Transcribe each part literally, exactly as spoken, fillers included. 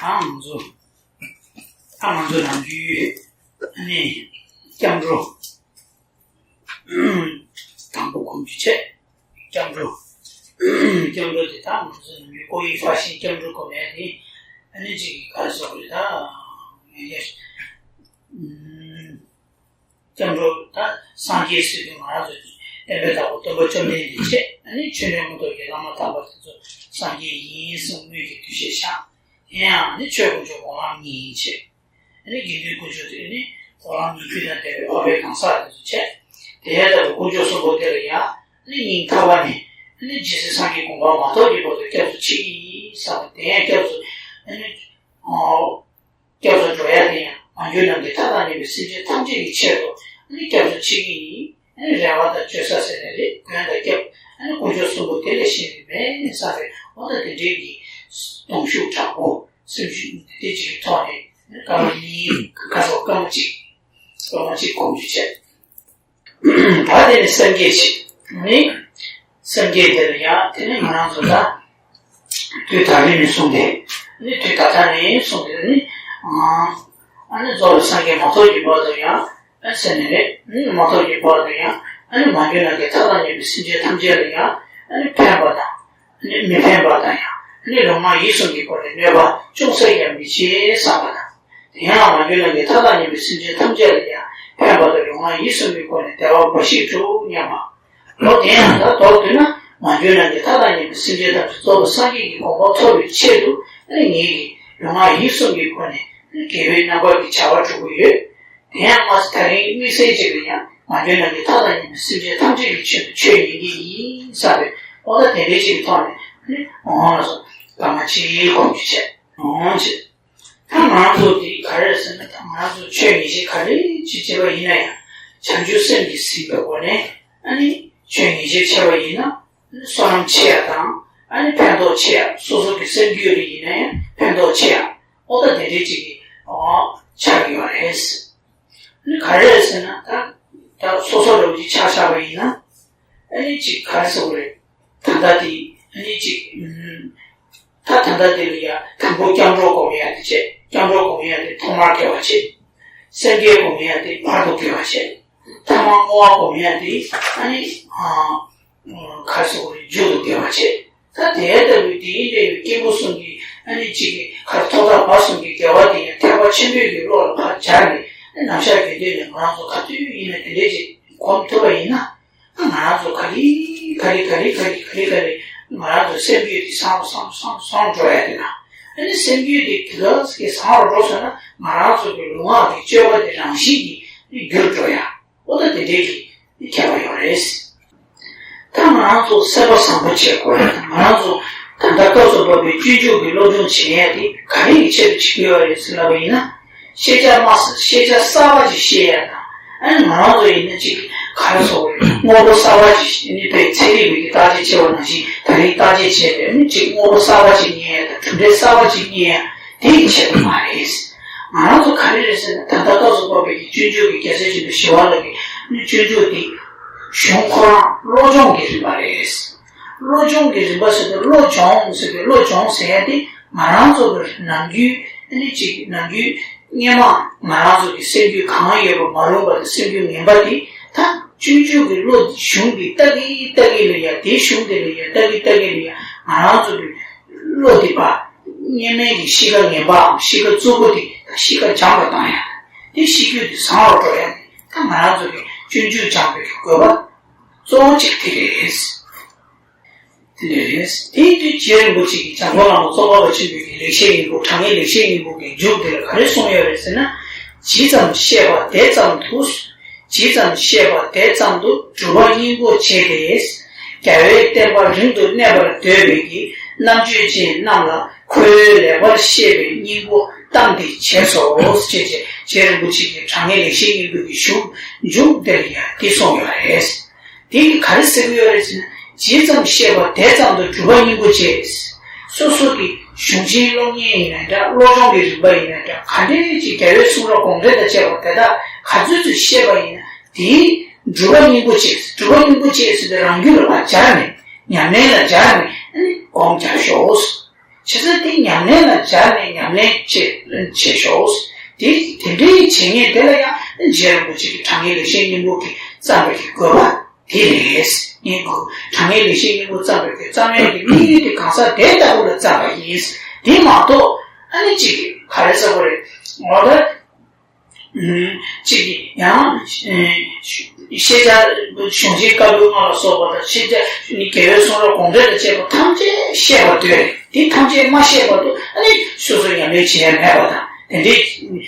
ད་ང་ཚོ་ད་ང་ཚོ་ནམ་རྒྱུན་ཨ་ནི་སྐྱབས་འགྲོ་དང་པོ་སྒོམ་རྒྱུ་བྱས། སྐྱབས་འགྲོ་སྐྱབས་འགྲོ་དེ་ད་ང་ཚོ་ནམ་རྒྱུན་ཀོ་ཡི་ཧྥ་ཤིན་སྐྱབས་འགྲོ་སྒོམ་ཡ་དེ་ཨ་ནི་ཅིག་ག་རེ་ཟེར་དགོས་རེད། ད་ངས་ཀྱང་སྐྱབས་འགྲོ་ད་སངས་རྒྱས་ཟེར་དུས་ང་རང་ཚོ་ཨེ་བེ་ལྟ་བུ་སྟོན་པ་བཅོམ་ལྡན་འདས་བྱས། ཨ་ནི་ཆོས་འབྲེལ་མངོན་རྟོགས་ཀྱི་བླ་མ་དམ་པ་དེ་ཚོ་སངས་རྒྱས་ཡིན་གསུངས་སྨོས་ཀྱི་འདུ་ཤེས་བཞག། དེ་ཡང་ཨ་ནི་ཆོས་དཀོན་མཆོག་སྒོམ་ལམ་གཉིས་བྱས། ཨ་ནི་དགེ་འདུན་དཀོན་མཆོག་དེ་ནི་སྒོམ་ལམ་ཉེར་བརྒྱད་དང་ལྡན་པའི་འཕགས་པའི་གང་ཟག་དེ་ཚོ་བྱས། དེ་ཡང་ལྟ་བུ་དཀོན་མཆོག་གསུམ་པོ་དེ་ལ་ཡང་ཨ་ནི་སྙིང་ཐག་པ་ནས་ཨ་ནི་རྗེ་བཙུན་སངས་རྒྱས་དགོངས་པ་མ་ཐོབ་ཀྱི་བར་དུ་སྐྱབས་སུ་མཆི་ཡི་བསམ་པ། དེ་ཡང་སྐྱབས་སུ་ཨ་ནི་ཨོ། སྐྱབས་སུ་འགྲོ་ཡ་དེ་ཡང་མ་གྱུར་ནམ་མཁའི་མཐའ་དང་མཉམ་པའི་སེམས་ཅན་ཐམས་ཅད་ཀྱི་ཆེད་དུ་ཨ་ནི་སྐྱབས་སུ་མཆི་གི་ཡིན། ཨ་ནི་རེ་བ་དང་བཅོལ་ས་ཟེར་ནས་རེད། མགོན་དང་སྐྱབས་ཨ་ནི་དཀོན་མཆོག་གསུམ་པོ་དེ་ལས་གཞན་དེ་མེད་བསམ་པའི་འོ་ད་དེ་འདྲའི་གི་གདུང་ཤུགས་དྲག་པོ་སེམས་ཤུགས་དེ་ཅིག་གི་ཐོག་ནས་སྐར་མ་གཉིས་ཁ་སོགས་སྐར་མ་གཅིག་སྐར་མ་གཅིག་སྒོམ་རྒྱུ་བྱས། ད་དེ་ནས་སེམས་བསྐྱེད་བྱེད། ནི་སེམས་བསྐྱེད་དེ་ལ་ཡང་དེ་ནི་ང་རང་ཚོ་ད་དུས་ད་རེས་ནས་བཟུང་སྟེ་ནི་དུས་ད་ལྟ་ནས་བཟུང་སྟེ་ནི་ཨ་ནི་རྫོགས་པའི་སངས་རྒྱས་མ་ཐོབ་ཀྱི་བར་དུ་ཡང་ཨ་ཟེར་ནས་རེད། ནི་མ་ཐོབ་ཀྱི་བར་དུ་ཡང་ཨ་ནི་མ་གྱུར་ནམ་མཁའི་མཐའ་དང་མཉམ་པའི་སེམས་ཅན་ཐམས་ཅད་ལ་ཡང་ཨ་ནི་ཕན་པ་དང་ནི་མི་ཕན་པ་དང་ཡང་ནི་ལུང་མ་ཡིན་གསུམ་གྱི་སྒོ་ནས་གནོད་པ་ཅུང་ཟད་ཀྱང་མི་བྱེད་བསམ་པ་དང་། དེ་ཡང་མ་གྱུར་ནམ་མཁའི་མཐའ་དང་མཉམ་པའི་སེམས་ཅན་ཐམས་ཅད་ལ་ཡང་ཕན་པ་དང་ལུང་མ་ཡིན་གསུམ་གྱི་སྒོ་ནས་བདེ་བ་འབའ་ཞིག་འགྲུབ་སྙམ་པ། འོ་དེ་ཡང་ད་མདོར་བསྡུས་ན་མ་གྱུར་ནམ་མཁའི་མཐའ་དང་མཉམ་པའི་སེམས་ཅན་ཐམས་ཅད་རྫོགས་པའི་སངས་རྒྱས་ཀྱི་གོ་འཕང་ཐོབ་པའི་ཆེད་དུ་ཨ་ནི་ངེད་ཀྱིས་ལུང་མ་ཡིན་གསུམ་གྱི་སྒོ་ནས་ཨ་ནི་དགེ་བའི་རྣམ་པ་གི་བྱ་བ་སྒྲུབ་ཀྱི་ཡོད། དེ་ཡང་མ་ཟད་ད་རིང་དམིགས་བསལ་ཅིག་ལ་ཡང་མ་གྱུར་ནམ་མཁའི་མཐའ་དང་མཉམ་པའི་སེམས་ཅན་ཐམས་ཅད་ཀྱི་ཆེད་དུ་ཆོས་ཉན་གྱི་ཡིན་བསམ་པའི་འོ་ད་དེ་འདྲའི་ཅིག་གི་ཐོག་ནས་ཨ་ནི་འོང་ལ་སོགས་སྐར་མ་གཅིག་སྒོམ་རྒྱུ་བྱས་འོང་བྱས། ད་ང་རང་ཚོ་འདི་ག་རེ་རེད་ཟེར་ན། ད་ང་རང་ཚོ་ཆོས་ཉན་བྱེད་ག་རེ་ཅིག་བྱེད་པ་ཡིན་ན་ཡང་བྱང་ཆུབ་སེམས་ཀྱིས་ཟིན་པའི་སྒོ་ནས་ཨ་ནི་ཆོས་ཉན་བྱེད་བྱས་པ་ཡིན་ན་བསོད་ནམས་ཆེ་ཡ་དང་ཨ་ནི་ཕན་ཐོགས་ཆེ་ཡ། སོ་སོ་གི་སེམས་རྒྱུད་ལ་ཡིན་ན་ཡང་ཕན་ཐོགས་ཆེ་ཡ། ཨོ་ད་དེ་འདྲའི་ཅིག་གི་ཨོ་ཆགས་ཀྱི་ཡོད་རེད། ཨ་ནི་ག་རེ་རེད་ཟེར་ན། ད་ད་སོ་སོ་རང་གི་ཆ་བཞག་པ་ཡིན་ན་ཨ་ནི་ཅིག་ག་རེ་ཟེར་དགོས་རེད། ད་ལྟ་དེ་ཨ་ནི་ཅིག་ཨུམ། ད་ད་ལྟ་དེ་ལ་ཡ་དང་པོ་སྐྱབས་འགྲོ་སྒོམ་ཡ་དེ་བྱས། སྐྱབས་འགྲོ་སྒོམ་ཡ་དེ་ཐོག་མར་དགེ་བ་བྱས། སེམས་བསྐྱེད་སྒོམ་ཡ་དེ་བར་དུ་དགེ་བ་བྱས། ཐ་མ་བསྔོ་བ་སྒོམ་ཡ་དེ་ཨ་ནི་ཨ་ག་རེ་ཟེར་དགོས་རེད། མཇུག་ཏུ་དགེ་བ་བྱས། ད་དེ་ལྟ་བུའི་དེའི་འབྲས་བུ་སྐྱེས་བུ་གསུམ་གྱི་ཨ་ནི་གཅིག་གི་ཁར་ཐོག་མཐའ་བར་གསུམ་གྱི་དགེ་བ་དེ་ཡང་ཐེག་པ་ཆེན་པོའི་གི་བློ་ལ་ཕར་སྦྱར་ནས་ནམ་ཞག་རྒྱུན་ལྡན་ནས་ང་རང་ཚོ་ག་དུས་ཡིན་ན་དེ་འདྲས་ཅིག་སྒོམ་ཐུབ་པ་ཡིན་ན། ང་རང་ཚོ་ག་ལེ་ག་ལེ་ག་ལེ་ག་ལེ་ག་ལེ་ག་ལེ་ང་རང་ཚོ་སེམས་རྒྱུད་དེ་སངས་སངས་སངས་སངས་འགྲོ་ཡ་དེ་ན། ཨ་ནི་སེམས་རྒྱུད་དེ་དེ་ག་ཟེ་སངས་རུ་འགྲོ་སོང་ན་ང་རང་ཚོ་གི་ལུས་ངག་གི་སྤྱོད་པ་དེ་རང་བཞིན་གྱིས་འགྱུར་འགྲོ་ཡ། འོ་ད་དེ་འདྲས་ཀྱི་ཁྱད་པར་ཡོད་རེད། ད་ང་རང་ཚོ་སེམས་པ་བཟང་པོ་བྱེད་དགོས་རེད། ང་རང་ཚོ་ད་ལྟ་སྐབས་སུ་བབས་པའི་སྤྱོད་འཇུག་གི་སློབ་སྦྱོང་བྱེད་ཡ་དེ་ག་རེ་ཡི་ཆེད་དུ་བྱེད་ཀྱི་ཡོད་རེད་ཟེར་ལབ་པ་ཡིན་ན། ཤེས་བྱ་མ་ཤེས་བྱ་གསར་པ་ཅིག་ཤེས་ཡ་དང་། ཨ་ནི་ང་རང་ཚོ་ཡིན་ན་ཅིག་ག་རེ་ཟེར་དགོས་རེད། དངོས་པོ་གསར་པ་ཅིག་ནི་པའི་ཚན་རིག་པའི་གི་བརྟག་དཔྱད་བྱས་པ་ནང་བཞིན་ད་རིང་བརྟག་དཔྱད་བྱས་པའི་ཨ་ནི་ཅིག་དངོས་པོ་གསར་པ་ཅིག་རྙེད་ཡ་དང་གྲུབ་འབྲས་གསར་པ་ཅིག་རྙེད་ཡ་དེ་ཡི་ཆེད་དུ་མ་རེད། ང་རང་ཚོ་ག་རེ་རེད་ཟེར་ན། ད་ལྟ་སྐབས་སུ་བབས་པའི་གི་སྤྱོད་འཇུག་གི་རྒྱལ་སྲས་ཆེན་པོ་ཞི་བ་ལྷ་གི་ཨ་ནི་སྤྱོད་འཇུག་འདི་གཞུང་ཁོ་རང་བློ་སྦྱོང་གི་རིམ་པ་རེད། བློ་སྦྱོང་གི་རིམ་པ་ཟེར་དུས་བློ་སྦྱོང་ཟེར་དུས་བློ་སྦྱོང་ཟེར་ཡ་དེ་ང་རང་ཚོ་གི་ནམ་རྒྱུན་ཨ་ནི་ཅིག་ནམ་རྒྱུན་སྔོན་མ་ང་རང་ཚོ་གི་སེམས་རྒྱུད་གང་ཡོད་པ་མ་རུངས་པ་དང་སེམས་རྒྱུད་ངན་པ་དེ་ད་སྤྱོད་འཇུག་གི་བློ་གཞུང་གི་ལྟ་གི་ལྟ་གི་ལ་ཡ། དེ་གཞུང་དེ་ལ་ཡ་ལྟ་གི་ལྟ་གི་ལ་ཡ་ང་རང་ཚོ་གི་བློ་དེ་པ་སྔོན་མའི་གི་གཤིས་ཀ་ངན་པའམ་གཤིས་ཀ་རྩུབ་པོ་དེ་ད་གཤིས་ཀ་སྦྱངས་པ་བཏང་ཡ། དེ་གཤིས་རྒྱུད་དེ་བཟང་རུ་འགྲོ་ཡ་དེ་ད་ང་རང་ཚོ་གི་སྤྱོད་འཇུག་སྦྱངས་པའི་གི་དགོས་པ་གཙོ་བོ་གཅིག་དེ་རེད། དེ་ལས་རེད། དེའི་དུས་རྗེ་རིན་པོ་ཆེ་གིས་འཇམ་མགོན་བླ་མ་ཙོང་ཁ་པ་ཆེན་པོའི་གི་ལེགས་བཤད་སྙིང་པོ། དྲང་ངེས་ལེགས་བཤད་སྙིང་པོ་གི་མཇུག་དེ་ལ་ག་རེ་གསུངས་ཡོད་རེད་ཟེར་ན། ཇི་ཙམ་བཤད་པ་དེ་ཙམ་དུ། ཇི་ཙམ་བཤད་པ་དེ་ཙམ་དུ་སྒྲུབ་པ་སྙིང་པོ་བྱེད་དེ། རྒྱལ་བའི་བསྟན་པ་རིང་དུ་གནས་པར་འདོད་པའི་གི་རྣམ་དཔྱོད་ཅན་རྣམས་ལ་ཁོའི་ལེགས་པར་བཤད་པའི་སྙིང་པོ་གཏམས་ཏེ་བྱས་སོ། ཅེས་རྗེ་རིན་པོ་ཆེ་གིས་དྲང་ངེས་ལེགས་བཤད་སྙིང་པོ་གི་གཞུང་མཇུག་དེ་ལ་ཡང་འདི་གསུངས་ཡོད་རེད། དེ་གིས་ག་རེ་ཟེར་གྱི་ཡོད་རེད་ཟེར་ན། ཇི་ཙམ་བཤད་པ་དེ་ཙམ་དུ་སྒྲུབ་པ་སྙིང་པོ་བྱེད། སོ་སོ་གི་གཞུང་ཆེན་སློབ་གཉེར་ཡིན་ན་འདྲ། བློ་སྦྱོང་གི་རིམ་པ་ཡིན་ན་འདྲ། ག་འདྲའི་ཅིག་རྒྱལ་བའི་གསུང་རབ་དགོངས་འགྲེལ་དང་བཅས་པ་དེ་དག་ག་ཚོད་ཚོད་བཤད་པ་ཡིན་ན་དེའི་སྒྲུབ་པ་སྙིང་པོ་བྱེད། སྒྲུབ་པ་སྙིང་པོ་བྱེད་ཟེར་དུས་རང་རྒྱུད་ལ་ཕར་སྦྱར་ནས་ཉམས་ལེན་ལ་སྦྱར་ནས་ཨ་ནི་སྒོམ་རྒྱག་ཤོག། བྱས་ཙང་དེ་ཉམས་ལེན་ལ་སྦྱར་ནས་ཉམས་ལེན་བྱེད་བྱེད་ཤོག་དེ་དེ་འདྲའི་བྱེད་མཁན་དེ་ལ་ཡང་རྗེ་རིན་པོ་ཆེ་གི་དྲང་ངེས་ལེགས་བཤད་སྙིང་པོ་གིས་བརྩམས་པའི་གི་དགོས་པ་དེ་རེད། ངས་གོ་དྲང་ངེས་ལེགས་བཤད་སྙིང་པོ་བརྩམས་པའི་གི་བརྩམས་ཡས་ཀྱི་དམིགས་ཡུལ་དེ་གང་ཟག་དེ་ལྟ་བུ་ལ་བརྩམས་པ་ཡིན། དེ་མ་གཏོགས་ཨ་ནི་གཅིག་གི་ག་རེ་ཟེར་དགོས་རེད། ངོ་ད། གཅིག་གིས་ཡང་ཤེས་བྱ་གཞུང་ཆེན་བཀའ་པོད་ལྔ་ལ་སོགས་པ་དང་ཤེས་བྱ་ནི་རྒྱལ་བའི་གསུང་རབ་དགོངས་འགྲེལ་དང་བཅས་པ་ཐམས་ཅད་བཤད་པར་འདོད་རེད། དེ་ཐམས་ཅད་མ་བཤད་བར་དུ་ཨ་ནི་སོ་སོ་ཉམས་ལེན་བྱེད་ཡ་མེད་པ་དང་དེ་འདྲའི་མི་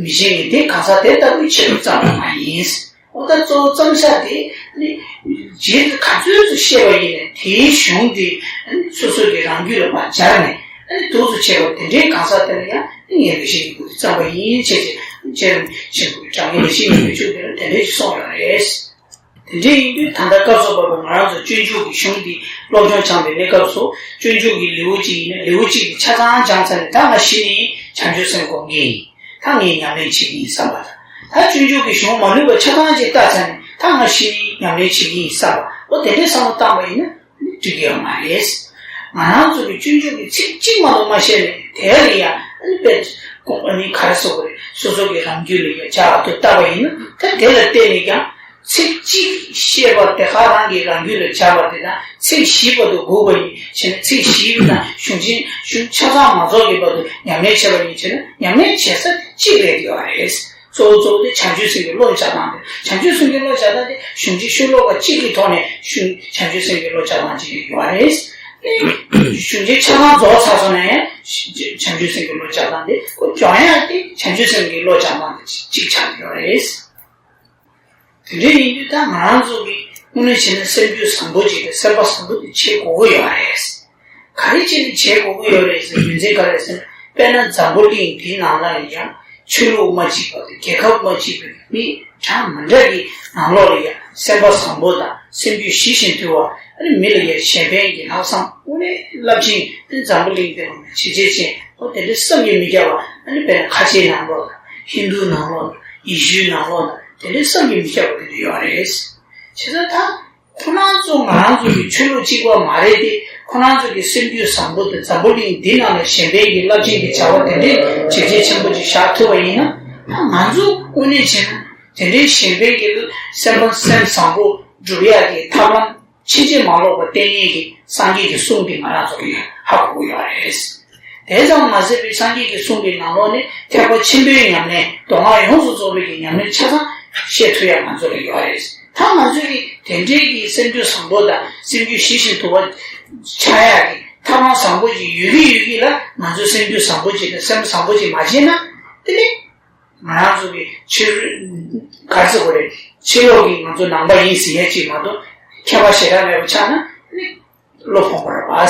བྱེད་ནི་དེ་གང་ཟག་དེ་ལྟ་བུའི་ཆེད་དུ་བརྩམས་པ་མ་ཡིན། འོ་ད་གཙོ་བོ་བརྩམས་བཞག་དེ་ནི་རྗེས་སུ་ག་ཚོད་ཅིག་བཤད་པ་ཡིན་ནའི་དེའི་གཞུང་དེ་སོ་སོ་གི་རང་རྒྱུད་ལ་མར་སྦྱར་ནས་ཨ་ནི་འདུག་སེ་བྱས་པ་དེ་འདྲའི་གང་ཟག་དེ་ལ་ཡང་ངས་ལེགས་བཤད་སྙིང་པོ་དེ་བརྩམས་པ་ཡིན་བྱས་ཅེས་རྗེ་རིན་པོ་ཆེ་དྲང་ངེས་ལེགས་བཤད་སྙིང་པོའི་མཇུག་དེ་ལ་དེ་འདྲ་ཞིག་གསུངས་ཡོད་རེད། དེ་འདྲ་ཡིན་དུས་ད་ལྟ་སྐབས་སུ་བབས་པའི་ང་རང་ཚོ་སྤྱོད་འཇུག་གི་གཞུང་འདི་སློབ་སྦྱོང་སྦྱངས་པའི་གནས་སྐབས་སུ་སྤྱོད་འཇུག་གི་ལེའུ་གཅིག་ཡིན་ན་ལེའུ་གཅིག་གི་ཆ་ཚང་སྦྱངས་ཚར་ནས་ད་ང་ཤི་ནི་བྱང་ཆུབ་སེམས་སྒོམ་གྱི་ཡིན། ད་ངས་ཉམས་ལེན་བྱེད་ཀྱི་ཡིན་བསམ་པ་དང་། ད་སྤྱོད་འཇུག་གི་གཞུང་མ་ལུས་པ་ཆ་ཚང་ཅིག་བལྟས་ཚར་ནས་ད་ང་ཤི་ནི་ཉམས་ལེན་བྱེད་ཀྱི་ཡིན་བསམ་པ་འོ་དེ་འདྲའི་བསམ་བློ་བཏང་པ་ཡིན་ན་འགྲིག་གི་ཡོད་མ་རེད། ང་རང་ཚོ་གི་སྤྱོད་འཇུག་གི་ཚིག་གཅིག་མ་གཏོགས་མ་ཤེས་ནས་དེ་ལ་ཡང་ཨ་ནི་དཔེ་ཀོ་ཨ་ནི་ག་རེ་ཟེར་དགོས་རེད། སོ་སོ་གི་རང་རྒྱུད་ལ་ཡང་འཇགས་ཐུབ་བལྟས་པ་ཡིན་ན་ད་དེ་ལ་བརྟེན་ནས་ཀྱང་ཚིག་གཅིག་ཤེས་པ་དེ་ག་རང་གི་རང་རྒྱུད་ལ་འཇགས་པ་དེ་དང་ཚིག་བཞི་བར་དུ་སྒུག་པ་ཡིན་ཕྱིན་ན་ཚིག་བཞི་དང་གཞུང་ཆེན་གཞུང་ཆ་ཚང་མ་རྫོགས་ཀྱི་བར་དུ་ཉམས་ལེན་བྱས་པ་ཡིན་ཕྱིན་ན་ཉམས་ལེན་བྱེད་ས་དེ་གཅིག་རེད་ཡོད་རེད། གཙོ་བོ་གཙོ་བོ་དེ་བྱང་ཆུབ་སེམས་ཀྱི་བློ་སྦྱང་སྟངས་དེ། བྱང་ཆུབ་སེམས་ཀྱི་བློ་སྦྱང་སྟངས་དེ་གཞུང་ཆེན་ཤོ་ལོ་ཀ་གཅིག་གི་ཐོག་ནས་གཞུང་བྱང་ཆུབ་སེམས་ཀྱི་བློ་སྦྱང་སྟངས་ཅིག་ཡོད་རེད། གཞུང་ཆེན་ཆ་ཚང་རྫོགས་ཚར་སོང་ན་ཡང་བྱང་ཆུབ་སེམས་ཀྱི་བློ་སྦྱང་སྟངས་དེ་ཁོ་སྦྱང་ཡག་དེ་བྱང་ཆུབ་སེམས་ཀྱི་བློ་སྦྱང་སྟངས་དེ་གཅིག་ཆགས་ཡོད་རེད། དེ་འདྲ་ཡིན་དུས་ད་ང་རང་ཚོ་གི་དངོས་གནས་བྱས་ན་སེམས་རྒྱུད་བཟང་པོ་ཅིག་དང་སེམས་པ་བཟང་པོ་དེ་བྱེད་དགོས་ཀྱི་ཡོད་རེད། ག་རེ་བྱས་ནས་བྱེད་དགོས་ཀྱི་ཡོད་རེད་ཟེར་རྒྱུ་མཚན་ག་རེ་ཟེར་ན་དཔེར་ན་འཛམ་བུ་གླིང་འདིའི་ནང་ལ་ཡང་ཆོས་ལུགས་མ་གཅིག་པ་དང་རྒྱལ་ཁབ་མ་གཅིག་པའི་མི་གྲངས་མི་འདྲ་གི་ནང་ལོགས་ལ་ཡང་སེམས་པ་བཟང་པོ་དང་སེམས་རྒྱུད་ཞི་ཞིང་དུལ་བ་ཨ་ནི་མི་ལ་ཡང་གཞན་ཕན་གྱི་ལྷག་བསམ་དངོས་གནས་རླབས་ཆེན་འཛམ་བུ་གླིང་འདིར་ཇེ་ཆེ་ཕྱིན་འོ་དེ་འདྲའི་བསམ་གྱིས་མི་ཁྱབ་པ་ཨ་ནི་དཔེར་ན་ཁ་ཆེའི་ནང་ལོགས་དང་ཧིན་རྡུའི་ནང་ལོགས་དང་ཡེ་ཤུའི་ནང་ལོགས་དང་དེ་འདྲའི་བསམ་གྱིས་མི་ཁྱབ་པ་དེ་འདྲ་ཡོད་རེད། བྱས་ཙང་ད། ཁོ་རང་ཚོ་ང་རང་ཚོ་གི་ཆོས་ལུགས་གཅིག་པ་མ་རེད་དེ། ཁོ་རང་ཚོ་གི་སེམས་རྒྱུད་བཟང་པོ་དང་འཛམ་བུ་གླིང་འདི་ནང་ལ་གཞན་ཕན་གྱི་རླབས་ཆེན་གྱི་བྱ་བ་དེ་འདྲའི་བྱས་རྗེས་ཆེན་པོ་ཅིག་བཞག་ཐུབ་པ་ཡིན་ན། ད་ང་ཚོ་དངོས་གནས་བྱས་ན་དེ་འདྲའི་གཞན་ཕན་གྱི་སེམས་པ་སེམས་བཟང་པོ་སྒྲུབ་ཡག་གི་ཐབས་ལམ་ཕྱིན་ཅི་མ་ལོག་པ་བསྟན་མཁན་གྱི་སངས་རྒྱས་ཀྱི་གསུང་འདི་ང་རང་ཚོ་གི་ཧ་གོ་གི་ཡོད་རེད། དེ་ཙམ་མ་ཟད་པའི་སངས་རྒྱས་ཀྱི་གསུང་གི་ནང་ལོགས་ནས་ཐེག་པ་ཆེན་པོའི་ཉམས་ལེན་མདོ་སྔགས་ཡོངས་སུ་རྫོགས་པའི་གི་ཉམས་ལེན་ཆ་ཚང་བཤད་ཐུབ་ཡག་ང་ཚོ་ལ་ཡོད་རེད། ད་ང་ཚོས་ཀྱི་དེ་འདྲའི་གི་སེམས་རྒྱུད་བཟང་པོ་དང་སེམས་རྒྱུད་ཞི་ཞིང་དུལ་བ་ཆགས་ཡག་གི་ཐབས་ལམ་བཟང་པོ་ཞིག་ཡོད་ཀྱི་ཡོད་ཀྱི་ལ་ང་ཚོས་སེམས་རྒྱུད་བཟང་པོ་ཅིག་དང་སེམས་བཟང་པོ་ཅིག་མ་བྱས་ན་དེ་ནི་ང་རང་ཚོ་གི་ཕྱི་རོལ་ག་རེ་ཟེར་དགོས་རེད། ཕྱི་ལོགས་ཀྱི་ང་ཚོ་ནང་པ་ཡིན་ཟེར་ཡག་ཅིག་མ་གཏོགས་ཁྱད་པར་ཞེ་དྲག་མེད་པ་ཆགས་ན་དེ་ནི་བློ་ཕམ་པ་རེད་པ།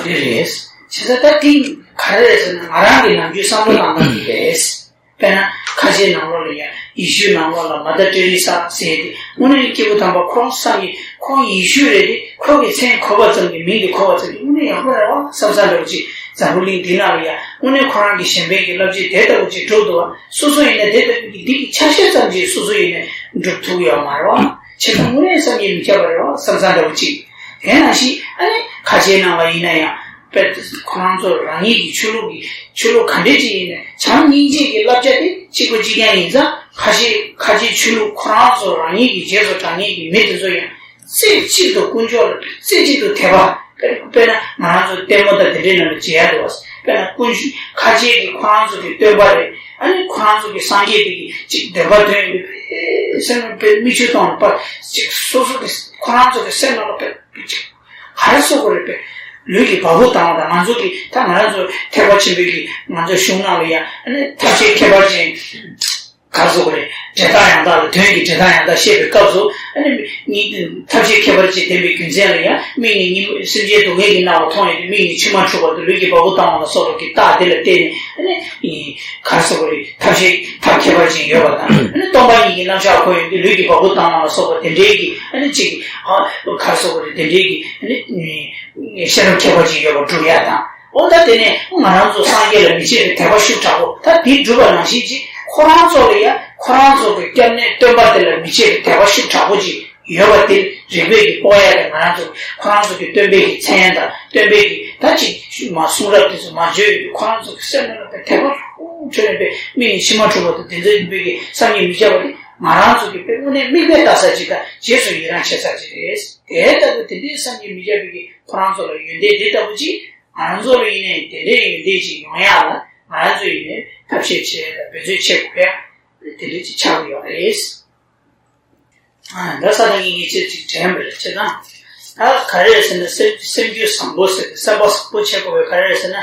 དེ་རེད། བྱས་ཙང་ད་དེ་ག་རེ་རེད་ཟེར་ན་ང་རང་གི་ནམ་རྒྱུན་བསམ་བློ་བཏང་སྟངས་དེ་རེད། དཔེར་ན་ཁ་ཆེའི་ནང་ལོགས་ལ་ཡང་ཡེ་ཤུའི་ནང་ལོགས་ལ་མ་དར་ཏེ་རེ་ས་ཟེར་ཏེ་དངོས་གནས་སྐྱེས་བུ་དམ་པ་ཁོང་བསམ་གྱིས་ཁོང་ཡེ་ཤུ་རེད་དེ་ཁོ་གི་མཚན་གོ་བ་ཙམ་གྱིས་མིང་དེ་གོ་བ་ཙམ་གྱིས་དངོས་གནས་ཡག་པོ་རེད་བ་བསམ་ས་འདྲ་བོ་ཅིག་འཛམ་བུ་གླིང་འདི་ནང་ལ་ཡང་དངོས་གནས་ཁོ་རང་གི་གཞན་ཕན་གྱི་བསླབ་བྱ་དེ་ལྟ་བུ་ཅིག་སྒྲུབ་འདུག་བ། སོ་སོ་ཡིན་ན་དེ་ལྟ་བུ་གི་འདི་གི་ཆ་ཤས་ཙམ་ཅིག་སོ་སོ་ཡིན་ན་སྒྲུབ་ཐུབ་ཡོད་མ་རེད་བ། བྱས་ཙང་དངོས་གནས་བསམ་གྱིས་མི་ཁྱབ་པ་རེད་བ་བསམ་ས་འདྲ་བོ་ཅིག་དེ་ནང་བཞིན་ཨ་ནི་ཁ་ཆེའི་ནང་ལ་ཡིན་ན་ཡང་དཔེ་ཁོ་རང་ཚོ་རང་ཉིད་ཀྱི་ཆོས་ལུགས་ཀྱི་ཆོས་ལུགས་ག་འདྲས་ཅིག་ཡིན་ནའི་བྱམས་སྙིང་རྗེ་གི་བསླབ་བྱ་དེ་གཅིག་པ་གཅིག་རྐྱང་ཡིན་ཙང་ཁ་ཆེ་ཁ་ཆེའི་ཆོས་ལུགས་ཁོ་རང་ཚོ་རང་ཉིད་ཀྱི་རྗེས་སུ་འབྲང་མཁན་གྱི་མི་དེ་ཚོ་ཡང་རྩེ་གཅིག་ཏུ་དཀོན་མཆོག་ལ་རྩེ་གཅིག་ཏུ་དད་པ་དཔེར་ན་ང་རང་ཚོ་ལྟད་མོ་དང་དེ་འདྲའི་ནང་ལ་མཇལ་ཡ་འདུག་བ། དཔེར་ན་དཀོན་མཆོག་ཁ་ཆེ་གི་ཁོ་རང་ཚོ་གི་སྟོན་པ་རེད། ཨ་ནི་ཁོ་རང་ཚོ་གི་སངས་རྒྱས་དེ་གི་གཅིག་འདོན་པ་འདོན་ཡོད་པའི་སེམས་ལ་དཔེ་མིག་ཆུ་གཏོང་ལ་པ་གཅིག་སོ་སོ་གི་ཁོ་རང་ཚོ་གི་སེམས་ནང་ལ་དཔེ་གཅིག་ག་རེ་ཟེར་དགོས་རེད་པས། ལུས་ཀྱི་བ་སྤུ་ལྡང་བ་དང་ང་ཚོ་གི་ད་ང་རང་ཚོ་ཐེག་པ་ཆེན་པོའི་གི་ང་ཚོ་གཞུང་ནང་ལ་ཡང་ཨ་ནི་ཐབས་ཤེས་ཁྱད་པར་ཅན་ག་རེ་ཟེར་དགོས་རེད། འབྲས་རྟགས་ཡང་དག་ལ་དོན་གྱི་འབྲས་རྟགས་ཡང་དག་བཤད་པའི་སྐབས་སུ་ཨ་ནི་ཐབས་ཤེས་ཁྱད་པར་ཅན་ལྡན་པའི་རྒྱུ་མཚན་ལ་ཡང་མིག་ནི་གཉིད་སེམས་ཅན་སྡུག་བསྔལ་གྱི་སྣང་བ་མཐོང་ཡོད་དུས་མིག་ནི་མཆི་མ་འཁྲུགས་པ་དང་ལུས་ཀྱི་བ་སྤུ་ལྡང་བ་ལ་སོགས་པ་གི་རྟགས་དེ་ལ་བརྟེན་ནས་ཨ་ནི་ག་རེ་ཟེར་དགོས་རེད། ཐབས་ཤེས་ཐབས་ཁྱད་པར་ཅན་ཡོད་པ་དང་ཨ་ནི་སྟོང་པ་ཉིད་ཀྱི་རྣམ་གཞག་ཁོ་ཡོད་དུས་ལུས་ཀྱི་བ་སྤུ་ལྡང་བ་ལ་སོགས་པ་དེ་འདྲའི་གི་ཨ་ནི་གཅིག་ག་རེ་ཟེར་དགོས་རེད། དེ་འདྲའི་གི་ཨ་ནི། ཤེས་རབ་ཁྱད་པར་ཅན་ཡོད་པ་སྒྲུབ་ཡ་དང་། འོ་ད་དེ་ནས་ང་རང་ཚོ་སངས་རྒྱས་ལ་མི་ཕྱེད་པའི་དད་པ་ཤུགས་དྲག་པོ་ད་འདི་སྒྲུབ་པ་ནང་བཞིན་ཅིག་ཁོ་རང་ཚོ་ལ་ཡ་ཁོ་རང་ཚོ་གི་སྐྱབས་གནས་སྟོན་པ་དེ་ལ་མི་ཕྱེད་པའི་དད་པ་ཤུགས་དྲག་པོ་ཅིག་ ཡོད་པ་དེ་རིགས་པས་ཀྱི་དཔོག་ཡ་དེ། ང་རང་ཚོ་ཁོ་རང་ཚོ་གི་སྟོན་པའི་གི་མཚན་དང་སྟོན་པའི་གི་ད་ཅིག་མ་གསུང་རབ་དེ་ཚོ་མ་བརྗོད་ཡོད་དུས། ཁོ་རང་ཚོ་གི་སེམས་ནང་ལ་དད་པ་ཧྲུག་ཁྲོས་ནས་པའི་མིག་ནས་མཆི་མ་འཁྲུག་པ་དང་དེ་ཚོ་ཡིན་པའི་གི་བསམ་གྱིས་མི་ཁྱབ་པ་དེ། ང་རང་ཚོ་གི་དཔེ་དངོས་གནས་མིག་དཔེ་ལྟ་ས་ཅིག་དང་རྗེས་སུ་ཡི་རང་བྱེད་ས་ཅིག་རེད། དེ་ལྟ་བུ་དེ་འདྲའི་བསམ་གྱིས་མི་ཁྱབ་པའི་གི་ཁོ་རང་ཚོ་ལ་ཡོན་ཏན་དེ་ལྟ་བུ་ཅིག་ང་རང་ཚོ་ལ་ཡིན་ནའི་དེ་འདྲའི་ཡོན་ཏན་ཅིག་ཡོང་ཡག་ལ་ང་རང་ཚོ་ཡིན་ནའི་ཐབས་ཤེས་བྱེད་དང་འབད་བརྩོན་བྱེད་དགོས་ཡ་དེ་འདྲ་ཅིག་ཆགས་ཀྱི་ཡོད་རེད། ཨ། ད་ས་དང་ངེད་ཀྱིས་ཅིག་དྲན་པ་རེད་ཅེ་ན། ད་ག་རེ་རེད་ཟེར་ན། སེམས་སེམས་རྒྱུད་བཟང་པོ་ཟེར་ཏེ། སེམས་པ་བཟང་པོ་བྱེད་དགོས་པའི་ག་རེ་རེད་ཟེར་ན།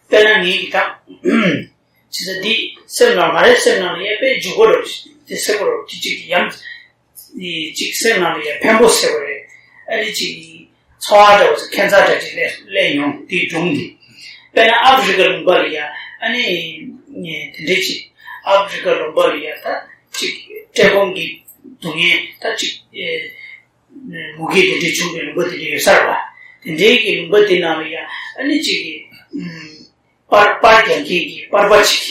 དཔེར་ན་ངེད་ཀྱིས་ད་ཅི་ཟེར། འདི་སེམས་ནང་མ་རེད། སེམས་ནང་ལ་ཡ་དཔེ་འཇུག་གི་རེད། དེ་ཟེར་གི་རེད། དེ་ཅིག་ཡང་ཅིག་སེམས་ནང་ལ་ཡ་ཕན་པོ་ཟེར་བ་རེད། ཨ་ནི་ཅིག་ཚོར་བ་འདྲ་བོ་ཟེར། ཁྱད་མཚར་འདྲ་ཅིག་སླེབས་སླེབས་ཡོང་། དེའི་སྒྲུང་འདི། དཔེར་ན་ཨ་ཧྥི་རི་ཀ་ལུང་པ་ལ་ཡ། ཨ་ནི་དེ་འདྲའི་ཅིག་ཨ་ཧྥི་རི་ཀ་ལུང་པ་ལ་ཡ་ད་ཅིག་བཀྲེས་སྐོམ་གྱི་སྡུག་བསྔལ། ད་ཅིག་ཨེ་མུ་གེ་དེ་འདྲའི་བྱུང་བའི་ལུང་པ་དེ་འདྲ་ཡོད་ས་རེད་པ། དེ་འདྲའི་གི་ལུང་པ་དེ་ནང་ལ་ཡ་ཨ་ནི་ཅིག་གི་ཨུམ་པར་པར་རྒྱག་མཁན་གྱི་པར་པ་ཅིག་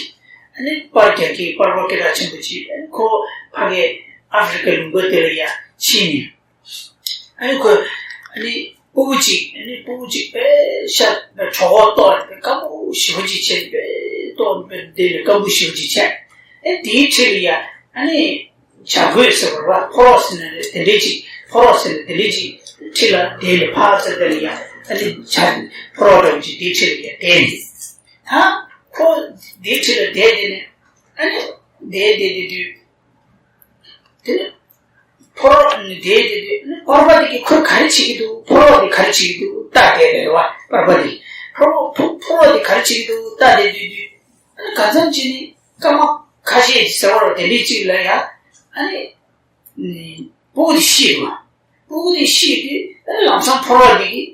ཨ་ནི་པར་རྒྱག་མཁན་གྱི་པར་པ་སྐད་གྲགས་ཆེན་པོ་ཅིག་ཨ་ནི་ཁོ་ཕ་གི་ཨ་ཧྥི་རི་ཀ་ལུང་པ་དེ་ལ་ཡ་ཕྱིན་ནས། ཨ་ནི་ཁོས་ཨ་ནི་སྤུ་གུ་གཅིག་ཨ་ནི་སྤུ་གུ་གཅིག་དཔེ་ཤ་དཔེ་གྲོད་ཁོག་ལྟོགས་ནས་དཔེ་སྐམ་པོ་ཞེ་པོ་ཅིག་བྱས། དཔེ་ལྟོགས་ནས་དཔེ་བསྡད་ནས་སྐམ་པོ་ཞེ་པོ་ཅིག་བྱས། ཨ་དེའི་འཁྲིས་ལ་ཡ་ཨ་ནི་བྱ་རྒོད་ཟེར་བ་རེད་པ། ཕོ་རོག་ཟེར་ན་རེད། དེ་འདྲའི་ཅིག་ཕོ་རོག་ཟེར་ན་དེ་འདྲའི་ཅིག་འཁྲིས་ལ་བསྡད་ནས། ཕར་ཚུར་དེ་ལ་ཡ་ཨ་ནི་བྱ་ཕོ་རོག་འདྲ་བོ་ཅིག་དེའི་འཁྲིས་ལ་ཡ་བསྡད་ནས། ད་ཁོ་དེའི་འཁྲིས་ལ་བསྡད་བསྡད་ནས། ཨ་ནི་བསྡད་བསྡད་བསྡད་དུས། དེ་ནས་ཕོ་རོག་ནི་དེ་དེ་དེ་ནི་པར་པ་དེ་གིས་ཁོས་ག་རེ་བྱེད་ཀྱི་འདུག་ཕོ་རོག་དེ་ག་རེ་བྱེད་ཀྱི་འདུག་ལྟ་བསྡད་རེད་པ། པར་པ་དེ་གིས་ཕོ་རོག་ཕོ་ཕོ་རོག་དེ་ག་རེ་བྱེད་ཀྱི་འདུག་ལྟ་བསྡད་དུས་དུས། ཨ་ནི་གང་འཚམ་ཅིག་ནི་སྐར་མ་ཁ་ཤས་ཟེར་བ་རེད། དེ་འདྲའི་ཅིག་ལ་ཡ་ཨ་ནི་ཨུམ་སྤུ་གུ་དེ་ཤི་རེད་པ། སྤུ་གུ་དེ་ཤི་དུས། ཨ་ནི་ལམ་སང་ཕོ་རོག་དེ་གིས་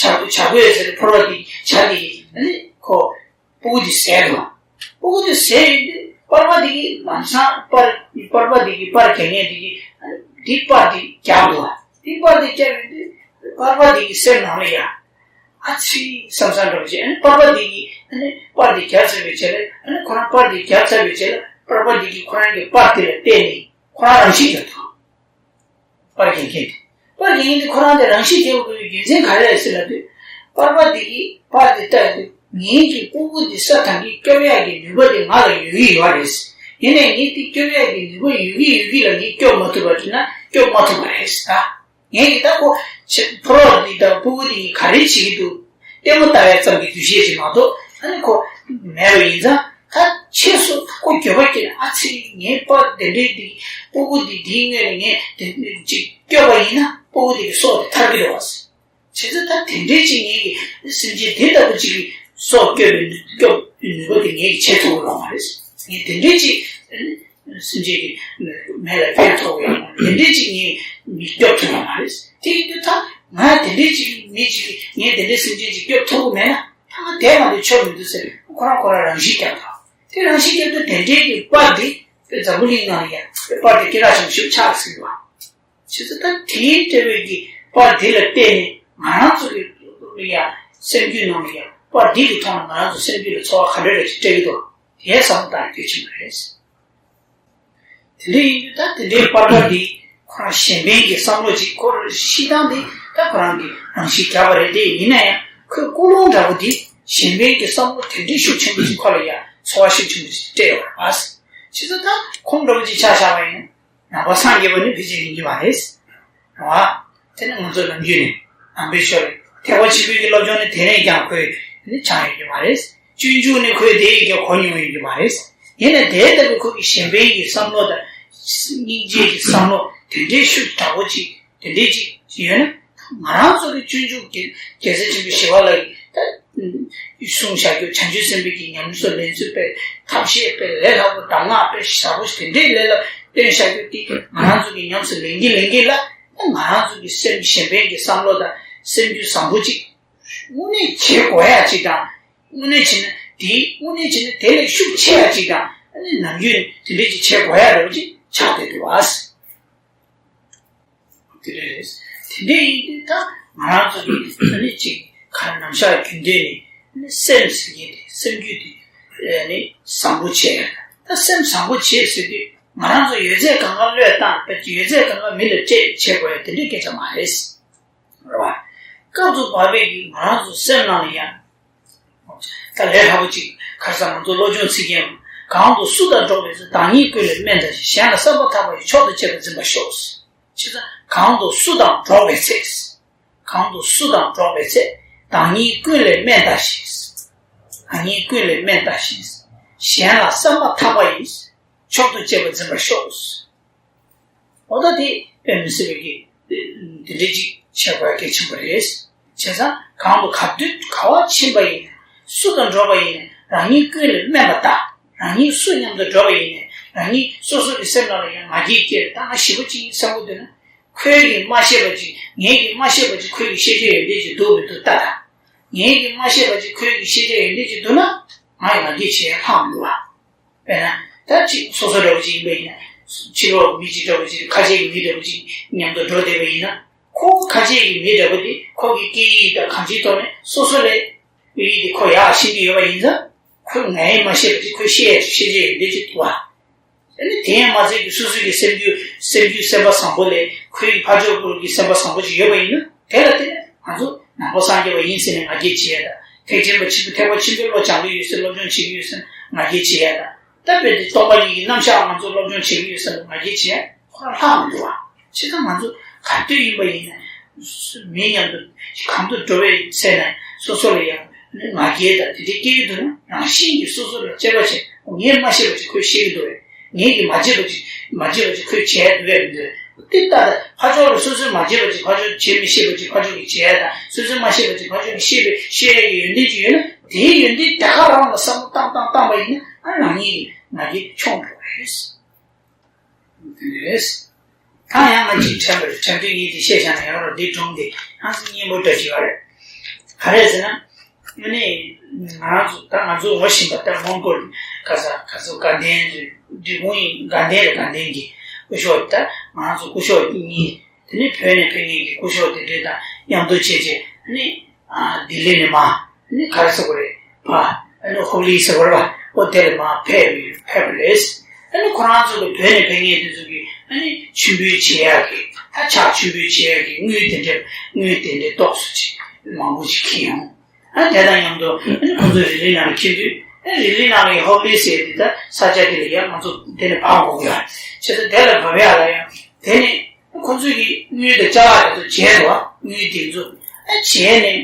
བྱ་བྱ་རྒོད་ཟེར། ཕོ་རོག་དེ་གིས། བྱ་དེ་གིས་ཨ་ནི་ཁོ་སྤུ་གུ་དེ་བཟས་འདུག་སྤུ་གུ་དེ་བཟས་ཡོང་དུས། པར་པ་དེ་གིས་ལམ་སང་པར་པར་པ་དེ་གིས། པར་རྒྱག་མཁན་དེ་གིས་དེ་པར་དེ་བརྒྱབ་འདུག་དེ་པར་དེ་བརྒྱབ་ཡོང་དུས། པར་པ་དེ་གི་སེམས་ནང་ལ་ཡ་ཨ་ཙི་བསམ་བསམ་འདྲ་བོ་བྱས། ཨ་ནི་པར་པ་དེ་གིས་ཨ་ནི་པར་དེ་བརྒྱབ་ཚར་བའི་རྗེས་ལ། ཨ་ནི་ཁོ་རང་པར་དེ་བརྒྱབ་ཚར་བའི་རྗེས་ལ། པར་པ་དེ་གིས་ཁོ་རང་གི་པར་དེ་ལ་བལྟས་ནས་ཁོ་རང་རང་ཤི་རྒྱག་འདུག་པར་རྒྱག་མཁན་དེ། པར་རྒྱག་མཁན་དེ་ཁོ་རང་དེ་རང་ཤི་ཐེབས་དགོས་པའི་རྒྱུ་མཚན་ག་རེ་རེད་ཟེར་ལབ་དུས། པར་པ་དེ་གིས་པར་དེ་ལྟ་དུས། ངའི་གི་སྤུ་གུ་འདི་ས་ཐང་གིས་སྐྱོབ་ཡག་གི་ནུས་པ་དེ་ང་ལ་ཡོད་ཀྱི་ཡོད་རེད། ཡིན་ནའི་ངས་དེ་སྐྱོབ་ཡག་གི་ནུས་པ་ཡོད་ཀྱི་ཡོད་ཀྱི་ལ་ངས་སྐྱོབ་མ་ཐུབ་པ་བྱས་ན་སྐྱོབ་མ་ཐུབ་པ་རེད་ད། ངས་ཀྱི་ད་ཁོ་ཕོ་རོག་འདི་དང་སྤུ་གུ་འདི་གིས་ག་རེ་བྱེད་ཀྱི་འདུག་ལྟད་མོ་ལྟ་ཡག་ཙམ་གྱི་འདུ་ཤེས་ཅིག་མ་གཏོགས། ཨ་ནི་ཁོ་མེད་པ་ཡིན་ཙང་། ད་ཕྱིས་སུ་ཁོ་འགྱོད་པ་སྐྱེས་ནས། ཨ་ཙི། ངའི་པར་དེ་འདྲའི་འདི། སྤུ་གུ་འདི་འདིའི་སྔོན་ནས་ངས་དེ་ཅིག་སྐྱོབ་པ་ཡིན་ན་སྤུ་གུ་འདི་གི་སྲོག་དེ་ཐར་གྱི་རེད་པ། བྱས་ཙང་ད་དེ་འདྲའི་ཅིག་ངེད་ཀྱིས་སེམས་ཅན་དེ་ལྟ་བུ་ཅིག་གི་སྲོག་སྐྱོབ་པའི་སྐྱོབ་པའི་ནུས་པ་དེ་ངེད་ཀྱིས་བྱེད་ཐུབ་ཀྱི་ཡོད་མ་རེད། ངས་དེ་འདྲའི་ཅིག་སེམས་ཅན་གྱི་མི་ལ་ཕན་ཐོགས་ཀྱི་ཡོད་མ་རེད། དེ་འདྲའི་ཅིག་ངས་མི་སྐྱོབ་ཐུབ་ཡོད་མ་རེད། དེ་ཡིན་དུས་ད་ང་དེ་འདྲའི་ཅིག་མི་ཅིག་གིས་ངས་དེ་འདྲའི་སེམས་ཅན་ཅིག་སྐྱོབ་ཐུབ་ཀྱི་མེད་ན། ད་ང་དེ་མ་གཏོགས་ཆོག་མི་འདུག་ཟེར། ཁོ་རང་ཁོ་རང་རང་ཤི་བརྒྱབ་དང་། དེ་རང་ཤི་བརྒྱབ་དུས་དེ་འདྲའི་གི་པར་འདི་དཔེ་འཛམ་བུ་གླིང་ནང་ཡ་དཔེ་པར་དེ་སྐད་གྲགས་ཆེན་པོ་ཞིག་ཆགས་ཟིན་པ། བྱས་ཙང་ད་དེའི་ལྟེ་བའི་གི་པར་འདི་ལ་བལྟས་ནས་ང་རང་ཚོ་གི་ལ་ཡ་སེམས་རྒྱུད་ནང་ལ་ཡ་པར་འདི་གི་ཐོག་ནས་ང་རང་ཚོ་སེམས་རྒྱུད་ལ་ཚོར་བ་ག་འདྲ་རེ་ཞིག་སྤྲད་ཀྱི་འདུག་དེ་བསམ་བློ་བཏང་ཡ་གལ་ཆེན་པོ་རེད། དེ་འདྲ་ཡིན་དུས་ད་དེ་འདྲའི་པར་པ་འདི་ཁོ་རང་གཞན་ཕན་གྱི་བསམ་བློ་ཅིག་ཁོ་རང་ཤི་སྟངས་འདི་ད་ཁོ་རང་གི་རང་ཤི་བརྒྱབ་པ་རེད། དེ་ཡིན་ན་ཡང་ཁོས་ཀུན་སློང་འདྲ་པོ་འདི་གཞན་ཕན་གྱི་བསམ་བློ་དེ་འདྲའི་ཤུགས་ཆེན་པོ་ཅིག་ཁོ་ལ་ཡ་ཚོར་བ་ཤུགས་ཆེན་པོ་ཅིག་སྤྲད་ཡོད་རེད་པ། བྱས་ཙང་ད་ཁོང་འདྲ་པོ་ཅིག་ཆ་བཞག་པ་ཡིན་ན། ནང་པ་སངས་རྒྱས་པ་ནི་ཕལ་ཆེར་ཡིན་གྱི་མ་རེད། རེད་བ། དེ་ནི་ང་ཚོ་ནམ་རྒྱུན་ནས་ནང་པའི་ཆོས་ལ་ཐེག་པ་ཆེན་པོའི་གི་སློབ་སྦྱོང་ནི་དེ་ནས་ཀྱང་ཁོས་ནི་སྦྱངས་ཡོད་ཀྱི་མ་རེད། སྤྱོད་འཇུག་ནི་ཁོས་དེ་ཡིན་ཀྱང་གོ་མྱོང་ཡོད་ཀྱི་མ་རེད། ཡིན་ནའི་དེ་ལྟ་བུའི་ཁོ་གི་གཞན་ཕན་གྱི་བསམ་བློ་དང་། སྙིང་རྗེ་གི་བསམ་བློ་དེ་འདྲའི་ཤུགས་དྲག་པོ་ཅིག་དེ་འདྲའི་ཅིག་ཅིག་ཡོད་ན། ང་རང་ཚོ་གི་སྤྱོད་འཇུག་གི་རྒྱལ་སྲས་ཆེན་པོ་ཞི་བ་ལྷ་ཡིས་ད་གསུངས་བཞག་རྒྱུ། བྱང་ཆུབ་སེམས་དཔའི་གི་ཉམས་སུ་ལེན་ཚུལ་དཔེ་ཐབས་ཤེས་དཔེ་ལས་སླ་པོ། གདམས་ངག་དཔེ་ཞེ་པོ་དེ་འདྲའི་ལས་ལ་བསྟན་བཞག་རྒྱུ་དེ་ང་རང་ཚོ་གི་ཉམས་སུ་ལེན་གྱིན་ལེན་གྱིན་ལ། ང་རང་ཚོ་གི་སེམས་གཞན་ཕན་གྱི་བསམ་བློ་དང་སེམས་རྒྱུད་བཟང་པོ་ཅིག་དངོས་གནས་བྱེད་དགོས་ཡ་ཅིག་དང་། དངོས་གནས་བྱེད་ན་དེ་དངོས་གནས་བྱེད་ན་དེ་ལས་ཤུགས་ཆེ་ཡ་ཅིག་དང་། ཨ་ནི་ནམ་རྒྱུན་དེ་འདྲས་ཅིག་བྱེད་དགོས་ཡ་འདྲ་པོ་ཅིག་ཆགས་བསྡད་འདུག་བ། དེ་འདྲ་རེད། དེ་འདྲ་ཡིན་དུས་ད་ང་རང་ཚོ་གི་ཨ་ནི་ཅིག་ག་རེ་ནམ་ཞག་རྒྱུན་ལྡན་ནས་ཨ་ནི་སེམས་ཟེར་མཁན་དེ། སེམས་རྒྱུད་དེ་ཨ་ནི་བཟང་པོ་བྱས། ད་སེམས་བཟང་པོ་བྱས་ཟེར་དུས། ང་རང་ཚོ་ཡོད་ཚད་གང་ག་བློས་བཏང་། ཡོད་ཚད་གང་ག་མི་ལ་སྤྲད་བྱེད་དགོས་ཡ་དེ་འདྲའི་སྐད་ཆ་མ་རེད། རེད་བ། སྐབས་སུ་བབས་པའི་གི་ང་རང་ཚོ་སེམས་ནང་ལ་ཡང་། ད་ལས་སླ་པོ་ཅིག་ཁར་ས་ང་ཚོ་སློབ་སྦྱོང་ཚིག་རྒྱན། གང་དུ་སུ་དང་འགྲོགས་པའི་ཚེ། བདག་ཉིད་ཀུན་ལས་དམན་བལྟ་ཞིང་། གཞན་ལ་བསམ་པ་ཐག་པ་ཡིས། མཆོག་ཏུ་གཅེས་པར་འཛིན་པར་ཤོག་བྱས་ཙང་གང་དུ་སུ་དང་འགྲོགས་པའི་ཚེ། གང་དུ་སུ་དང་འགྲོགས་པའི་ཚེ། བདག་ཉིད་ཀུན་ལས་དམན་བལྟ་ཞིང་། བདག་ཉིད་ཀུན་ལས་དམན་བལྟ་ཞིང་། གཞན་ལ་བསམ་པ་ཐག་པ་ཡིས། མཆོག་ཏུ་གཅེས་པར་འཛིན་པར་ཤོག་འོ་ད་དེ་དཔེ་མི་སྲིད་པའི་གི་འདི་འདྲ་ཅིག་བྱེད་དགོས་གལ་ཆེན་པོ་རེད། བྱས་ཙང་གང་དུ་ག་དུས་ག་བ་ཕྱིན་པ་ཡིན། སུ་དང་འགྲོགས་པ་ཡིན། རང་ཉིད་ཀུན་ལས་དམན་པ་ལྟ། རང་ཉིད་སུ་མཉམ་དུ་འགྲོགས་པ་ཡིན། རང་ཉིད་སོ་སོ་གི་སེམས་ནང་ལ་ཡང་ང་རྒྱལ་སྐྱེས། ད་ང་ཞེ་པོ་ཅིག་ཡིན་བསམ་གྱི་འདུག་ན། ཁོས་ཀྱིས་མ་ཤེས་པ་ཅིག་ངས་ཀྱིས་མ་ཤེས་པ་ཅིག་ཁོས་ཀྱིས་ཤེས་བྱ་ཡོན་ཏན་ཅིག་འདུག་མི་འདུག་ལྟ་དང་། ངས་ཀྱིས་མ་ཤེས་པ་ཅིག་ཁོས་ཀྱིས་ཤེས་བྱ་ཡོན་ཏན་ཅིག་འདུག་ན། ང་ཡི་ང་རྒྱལ་བྱེད་ཡ་ལྷག་མི་འདུག་བ། དཔེར་ན། ད་ཅིག་སོ་སོ་འདྲ་པོ་ཅིག་ཡིན་པ་ཡིན་ན། ཕྱི་ལོགས་མི་ཅིག་འདྲ་པོ་ཅིག་ཁ་ཆེ་གི་མི་འདྲ་པོ་ཅིག་མཉམ་དུ་འགྲོ་བསྡད་པ་ཡིན་ན། ཁོ་ཁ་ཆེ་གི་མི་འདྲ་པོ་དེ་ཁོ་གི་སྐད་ཡིག་དང་གང་ཅིའི་ཐོག་ནས་སོ་སོ་ལས་སྐད་ཡིག་དེ་ཁོ་ཡག་ཤེས་ཀྱི་ཡོད་པ་ཡིན་ཙང་། ཁོས་ངས་མ་ཤེས་པ་ཅིག་ཁོས་ཤེས་ཤེས་ཀྱི་ཡོད་འདི་ཅིག་འདུག་བ། ཨ་ནི་དེ་ཡང་མ་ཚད་ཀྱི་སོ་སོ་གི་སེམས་རྒྱུད་སེམས་རྒྱུད་སེམས་པ་བཟང་པོ་ལས་ཁོའི་ཕར་ཕྱོགས་སྐོར་གྱི་སེམས་པ་བཟང་པོ་ཅིག་ཡོད་པ་ཡིན་ན། དེ་ལ་བརྟེན་ནས་ང་ཚོ་ནང་པ་སངས་རྒྱས་པ་ཡིན་ཟེར་ནས་ང་རྒྱལ་བྱེད་ཡ་དང་། ཐེག་ཆེན་པ་ཆེན་པོ་ཐེག་པ་ཆེན་པོའི་བློ་སྦྱང་གི་ཡོད་ཟེར་སློབ་སྦྱོང་བྱེད་ཀྱི་ཡོད་ཟེར་ང་རྒྱལ་བྱེད་ཡ་དང་། ད་དཔེ་དེ་སྟོང་པ་ཉིད་ཀྱི་རྣམ་གཞག་ང་ཚོ་སློབ་སྦྱོང་བྱེད་ཀྱི་ཡོད་ཟེར་ང་རྒྱལ་བྱེད་ཡ་ཁོ་རང་ལྷག་མི་འདུག་བ། བྱས་ཙང་ང་ཚོ་ག་དུས་ཡིན་པ་ཡིན་ན། མི་མཉམ་དུ་གང་དུ་འགྲོ་བའི་ཚེ་ན་སོ་སོ་ལ་ཡང་ང་རྒྱལ་དང་དེ་འདྲའི་སྐྱེ་ཡི་འདུག་ན། རང་བཞིན་གྱིས་སོ་སོ་ལ་དཔྱད་པ་བྱས། ངས་མ་ཤེས་པ་ཅིག་ཁོས་ཤེས་ཀྱི་འདུག་བས། ངས་ཀྱིས་མ་བྱས་པ་ཅིག་མ་བྱས་པ་ཅིག་ཁོས་བྱས་འདུག་བས་མི་འདུག་བས། དེ་ལྟ་སྟེ་ཕར་ཕྱོགས་ལ་སོ་སོས་མ་བྱས་པ་ཅིག་ཕར་ཕྱོགས་བྱས་མི་ཤེས་པ་ཅིག་ཕར་ཕྱོགས་ཀྱིས་བྱས་དང་། སོ་སོས་མ་ཤེས་པ་ཅིག་ཕར་ཕྱོགས་ཀྱིས་ཤེས་པའི་ཤེས་ཡས་ཀྱི་ཡོན་ཏན་ཅིག་ཡོད་ན། དེའི་ཡོན་ཏན་དེ་ག་རང་ལ་བསམ་བློ་བཏང་བཏང་བཏང་པ་ཡིན་ན། ཨ་རང་ཉིད་ཀྱི་ང་རྒྱལ་ཆུང་འགྲོ་རེད། དེ་འདྲ་རེད། ད་ཡང་ང་ཅིག་དྲན་པ་རེད། དྲན་དུས་ངས་དེ་བཤད་བཞག་ན་ཡང་རོ་འདི་སྒྲུང་འདི་ཧང་སང་སྙན་པོ་འདྲ་ཞིག་ཡོད་རེད། ག་རེ་ཟེར་ན། ཨ་ནི་ང་རང་ཚོ་ད་ང་ཚོ་ངོ་ཤེས་པ་ད་མོང་གོལ་ག་ས་ག་ཚོད་དགའ་ལྡན་རེད། འབྲི་གུང་ཡིན། དགའ་ལྡན་རེད། དགའ་ལྡན་གྱི་སྐུ་ཞབས། ད་ང་རང་ཚོ་སྐུ་ཞབས་གཉིས། དེ་ནས་བོད་ནས་ཕེབས་མཁན་གྱི་སྐུ་ཞབས་དེ་འདྲས་དང་མཉམ་དུ་བྱས་བྱས་ནི། ཨ། ལྡི་ལི་ནས་མར་ནི་ག་རེ་ཟེར་དགོས་རེད། ཕ། ཨ་ནི་ཧུག་ལི་ཟེར་དགོས་རེད་པ། ཨོ་དེ་ལ་མར་ཕེབས་ཕེབས་པ་རེད། ཨ་ནི་ཁོ་རང་ཚོ་གི་བོད་ནས་ཕེབས་མཁན་དེ་ཚོ་གི་ཨ་ནི་མཆོད་འབུལ་བྱེད་ཡག་གི། ད་ཕྱག་མཆོད་འབུལ་བྱེད་ཡག་གི་དངུལ་དེ་འདྲས། དངུལ་དེ་འདྲས་ཏོག་ཙམ་ཅིག་མང་པོ་ཅིག་ཁྱེར་ཡོང་། ཨ། དེ་དང་མཉམ་དུ་ཨ་ནི་ཁོ་ཚོ་རི་ལི་ནང་ལ་འཁྱེར་དུས། ཨ། རི་ལི་ནང་ལ་ཡ་ཧུག་ལི་ཟེར་དེ་ད་ས་ཆ་དེ་ལ་ཡ་ང་ཚོ་དེ་ནས་བབས་དགོས་ཀྱི་ཡོད་རེད། བྱས་ཙང་དེ་ལ་བབས་ཡག་ལ་ཡ། དེ་ནས་ཁོ་ཚོས་ཀྱི་དངུལ་དང་ཅ་ལག་དེ་ཚོ་བརྗེས་འདུག་བ། དངུལ་དེ་ཚོ། ཨ། བརྗེས་ནས།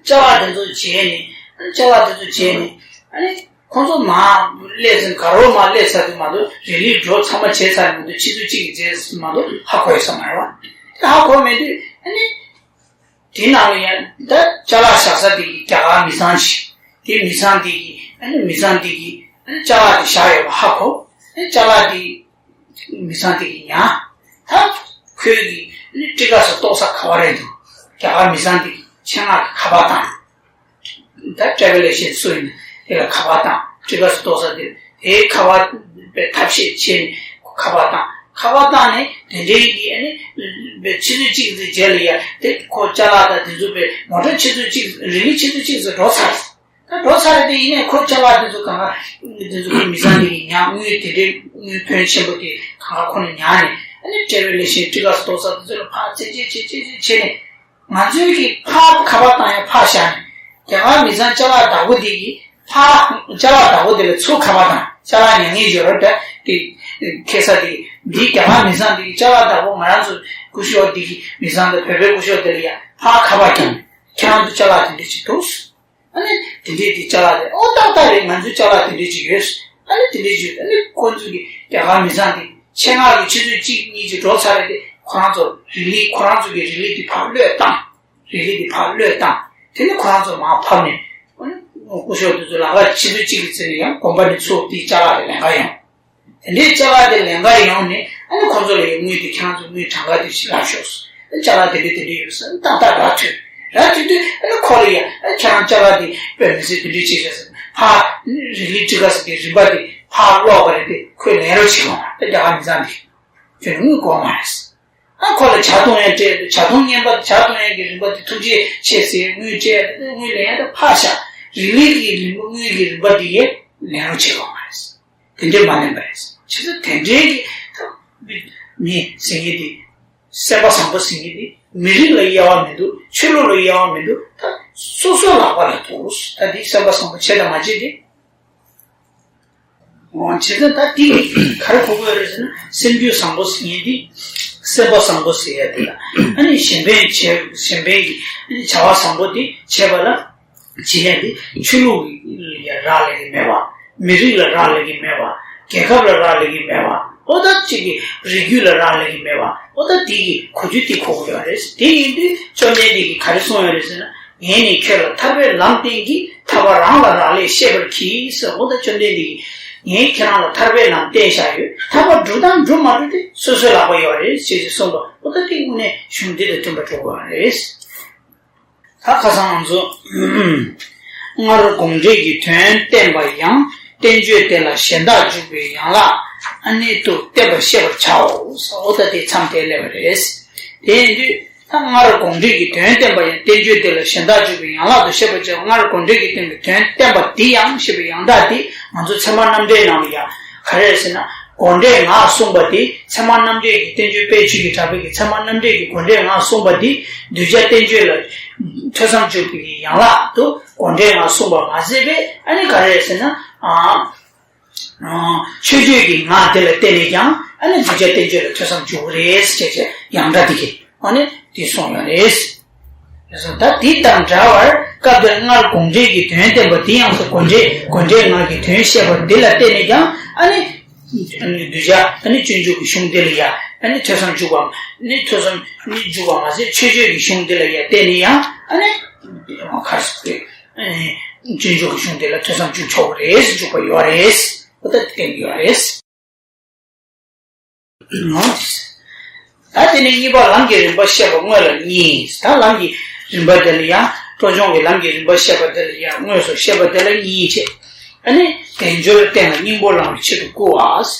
ཅ་ལག་དེ་ཚོ་བརྗེས་ནས། ཨ། ཅ་ལག་དེ་ཚོ་བརྗེས་ནས། ཨ་ནི་ཁོ་ཚོ་མར་སླེབས་ཚུན། དགའ་རོགས་མར་སླེབས་ཚར་དུས་མ་གཏོགས་རི་ལིའི་སྒྲོ་ཚང་མ་བྱས་ཚར་མ་གཏོགས། ཆུ་ཚོད་གཅིག་གི་རྗེས་མ་གཏོགས་ཧ་གོ་ཡོད་ས་མ་རེད་བ། དེ་ཧ་གོ་མེད་དུས་ཨ་ནི། དེ་ནང་ལ་ཡང་ད་ཅ་ལག་བཞག་ས་དེ་གི་རྒྱ་གར་མི་ཚང་ཞིག་དེ་མི་ཚང་དེ་གི། ཨ་ནི་མི་ཚང་དེ་གི་ཨ་ནི་ཅ་ལག་དེ་བཞག་ཡོད་པ་ཧ་གོ། ཨ་ནི་ཅ་ལག་དེ་མི་ཚང་དེ་གི་ཉར། ད་ཁོས་ཀྱི་ཨ་ནི་ཊི་ཀ་སི་གཏོགས་ས་ག་པར་རེད་འདུག་རྒྱ་གར་མི་ཚང་དེ་གི་ཆེད་མངགས་ཀྱི་ཁ་པར་བཏང་། ད་ཊེ་བལ་ལེ་ཤན་སུ་ཡིན་ན་དེ་ལ་ཁ་པར་བཏང་། ཊི་ཀ་སི་གཏོགས་ས་དེ། དེའི་ཁ་པར་པའི་ཐབས་ཤེས་བྱས་ནས་ཁ་པར་བཏང་། ཁ་པར་བཏང་ནས་དེ་འདྲའི་གི་ཨ་ནི་པའི་ཆུ་ཚོད་གཅིག་ཙམ་རྗེས་ལ་ཡ་དེ་ཁོ་ཅ་ལག་དང་དེ་ཚོ་པའི་མོ་ཊ་ཆུ་ཚོད་གཅིག་རི་ལི་ཆུ་ཚོད་གཅིག་ཙམ་འགྲོ་ཚར། ད་འགྲོ་ཚར་རེད་དེ། ཡིན་ནའི་ཁོ་ཅ་ལག་དེ་ཚོ་གང་ག་དེ་ཚོ་ཁོ་མི་ཚང་དེ་གི་ཉར། དངུལ་དེ་འདྲའི་དངུལ་ཕོན་ཆེན་པོ་དེ་གང་ག་ཁོ་ནས་ཉར་ནས། ཨ་ནི་ཊེ་བལ་ལེ་ཤན་ཊི་ཀ་སི་གཏོགས་ས་དེ་ཚོ་ལ་ཕར་བཙལ་བྱས་བྱས་བྱས་བྱས་བྱས་ནས། ང་ཚོའི་གི་ཕར་ཁ་པར་བཏང་ཡ་ཕར་བཞག་ནས། རྒྱ་གར་མི་ཚང་ཅ་ལག་བདག་པོ་དེ་གི་ཕར་ཅ་ལག་བདག་པོ་དེ་ལ་ཚུར་ཁ་པར་བཏང་། ཅ་ལག་ཉར་མཁན་ཡོད་རེད་དེ། དེ་ཁེ་ས་དེ་འདི་རྒྱ་གར་མི་ཚང་དེ་གི་ཅ་ལག་བདག་པོ་ང་རང་ཚོ་སྐུ་ཞབས་དེ་གི་མི་ཚང་དང་བོད་པའི་སྐུ་ཞབས་དེ་ལ་ཡ་ཕར་ཁ་པར་བརྒྱབ་ནས། ཁྱེད་རང་ཚོ་ཅ་ལག་དེ་འདྲ་ཅིག་འདུག་ཨ་ནི་དེ་འདྲས་དེ་ཅ་ལག་དེ། ཨོ་ཏག་ཏག་རེད། ང་ཚོའི་ཅ་ལག་དེ་འདྲས་ཅིག་ཡོད། ཨ་ནི་དེ་འདྲས་ཅིག་ཨ་ནི་ཁོ་ཚོ་གི་རྒྱ་གར་མི་ཚང་དེ་ཆེད་མངགས་ཀྱི་ཆུ་ཚོད་གཅིག་གཉིས་ཅིག་འགྲོ་ཚར་རེད་དེ། ཁོ་རང་ཚོ་རི་ལི། ཁོ་རང་ཚོ་གི་རི་ལི་དེ་ཕར་གློད་བཏང་། རི་ལི་དེ་ཕར་གློད་བཏང་། དེ་ནི་ཁོ་རང་ཚོ་མར་ཕབ་ནས། ཨ་ནི་སྐུ་ཞབས་དེ་ཚོ་ལམ་ཁ་ཆུ་ཚོད་གཅིག་གི་ཚེ་ནས་ཡང་དགོན་པ་ནས་ཚུར་དེའི་ཅ་ལག་དེ་ལེན་ག་ཡོང་། དེ་འདྲའི་ཅ་ལག་དེ་ལེན་ག་ཡོང་ནས། ཨ་ནི་ཁོང་ཚོ་ལ་ཡང་དངུལ་དེ། ཁྱེད་རང་ཚོ་དངུལ་གྲངས་ཀ་དེ་ཞིག་རག་ཤོག་ཟེར། ཨ་ནི་ཅ་ལག་དེ་འདྲ་དེ་འདྲ་ཡོད་ཟེར། ཏག་ཏག་རག་ཐུབ། རག་ཐུབ་དུས་ཨ་ནི་ཁོ་ལ་ཡ། ཨ་ནི་ཁྱེད་རང་ཅ་ལག་དེ་དཔེ་མི་སྲིད་དེ་འདྲ་བྱེད་ཤག་ཟེར། ཕར་རི་ལི་ཊི་ཀ་སི་གི་རིན་པ་དེ་ཕར་སློག་པ་རེད་དེ། ཁོས་ལེན་རོགས་བྱེད་དགོས་མ་རེད། རྒྱ་གར་མི་ཚང་དེ་ཁྱོད་ནི་དངུལ་དགོས་མ་རེད། ཨ་ཁོ་ལ་ཇ་འཐུང་ཡང་སྤྲད། ཇ་འཐུང་བརྙན་པ། ཇ་འཐུང་ཡང་གི་རིན་པ་དེ་ཐུགས་རྗེ་ཆེ་ཟེར་དངུལ་སྤྲད། དངུལ་ལེན་ཡང་ད་ཕར་བཞག་རི་ལི་གི་རིན་པ། དངུལ་གི་རིན་པ་དེ་ཡང་ལེན་རོགས་བྱེད་དགོས་མ་རེད། དེ་འདྲས་མ་ལེན་པ་རེད། བྱས་ཙང་དེ་འདྲའི་གི་ད་མི་ཟེར་མཁན་དེ། སེམས་པ་བཟང་པོ་ཟེར་མཁན་དེ་མི་རིགས་ལ་དབྱེ་བ་མི་འདུག་ཆོས་ལུགས་ལ་དབྱེ་བ་མི་འདུག་ད་སོ་སོའི་ལག་པ་ལ་ཐུག་ད་དེ་སེམས་པ་བཟང་པོ་བྱེད་དང་མ་བྱེད་དེ། འོ་བྱས་ཙང་ད་དེ་ག་རེ་གོ་དགོས་རེད་ཟེར་ན། སེམས་རྒྱུད་བཟང་པོ་ཟེར་མཁན་དེ། སེམས་པ་བཟང་པོ་ཟེར་ཡ་དེ་ལ། ཨ་ནི་གཞན་ཕན་བྱས། གཞན་ཕན་གྱི་ཨ་ནི་བྱ་བ་བཟང་པོ་དེ་བྱེད་པ་ལ། བྱེད་ཡ་དེ་ཆོས་ལུགས་ལ་ཡ་རག་ལས་ཀྱི་མེད་པ། མི་རིགས་ལ་རག་ལས་ཀྱི་མེད་པ། རྒྱལ་ཁབ་ལ་རག་ལས་ཀྱི་མེད་པ། ཨོ་ད་གཅིག་གི་རིགས་རྒྱུད་ལ་རག་ལས་ཀྱི་མེད་པ། ཨོ་ད་དེ་གི་གོ་རྒྱུ་དེ་གོ་དགོས་ཡོད་རེད། དེ་ཡིན་དུས་བཅོམ་ལྡན་འདས་ཀྱིས་ག་རེ་གསུངས་ཡོད་རེད་ཟེར་ན། ངས་ནི་ཁྱོད་ལ་ཐར་པའི་ལམ་བསྟན་གྱིས། ཐར་པ་རང་ལ་རག་ལས་ཤེས་པར་གྱིས་ཟེར། ཨོ་ད་བཅོམ་ལྡན་འདས་ཀྱིས་ངས་ཁྱེད་རང་ལ་ཐར་པའི་ལམ་བསྟན་བཞག་ཡོད། ཐར་པ་སྒྲུབ་དང་སྒྲུབ་མ་སྒྲུབ་དེ་སོ་སོའི་ལག་པ་ཡོད་རེད་ཅེས་གསུངས་པ། ཨོ་ད་དེ་དངོས་གནས་གཞུང་འདི་དང་མཐུན་པ་འགྲོ་དགོས་པ་རེད། ད་ཁ་སང་ང་ཚོ་སྔར་དགོངས་འགྲེལ་གྱི་དོན་བསྟན་པ་ཡང་། བསྟན་བཅོས་དེ་ལ་གཞན་དག་འཇུག་པའི་ཡན་ལག་ཨ་ནི་དུ་བསྟན་པ་ཤེས་པར་བྱའོ། ཨོ་ད་དེ་མཚམས་དེ་སླེབས་པ་རེད། དེ་ཡིན་དུས་ད་སྔར་དགོངས་འགྲེལ་གྱི་དོན་བསྟན་པ་ཡང་། བསྟན་བཅོས་དེ་ལ་གཞན་དག་འཇུག་པའི་ཡན་ལག་ཏུ་ཤེས་པར་བྱའོ། སྔར་དགོངས་འགྲེལ་གྱི་དོན་གྱི་དོན་བསྟན་པ་དེ་ཡང་ཞེས་པའི་ཡང་དག་དེ་ང་ཚོ་ཚད་མ་རྣམ་འགྲེལ་ནང་ལ་ཡང་ག་རེ་རེད་ཟེར་ན། དགོངས་འགྲེལ་ངག་གསུངས་པ་དེ་ཚད་མ་རྣམ་འགྲེལ་གྱི། བསྟན་བཅོས་དཔལ་ཆོས་ཀྱི་གྲགས་པའི་གི་ཚད་མ་རྣམ་འགྲེལ་གྱི་དགོངས་འགྲེལ་ངག་གསུངས་པ་དེ་གདུལ་བྱ་བསྟན་བཅོས་ལ་ཐོས་བསམ་འཇུག་པའི་གི་ཡན་ལག་ཏུ་དགོངས་འགྲེལ་ངག་གསུངས་པ་མ་ཟད་པས། ཨ་ནི་ག་རེ་རེད་ཟེར་ན། ཨ། ཨ། མཆོད་བརྗོད་ཀྱི་ངག་དེ་ལ་བརྟེན་ནས་ཀྱང་ཨ་ནི་གདུལ་བྱ་བསྟན་བཅོས་ལ་ཐོས་བསམ་འཇུག་གི་རེད་ཅེས་བྱས་ཡང་སྒྲ་དེ་གིས་ཨ་ནི་དེ་གསུངས་ཡོད་རེད། ད་དེ་དང་འདྲ་བར་སྐབས་དེར་སྔར་དགོངས་འགྲེལ་གྱི་དོན་བསྟན་པ་དེ་ཡང་སོ། དགོངས་འགྲེལ་དགོངས་འགྲེལ་ངག་གི་དོན་བཤད་པ་འདི་ལ་བརྟེན་ནས་ཀྱང་ཨ་ནི་གདུལ་བྱ་ཨ་ནི་སྤྱོད་འཇུག་གི་གཞུང་འདི་ལ་ཡང་ཨ་ནི་ཐོས་བསམ་འཇུག་པ་ནི་ཐོས་བསམ་ནི་འཇུག་པ་མ་ཟད་མཆོད་བརྗོད་ཀྱི་གཞུང་འདི་ལ་ཡང་བརྟེན་ནས་ཡང་ཨ་ནི་ཁ་སོ་སྤྱོད་འཇུག་གི་གཞུང་འདི་ལ་ཐོས་བསམ་འཇུག་ཆོག་པ་རེད། འཇུག་པ་ཡོད་རེད། ཨོ་ད་དེ་བསྟན་གྱི་ཡོད་རེད། ད་དེ་ནས་གཉིས་པ་ལམ་གྱི་རིམ་པ་བཤད་པ་དངོས་ལ་གཉིས། ད་ལམ་གྱི་རིམ་པ་དེ་ལ་ཡང་བློ་སྦྱོང་གི་ལམ་གྱི་རིམ་པ་བཤད་པ་དེ་ལ་ཡང་དངོས་སུ་བཤད་པ་དེ་ལ་གཉིས་བྱས། ཨ་ནི་དལ་འབྱོར་གཏན་ལ་སྙིང་པོ་བླང་བའི་ཆེད་དུ་བསྐུལ་བ།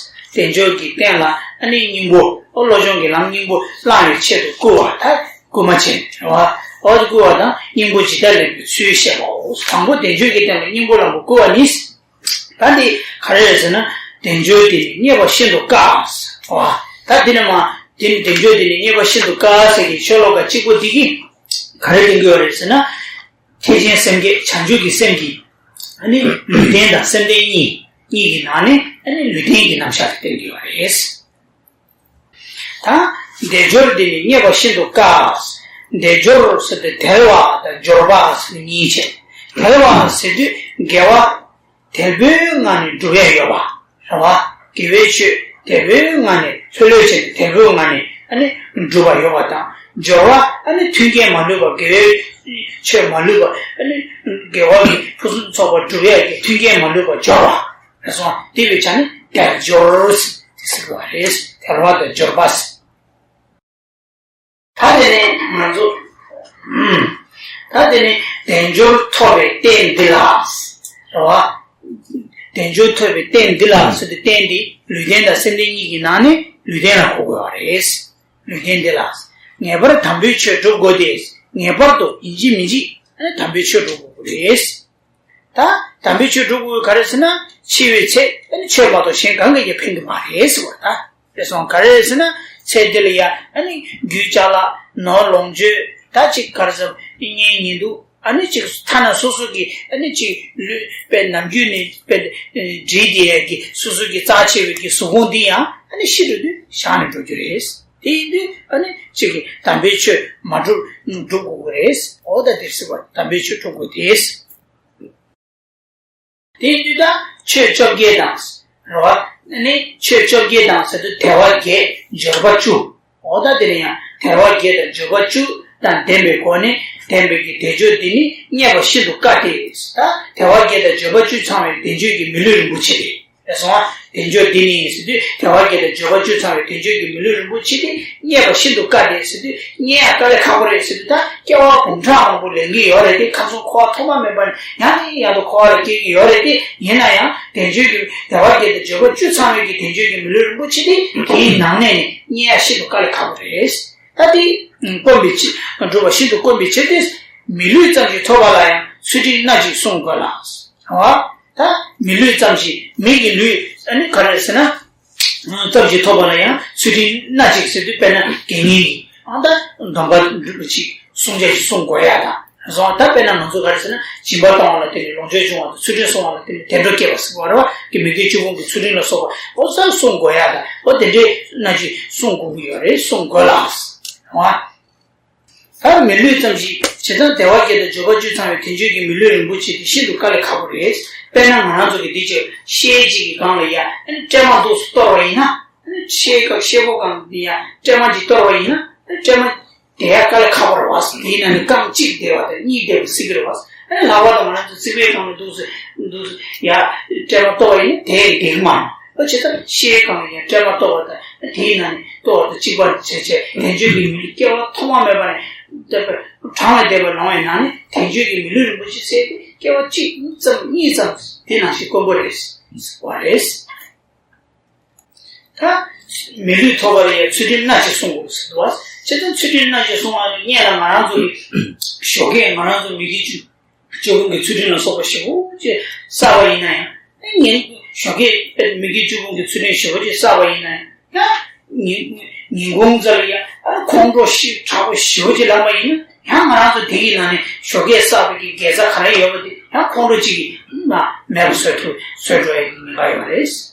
དལ་འབྱོར་གྱི་རྟེན་ལ་ཨ་ནི་སྙིང་པོ། བློ་སྦྱོང་གི་ལམ་སྙིང་པོ་བླང་བའི་ཆེད་དུ་བསྐུལ་བ། ད་བསྐུལ་མ་བྱས་རེད་བ། འོ་དེ་བསྐུལ་བ་དང་སྙིང་པོ་ཇི་ལྟར་ལེན་པའི་ཚུལ་བཤད་པའོ། དང་པོ་དལ་འབྱོར་གྱི་རྟེན་ལ་སྙིང་པོ་བླང་བར་བསྐུལ་བ་ནི། ད་འདི་ག་རེ་རེད་ཟེར་ན། དལ་འབྱོར་དེ་ནི་རྙེད་པ་ཤིན་ཏུ་དཀའ། བ། ད་འདི་ནི་མ། དེ་ནི་དལ་འབྱོར་དེ་ནི་རྙེད་པ་ཤིན་ཏུ་དཀའ་ཟེར་གྱི་ཤོ་ལོ་ཀ་གཅིག་པོ་འདི་གིས་ག་རེ་བསྟན་གྱི་ཡོད་རེད་ཟེར་ན། ཐེག་ཆེན་སེམས་བསྐྱེད་བྱང་ཆུབ་ཀྱི་སེམས་ཀྱི་ཨ་ནི་ལུས་རྟེན་དང་སེམས་རྟེན་གཉིས། གཉིས་ཀྱི་ནང་ནས་ཨ་ནི་ལུས་རྟེན་གྱི་རྣམ་གཞག་དེ་བསྟན་གྱི་ཡོད་རེད། ད་དལ་འབྱོར་འདི་ནི་རྙེད་པ་ཤིན་ཏུ་དཀའ། དལ་འབྱོར་ཟེར་དུས་དལ་བ་དང་འབྱོར་བ་ཟེར་གཉིས་བྱས། དལ་བ་ཟེར་དུས་དགེ་བ་དལ་པོའི་ངང་ནས་སྒྲུབ་ཡ་ཡོད་པ་རེད་བ། དགེ་བའི་ཆོས་དལ་པོའི་ངང་ནས་ལྷོད་ལྷོད་བྱས་ནས་དལ་པོའི་ངང་ནས་ཨ་ནི་སྒྲུབ་པ་ཡོད་པ་དང་། འབྱོར་བ་ཨ་ནི་མཐུན་རྐྱེན་མ་ལུས་པ། དགེ་བའི་ཆོས་མ་ལུས་པ། ཨ་ནི་དགེ་བ་གི་ཕུན་སུམ་ཚོགས་པ་སྒྲུབ་ཡ་གི་མཐུན་རྐྱེན་མ་ལུས་པ་འབྱོར་བ། རེད་སོང་། དེ་བས་ཀྱང་ནི་དལ་འབྱོར་ཟེར་གྱི་རེད། དལ་བ་དང་འབྱོར་པ་ཟེར། ད་དེ་ནས་ང་ཚོ། ད་དེ་ནས་དལ་འབྱོར་ཐོབ་པའི་རྟེན་འདི་ལ། རེད་བ། དལ་འབྱོར་ཐོབ་པའི་རྟེན་འདི་ལ་ཟེར་དུས་རྟེན་འདི་ལུས་རྟེན་དང་སེམས་རྟེན་གཉིས་ཀྱི་ནང་ནས་ལུས་རྟེན་ལ་གོ་དགོས་པ་རེད། ལུས་རྟེན་འདི་ལ། ངེས་པར་དམ་པའི་ཆོས་སྒྲུབ་དགོས་ཏེ། ངེས་པར་དུ་ཡིན་གཅིག་མིན་གཅིག་དམ་པའི་ཆོས་སྒྲུབ་དགོས་རེད། ད་དམ་པའི་ཆོས་སྒྲུབ་དགོས་ག་རེ་ཟེར་ན། འཆི་བའི་ཚེ་ཨ་ནི་ཆོས་མ་གཏོགས་གཞན་གང་གིས་ཀྱང་ཕན་གྱི་མ་རེད་ཟེར་བ་ད། རེད་སོང་། ག་རེ་ཟེར་ན་ཚེ་འདི་ལ་ཡ་ཨ་ནི་རྒྱུ་ཅ་ལག་ནོར་ལོངས་སྤྱོད་ད་ཅིག་ག་རེ་ཟེར་གཉེན་ཉེ་དུ་ཨ་ནི་ཅིག་ཐ་ན་སོ་སོ་གི་ཨ་ནི་ཅིག་ལུས་པའི་ནམ་རྒྱུན་ནས་པའི་འདྲེས་བསྡད་ཡ་གི་སོ་སོ་གི་རྩ་ཆེ་བའི་གི་གཟུགས་ཕུང་འདི་ཡང་ཨ་ནི་ཤི་འགྲོ་དུས་བཞག་ནས་འགྲོ་རྒྱུ་རེད། དེ་ཡིན་དུས་ཨ་ནི་ཅིག་གི་དམ་པའི་ཆོས་མ་སྒྲུབ་སྒྲུབ་དགོས་ཀྱི་རེད། འོ་ད་དེ་སྲིད་པ་དམ་པའི་ཆོས་སྒྲུབ་དགོས་ཏེ། དེ་ཡིན་དུས་ད་ཆོས་བཅོ་བརྒྱད་དང་། རེད་བ། ནི་ཆོས་བཅོ་བརྒྱད་དང་ཟེར་དུས་དལ་བ་བརྒྱད་འབྱོར་པ་བཅུ། འོ་ད་དེ་ནས་ཡང་དལ་བ་བརྒྱད་དང་འབྱོར་པ་བཅུ་དང་ལྡན་པའི་སྒོ་ནས་ལྡན་པའི་གི་དལ་འབྱོར་འདི་ནི་རྙེད་པ་ཤིན་ཏུ་དཀའ་སྟེ། ད་དལ་བ་བརྒྱད་དང་འབྱོར་པ་བཅུ་ཚང་བའི་དལ་འབྱོར་གྱི་མི་ལུས་རིན་པོ་ཆེ་རེད། རེད་སོང་ཨ། དལ་འབྱོར་འདི་ནི་ཟེར་དུས་དལ་བ་བརྒྱད་དང་འབྱོར་པ་བཅུ་ཚང་བའི་དལ་འབྱོར་གྱི་མི་ལུས་རིན་པོ་ཆེ་དེ་རྙེད་པ་ཤིན་ཏུ་དཀའ་སྟེ་ཟེར་དུས་རྙེད་ཡ་དཀའ་ལས་ཁག་པོ་རེད་ཟེར་དུས། ད་སྐྱེ་བ་འབུམ་ཕྲག་མང་པོ་ལེན་གྱི་ཡོད་རེད་དེ། ཁ་སང་འཁོར་བ་ཐོག་མ་མེད་པ་ནས་ཡང་ནས་ཡང་དུ་འཁོར་བ་ལ་སྐྱེ་གི་ཡོད་རེད་དེ། ཡིན་ན་ཡང་དལ་འབྱོར་གྱི་དལ་བ་བརྒྱད་དང་འབྱོར་པ་བཅུ་ཚང་བའི་གི་དལ་འབྱོར་གྱི་མི་ལུས་རིན་པོ་ཆེ་དེ་དེའི་ནང་ནས་ནི་རྙེད་ཡ་ཤིན་ཏུ་དཀའ་ལས་ཁག་པོ་རེད། ད་དེ་དཀོན་པའི་ཕྱིར། སྒྲུབ་པ་ཤིན་ཏུ་དཀོན་པའི་ཕྱིར་ཏེ། མི་ལུས་ཙམ་ཞིག་ཐོབ་པ་ལ་ཡང་ཚུལ་ཁྲིམས་སྣ་གཅིག་བསྲུང་དགོས་ལ། ཨ། ད་མི་ལུས་ཙམ་ཞིག་མི་གི་ལུས་ཨ་ནི་ག་རེ་ཟེར་ན། ཙམ་ཞིག་ཐོབ་པ་ལ་ཡང་ཚུལ་ཁྲིམས་སྣ་གཅིག་ཟེར་དུས་དཔེར་ན་དགེ་བསྙེན་གྱི་ཨ་ད་སྡོམ་པ་གཅིག་བསྲུང་བྱ་ཞིག་བསྲུང་དགོས་ཡ་དང་། བཟང་ད་དཔེར་ན་ང་ཚོ་ག་རེ་ཟེར་ན་སྦྱིན་པ་གཏོང་བ་ལ་བརྟེན་ནས་ལོངས་སྤྱོད་འབྱུང་བ་དང་། ཚུལ་ཁྲིམས་བསྲུང་བ་ལ་བརྟེན་ནས་བདེ་འགྲོ་སྐྱེ་བ་ཟེར་བ་རེད་བ། དེ་མི་དགེ་བཅུ་སྤོང་གི་ཚུལ་ཁྲིམས་ལ་སོགས་པ་འོ་ཙམ་བསྲུང་དགོས་ཡ་དང་། འོ་དེ་འདྲའི་སྣ་གཅིག་བསྲུང་དགོས་ཀྱི་ཡོད་རེད། བསྲུང་དགོས་ལ། ད་མི་ལུས་ཙམ་ཞིག་བྱས་ཙང་བདེ་བ་བརྒྱད་དང་འབྱོར་པ་བཅུ་ཚང་བའི་དལ་འབྱོར་གྱི་མི་ལུས་རིན་པོ་ཆེ་དེ་ཤིན་ཏུ་དཀའ་ལས་ཁག་པོ་རེད། དཔེར་ན་ང་རང་ཚོ་གི་འདི་ཅིག་ཤེལ་ཅིག་གི་སྒང་ལ་ཡ་ཨ་ནི་སྲན་མ་འདུག་སེ་གཏོར་བ་ཡིན་ན། ཨ་ནི་ཤེལ་ཀ་ཤེལ་སྒོ་སྒང་འདི་ཡ་སྲན་མ་ཅིག་གཏོར་བ་ཡིན་ན། ཨ་ནི་སྲན་མ་དེ་ཡ་དཀའ་ལས་ཁག་པོ་རེད་བ། དེའི་ནང་ནས་རྐང་གཅིག་བདེ་བ་དང་གཉིས་བདེ་བ་སྲིད་ཀྱི་རེད་བ། ཨ་ནི་ལྷག་པར་དུ་ང་རང་ཚོ་རྩིག་པའི་སྒང་ལ་འདུག་སེ་འདུག་སེ་ཡ་སྲན་མ་གཏོར་བ་ཡིན་ན་དེ་བདེ་གི་མ་རེད། ཨ་བྱས་ཙང་ཤེལ་སྒང་ལ་ཡང་སྲན་མ་གཏོར་བ་དང་དེའི་ནང་ནས་གཏོར་བ་དང་གཅིག་པ་བྱས་བྱས་དལ་འབྱོར་གྱི་མི་ལུས་སྐྱེ་བ་ཐོག་མ་མེད་པ་ནས་གྲངས་ལས་འདས་པ་ལོངས་པའི་ནང་ནས་དལ་འབྱོར་གྱི་མི་ལུས་རིན་པོ་ཆེ་ཟེར་དེ་སྐྱེ་བ་གཅིག་ཙམ་གཉིས་ཙམ་དེ་ནང་བཞིན་དཀོན་པོ་རེད་ཟེར་བ་རེད། ད་མི་ལུས་ཐོབ་པ་ལ་ཡང་ཚུལ་ཁྲིམས་སྣ་གཅིག་བསྲུང་དགོས་ཟེར་བ། བྱས་ཙང་ཚུལ་ཁྲིམས་སྣ་གཅིག་བསྲུང་བ་ལ་སྔོན་ལ་ང་རང་ཚོ་གི་ཞོགས་ཀས་ང་རང་ཚོ་མི་དགེ་བཅུ། བཅུ་སྤོང་གི་ཚུལ་ཁྲིམས་ལ་སོགས་པ་ཞེ་པོ་ཅིག་བསགས་པ་ཡིན་ན་ཡང་། ཨ་ཉིན་ཞོགས་ཀས་དཔེ་མི་དགེ་བཅུ་སྤོང་གི་ཚུལ་ཁྲིམས་ཞེ་པོ་ཅིག་བསགས་པ་ཡིན་ན་ཡང་། ཡང་ཉིན་ཉིན་གུང་ཙམ་ལ་ཡང་ཨ་ཁོང་ཁྲོ་ཞེ་དྲག་པོ་ཞེ་པོ་ཅིག་ལངས་པ་ཡིན་ན་ཡང་ང་རང་ཚོ་དེ་གི་ནང་ནས་ཞོགས་ཀས་བསགས་པའི་གི་དགེ་རྩ་ག་རེ་ཡོད་པ་དེ་ཡང་ཁོང་ཁྲོ་གཅིག་གིས་མ་མེད་པ་བཟོ་ཐུབ་བཟོ་འགྲོ་ཡ་གི་ཉེན་ཁ་ཡོད་པ་རེད། བྱས་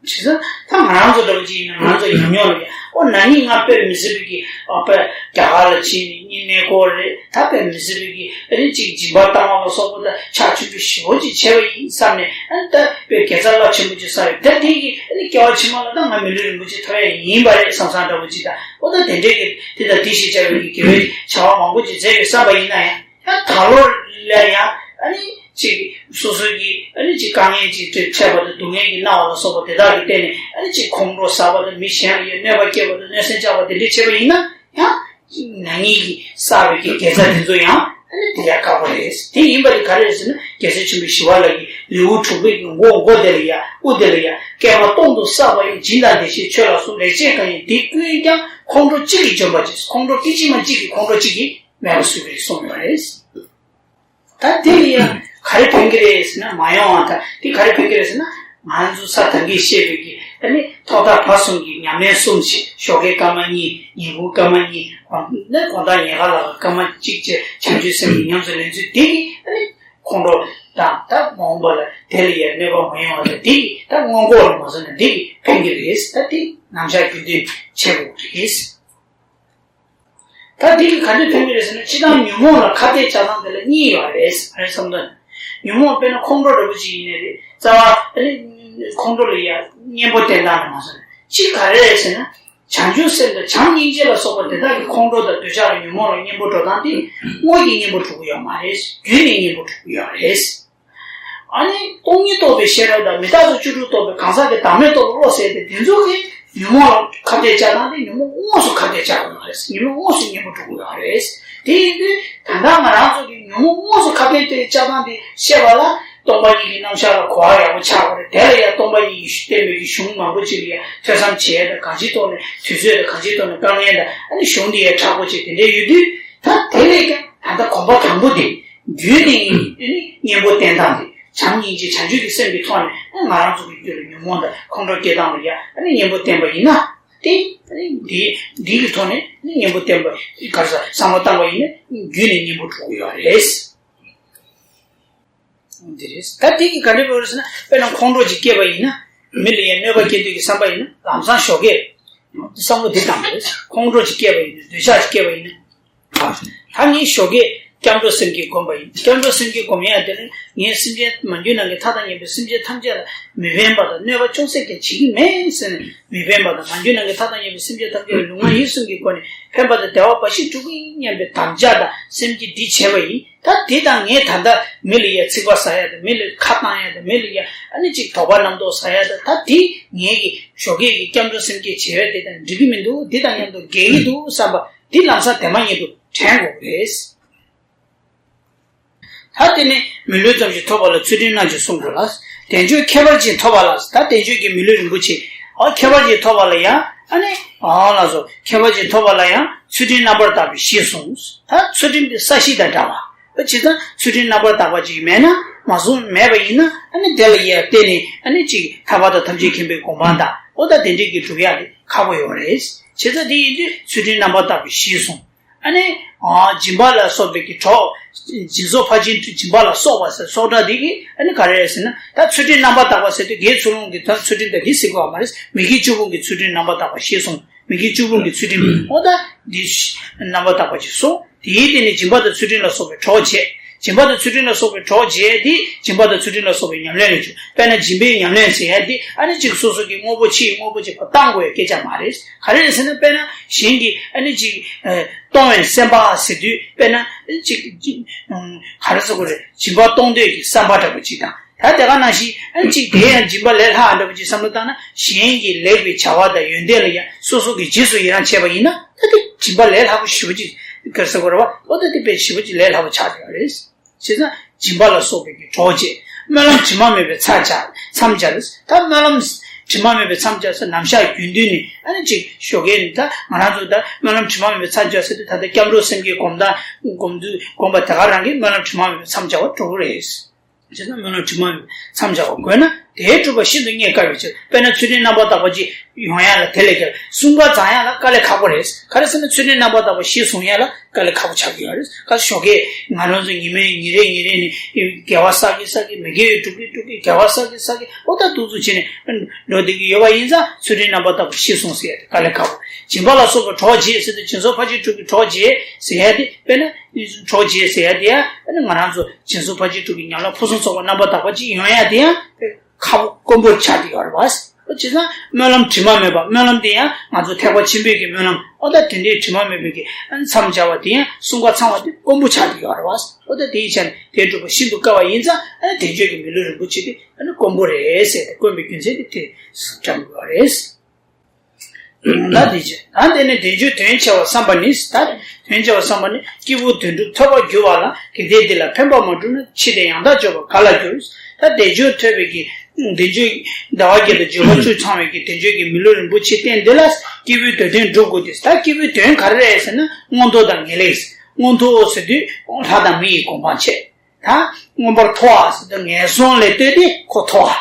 ཙང་ད་ང་རང་ཚོ་འདྲ་པོ་ཅིག་ཡིན་ན་ང་རང་ཚོ་ཉམས་མྱོང་ལ་ཡ་ཨོ་ན་ནིང་ང་དཔེ་མི་སྲིད་པའི་གི་ཨ་དཔེ་རྒྱ་གར་ལ་ཕྱིན་ནས་གཉིད་གནས་སྐོར་རེད། ད་དཔེ་མི་སྲིད་པའི་གི་ཨ་ནི་ཅིག་སྦྱིན་པ་བཏང་བ་ལ་སོགས་པ་དང་ཕྱག་མཆོད་འབུལ་ཞེ་པོ་ཅིག་བྱས་པ་ཡིན་བསམ་ནས། ཨ་ནི་ད་དཔེ་དགེ་རྩ་རླབས་ཆེན་པོ་ཅིག་བསགས་ཡོད། ད་དེ་གི་ཨ་ནི་སྐྱེ་བ་ཕྱི་མ་ལ་ད་ང་མི་ལུས་རིན་པོ་ཆེ་ཐོབ་ཡ་ཡིན་པ་རེད་བསམ་བསམ་འདྲ་པོ་ཅིག་དང་། ཨོ་ད་དེ་འདྲའི་གི་དེ་དང་དེ་ཞེས་བྱ་བའི་གི་དགེ་བའི་བྱ་བ་མང་པོ་ཅིག་མཛད་པའི་བསམ་པ་ཡིན་ན་ཡང་། ཡང་ད་ལོ་ལ་ཡང་ཨ་ནི་ཅིག་སོ་སོའི་གི་ཨ་ནི་ཅིག་དཀའ་ངལ་ཅིག་འཕྲད་པ་དང་སྡུག་བསྔལ་གྱིས་མནར་བ་ལ་སོགས་པ་དེ་དག་གི་སྟེང་ནས་ཨ་ནི་ཅིག་ཁོང་ཁྲོ་ཟ་བ་དང་མི་གཞན་ལ་ཡང་གནོད་པ་སྐྱེལ་བ་དང་གནོད་སེམས་བཅག་པ་དེ་འདྲ་བྱས་པ་ཡིན་ན་ཡང་ན་ནིང་གི་བསགས་པའི་གི་དགེ་རྩ་དེ་ཚོ་ཡང་ཨ་ནི་དེ་ཡང་དཀའ་པོ་རེད། དེ་ཡིན་པ་དེ་ག་རེ་རེད་ཟེར་ན་རྒྱལ་སྲས་ཆེན་པོ་ཞི་བ་ལྷ་གི་ལེའུ་དྲུག་པའི་གི་མགོ་མགོ་དེ་ལ་ཡང་དབུ་དེ་ལ་ཡང་བསྐལ་པ་སྟོང་དུ་བསགས་པ་ཡི་སྦྱིན་དང་བདེ་གཤེགས་མཆོད་ལ་གསོལ། ལེགས་སྤྱད་གང་ཡིན་དེ་ཀུན་ཀྱང་ཁོང་ཁྲོ་གཅིག་གིས་འཇོམས་པར་བྱེད། ཁོང་ཁྲོ་སྐད་ཅིག་མ་གཅིག་གིས་ཁོང་ཁྲོ་གཅིག་གིས། མེད་པ་བཟོས་པའི་གསུངས་ཡོད་རེད། ད་དེ་ལ་ཡང་ག་རེ་ཕན་གྱི་རེད་ཟེར་ན་མ་ཡོང་བ་དང་དེ་ག་རེ་ཕན་གྱི་རེད་ཟེར་ན་ང་ཚོ་ས་དང་གིས་བཤད་པའི་གི་ཨ་ནི་ཐོག་མཐའ་བར་གསུམ་གྱི་ཉམས་ལེན་གསུམ་བྱས། ཞོགས་ཀའི་སྐར་མ་གཉིས། ཉིན་གུང་སྐར་མ་གཉིས། དགོང་ནི་དགོང་དག་ཉལ་ཁ་ལ་སྐར་མ་གཅིག་བྱས། བྱང་ཆུབ་སེམས་ཀྱི་ཉམས་སུ་ལེན་ཚུལ་དེ་གིས་ཨ་ནི་ཁོང་ཁྲོ་དང་ད་མ་འོངས་པ་ལ་དེ་ལ་ཡང་གནོད་པ་མ་ཡོང་བ་དང་དེ་གིས་ད་སྔོན་འགོག་ལ་མ་བཟོ་ན་དེ་གིས་ཕན་གྱི་རེད། ད་དེ་རྣམ་གཞག་རྒྱུན་འདོན་བྱེད་དགོས་རེད། ད་འདི་གིས་ག་འདྲ་ཕན་གྱི་རེད་ཟེར་ན་སྤྱིར་བཏང་ཉོན་མོངས་ལ་ཁ་གཏད་བཅག་སྟངས་དེ་ལ་གཉིས་ཡོད་རེད། ཨ་རེ་བསམ་དོན། ཉོན་མོངས་དཔེར་ན་ཁོང་ཁྲོ་འདྲ་པོ་ཅིག་ཡིན་ནའི་རེད། རྩ་བ་ཨ་ནི་ཁོང་ཁྲོ་ལ་ཡ་གཉེན་པོ་བསྟེན་སྟངས་ལ་མ་སོང་ན་གཅིག་ག་རེ་རེད་ཟེར་ན། བྱང་ཆུབ་སེམས་དང་བྱམས་སྙིང་རྗེ་ལ་སོགས་པ་དེ་དག་གི་ཁོང་ཁྲོ་དང་འདོད་ཆགས་ལ་ཉོན་མོངས་ལ་གཉེན་པོ་འགྲོ་སྟངས་དེ་དངོས་ཀྱི་གཉེན་པོ་གྲུབ་ཀྱི་ཡོད་མ་རེད། བརྒྱུད་ནས་གཉེན་པོ་གྲུབ་ཀྱི་ཡོད་རེད། ཨ་ནི་སྟོང་ཉིད་རྟོགས་པའི་ཤེས་རབ་དང་མི་རྟག་སོགས་བཅུ་དྲུག་རྟོགས་པའི་གང་ཟག་གི་བདག་མེད་རྟོགས་པའི་བློ་ཟེར་ཏེ་དེ་ཚོ་གིས་ཉོན་མོངས་ལ་ཁ་གཏད་བཅག་སྟངས་དེ་ཉོན་མོངས་དངོས་སུ་ཁ་གཏད་བཅག་དགོས་པ་རེད། ཉོན་མོངས་དངོས་སུ་གཉེན་པོ་གྲུབ་དགོས་པ་རེད། དེ་ཡིན་དུས་ད་ལྟ་ང་རང་ཚོ་གིས་ཉོན་མོངས་དངོས་སུ་ཁ་གཏད་དེ་བཅག་སྟངས་དེ་ཤེས་པ་ལ་སྟོང་པ་ཉིད་ཀྱི་རྣམ་གཞག་ལ་གོ་བ་ཡག་པོ་ཆགས་དགོས་རེད། དེ་ལ་ཡང་སྟོང་པ་ཉིད་ཀྱིས་བསྟན་པའི་གི་གཞུང་མང་པོ་ཅིག་ལ་ཡང་ཐོས་བསམ་བྱེད་ཡ་དང་གང་ཅིའི་ཐོག་ནས་དུས་ཚོད་དང་གང་ཅིའི་ཐོག་ནས་དཀའ་ངལ་དང་ཨ་ནི་གཞུང་དེ་ཡང་དྲག་པོ་ཅིག་དེ་འདྲ་ཡོད་དུས་ད་དེ་ལས་ཀྱང་ད་ལྟ་གོམ་པ་དང་པོ་དེ། རྒྱུད་ནས་གཉེན་པོ་བསྟེན་སྟངས་དེ་བྱམས་སྙིང་རྗེ་བྱང་ཆུབ་ཀྱི་སེམས་ཀྱི་ཐོག་ནས་ང་རང་ཚོ་གི་རྒྱུད་ལ་ཉོན་མོངས་དང་ཁོང་ཁྲོ་སྐྱེ་སྟངས་ལ་ཡང་གཉེན་པོ་བསྟེན་པ་ཡིན་ན་དེ་འདི་འདི་གི་ཐོག་ནས་གཉེན་པོ་བསྟེན་པ་ག་རེ་ཟ་བསམ་བློ་བཏང་པ་ཡིན་ན་རྒྱུད་ནས་གཉེན་པོ་འགྲོ་གི་ཡོད་རེད། འདི་རེད། ད་དེ་གི་ག་འདྲ་བར་ཟེར་ན་དཔེར་ན་ཁོང་ཁྲོ་ཅིག་སྐྱེས་པ་ཡིན་ན། མི་ལ་ཡང་གནོད་པ་སྐྱེལ་འདོད་ཀྱི་བསམ་པ་ཡིན་ན་ལམ་སང་ཞོགས་ཀས་བསམ་བློ་འདི་བཏང་དགོས། ཁོང་ཁྲོ་ཅིག་སྐྱེས་པ་ཡིན་ན་འདོད་ཆགས་ཅིག་སྐྱེས་པ་ཡིན་ན། ད་ངས་ཞོགས་ཀས་སྐྱབས་འགྲོ་སེམས་བསྐྱེད་བསྒོམ་པ་ཡིན། སྐྱབས་འགྲོ་སེམས་བསྐྱེད་བསྒོམ་ཡ་དེ་ནི་ངས་སེམས་ཅན་མ་གྱུར་ནམ་མཁའི་མཐའ་དང་མཉམ་པའི་སེམས་ཅན་ཐམས་ཅད་ལ་མི་ཕན་པ་དང་གནོད་པ་ཅུང་ཟད་ཀྱང་བྱེད་ཀྱི་མེད་ཟེར་ནས་མི་ཕན་པ་དང་མ་གྱུར་ནམ་མཁའི་མཐའ་དང་མཉམ་པའི་སེམས་ཅན་ཐམས་ཅད་ལ་ལུས་ངག་ཡིད་གསུམ་གྱི་སྒོ་ནས་ཕན་པ་དང་བདེ་བ་འབའ་ཞིག་སྒྲུབ་ཀྱི་ཡིན་སྙམ་པའི་དམ་བཅའ་དང་སེམས་བསྐྱེད་འདི་བྱས་པ་ཡིན། ད་དེ་དང་ངས་ད་ལྟ་མི་ལ་ཡ་ཚིག་པ་ཟ་ཡ་དང་མི་ལ་ཁ་བཏང་ཡ་དང་མི་ལ་ཡ་ཨ་ནི་ཅིག་དོགས་པ་རྣམ་རྟོག་ཟ་ཡ་དང་ད་དེ་ངས་ཀྱི་ཞོགས་ཀས་ཀྱི་སྐྱབས་འགྲོ་སེམས་བསྐྱེད་བྱས་པ་དེ་དང་འགྲིག་གི་མི་འདུག་འདི་དང་མཉམ་དུ་འགལ་གྱི་འདུག་བསམ་པ་འདི་ལམ་སང་དེ་མ་ཉིད་དུ་དྲན་དགོས་རེད། ད་དེ་ནི་མི་ལུས་ཙམ་ཞིག་ཐོབ་པ་ལ་ཚུལ་ཁྲིམས་སྣ་གཅིག་བསྲུང་དགོས་ལ། དལ་འབྱོར་ཁྱད་པར་ཅན་ཐོབ་པ་ལ་ད་དལ་འབྱོར་གྱི་མི་ལུས་རིན་པོ་ཆེ་ཨ་ཁྱད་པར་ཅན་ཐོབ་པ་ལ་ཡང་ཨ་ནི་ཨ་ལགས་སོ་ཁྱད་པར་ཅན་ཐོབ་པ་ལ་ཡང་ཚུལ་ཁྲིམས་རྣམ་པར་དག་པའི་གཞི་བསྲུང་། ད་ཚུལ་ཁྲིམས་དེ་ས་གཞི་དང་འདྲ་བ། བྱས་ཙང་ཚུལ་ཁྲིམས་རྣམ་པར་དག་པ་ཅིག་མེད་ན་མ་བཟུང་མེད་པ་ཡིན་ན་ཨ་ནི་དེ་ལ་ཡར་བརྟེན་ནས་ཨ་ནི་ཅིག་ཐར་པ་དང་ཐམས་ཅད་མཁྱེན་པའི་གོ་འཕང་དང་ཨོ་ད་དེ་འདྲས་ཀྱི་སྒྲུབ་ཡག་དེ་ཁག་པོ་ཡོད་རེད། བྱས་ཙང་དེ་ཡིན་དུས་ཚུལ་ཁྲིམས་རྣམ་པར་དག་པ་ཞེས་གསུངས། ཨ་ནི། སྦྱིན་པ་ལ་སོགས་པའི་གི་གྲོགས། སྦྱིན་སོགས་ཕར་ཕྱིན་སྦྱིན་པ་ལ་སོགས་པ་ཟེར་སོགས་སྒྲ་འདི་གིས་ཨ་ནི་ག་རེ་རེད་ཟེར་ན་ད་ཚུལ་ཁྲིམས་རྣམ་པར་དག་པ་ཟེར་དུས་དགེ་ཚུལ་སློང་གི་ད་ཚུལ་ཁྲིམས་དང་འདི་ཟེར་དགོས་པ་མ་རེད། མི་དགེ་བཅུ་སྤོང་གི་ཚུལ་ཁྲིམས་རྣམ་པར་དག་པ་ཞེས་གསུངས། མི་དགེ་བཅུ་སྤོང་གི་ཚུལ་ཁྲིམས་ཨོ་ད་འདི་རྣམ་པར་དག་པ་ཞེས་གསུངས། དེའི་སྟེང་ནས་སྦྱིན་པ་དང་ཚུལ་ཁྲིམས་ལ་སོགས་པའི་གྲོགས་བྱས། སྦྱིན་པ་དང་ཚུལ་ཁྲིམས་ལ་སོགས་པའི་གྲོགས་བྱས་ཏེ་སྦྱིན་པ་དང་ཚུལ་ཁྲིམས་ལ་སོགས་པའི་ཉམས་ལེན་ལས་བྱུང་། དཔེར་ན་སྦྱིན་པའི་ཉམས་ལེན་ཟེར་ཡ་དེ་ཨ་ནི་གཅིག་སོ་སོ་གི་དངོས་པོ་ཕྱིའི་དངོས་པོ་གཅིག་བཏང་དགོས་ཡ་སྐད་ཆ་མ་རེད། ག་རེ་རེད་ཟེར་ན་དཔེར་ན་གཞན་གྱི་ཨ་ནི་གཅིག་ཨ་གཏོང་བའི་སེམས་པ་ཟེར་དུས་དཔེར་ན་གཅིག་གཅིག་ཨ་ག་རེ་ཟེར་དགོས་རེད། སྦྱིན་པ་གཏོང་འདོད་ཀྱི་བསམ་པ་འདྲ་པོ་གཅིག་དང་ད་དེ་ག་ནང་བཞིན་ཨ་ནི་གཅིག་དེ་ཡང་སྦྱིན་པ་ལས་ལྷག་འདྲ་པོ་གཅིག་བསམ་བློ་བཏང་ན་གཞན་གྱི་ལེགས་པའི་བྱ་བ་དང་ཡོན་ཏན་ལ་ཡང་སོ་སོ་གི་རྗེས་སུ་ཡི་རང་བྱས་པ་ཡིན་ན་ད་དེ་སྦྱིན་པ་ལས་ལྷག་པོ་ཞེ་པོ་ཅིག་ག་རེ་ཟེར་དགོས་རེད་བ། ཨོ་ད་དེ་དཔེ་ཞེ་པོ་ཅིག་ལས་སླ་པོ་ཆགས་ཡོད་རེད། བྱས་ཙང་སྦྱིན་པ་ལ་སོགས་པའི་གི་གྲོགས་བྱས། སྨོན་ལམ་དྲི་མ་མེད་པའི་མཚམས་སྦྱར་མཚམས་སྦྱར། ད་སྨོན་ལམ་དྲི་མ་མེད་པའི་མཚམས་སྦྱར་ཟེར་ནམ་ཞག་རྒྱུན་དུ་ནས་ཨ་ནི་ཅིག་ཞོགས་ཀས་ནས་ད་ང་རང་ཚོ་ད་སྨོན་ལམ་དྲི་མ་མེད་པའི་མཚམས་སྦྱར་ཟེར་དུས་ད་ལྟ་སྐྱབས་འགྲོ་སེམས་བསྐྱེད་སྒོམ་ད་སྒོམ་དུས་སྒོམ་པ་དེ་ག་རང་གིས་སྨོན་ལམ་དྲི་མ་མེད་པའི་མཚམས་སྦྱར་བ་འགྲོ་གི་རེད། བྱས་ཙང་སྨོན་ལམ་དྲི་མ་མེད་པའི་མཚམས་སྦྱར་བ་དགོས་ན་དེའི་སྒྲུབ་པ་ཤིན་ཏུ་རྙེད་དཀའ་བའི་ཕྱིར། དཔེར་ན་ཚུལ་ཁྲིམས་རྣམ་པར་དག་པ་ཅིག་ཡོང་ཡ་ལ་དེ་ལས་ཀྱང་གསུམ་ཀ་བགྲང་ཡ་ལ་དཀའ་ལས་ཁག་པོ་རེད། ག་རེ་ཟེར་ན་ཚུལ་ཁྲིམས་རྣམ་པར་དག་པ་གཞིར་བཟུང་ཡ་ལ་དཀའ་ལས་ཁག་པོ་ཆགས་ཀྱི་ཡོད་རེད། ཁ་ཞོགས་ཀས་ང་རང་ཚོ་ཉི་མའི་ཉིན་རེ་ཉིན་རེ་ནས་དགེ་བ་བསགས་ཀྱིན་བསགས་ཀྱིན་མི་དགེ་བའི་སྒྲུབ་ཀྱིན་སྒྲུབ་ཀྱིན་དགེ་བ་བསགས་ཀྱིན་བསགས་ཀྱིན་ཨོ་ད་འདུག་ཚུལ་བྱས་ནས་འགྲོ་བསྡད་ཀྱི་ཡོད་པ་ཡིན་ཙང་ཚུལ་ཁྲིམས་རྣམ་པར་དག་པ་གཞིར་བཟུང་ཟེར་ཡ་དེ་དཀའ་ལས་ཁག་པོ། སྦྱིན་པ་ལ་སོགས་པའི་གྲོགས་བྱེད་ཟེར་དུས་སྦྱིན་སོགས་ཕར་ཕྱིན་དྲུག་གི་གྲོགས་བྱེད་ཟེར་ཡ་དེ་དཔེར་ན་གྲོགས་བྱེད་ཟེར་ཡ་དེ་ཡང་ང་རང་ཚོ་སྦྱིན་སོགས་ཕར་ཕྱིན་དྲུག་གི་ཉམས་ལེན་ཕུན་སུམ་ཚོགས་པ་རྣམ་པར་དག་པ་ཅིག་ཡོང་ཡ་དེ་ཡང་ཁག་པོ་དཀོན་པོར་ཆགས་ཀྱི་ཡོད་རེད་བ། ཨོ་བྱས་ཙང་སྨོན་ལམ་དྲི་མ་མེད་པ། སྨོན་ལམ་དེ་ཡང་ང་ཚོ་ཐེག་པ་ཆེན་པོའི་གི་སྨོན་ལམ་ཨོ་ད་དེ་འདྲའི་དྲི་མ་མེད་པའི་གི་མཚམས་སྦྱར་བ་དེ་ཡང་གསུམ་ཀ་ཚང་བ་དེ་དཀོན་པོ་ཆགས་ཀྱི་ཡོད་རེད་བ། ཨོ་ད་དེའི་ཆ་ནས་དེ་སྒྲུབ་པ་ཤིན་ཏུ་དཀའ་བ་ཡིན་ཙང་ཨ་ནི་དལ་འབྱོར་གྱི་མི་ལུས་རིན་པོ་ཆེ་དེ་ཨ་ནི་དཀོན་པོ་རེད་ཟེར་ཏེ་དཀོན་པའི་རྒྱུ་མཚན་དེ་དེ་དྲངས་དགོས་པ་རེད། ད་དེ་བྱས་ད་དེ་ནས་དལ་འབྱོར་དོན་ཆེ་བ་བསམ་པ་ནི། ད་དོན་ཆེ་བ་བསམ་པ་ནི་སྐྱེས་བུ་དོན་གྲུབ་ཐོབ་པར་འགྱུར་བ་ལ་དགེ་སྡིག་འདི་ལ་ཕན་པ་མ་བསྒྲུབས་ན་འཆི་སྟེ་ཡང་དག་འབྱོར་བ་ག་ལ་འགྱུར། ད་དལ་འབྱོར་ཐོབ་པའི་གི་དལ་འབྱོར་ཟླ་བ་བརྒྱད་དང་འབྱོར་བ་བཅུ་ཚང་བའི་གི་དལ་འབྱོར་གྱི་མི་ལུས་རིན་པོ་ཆེ་བསྟན་འདི་ལ་སྐྱེས་བུའི་དོན་དོན་སྒྲུབ་དགོས་ཏེ། ད་སྐྱེས་བུའི་དོན་ག་རེ་རེད་ཟེར་ན་མངོན་མཐོ་དང་ངེས་ལེགས། མངོན་མཐོ་ཟེར་དུས་ལྷ་དང་མི་ཡི་གོ་འཕང་བྱེད། ད་མངོན་པར་མཐོ་བ་ཟེར་དུས་ངན་སོང་ལས་བཏུས་ཏེ་ཁོ་མཐོ་བ།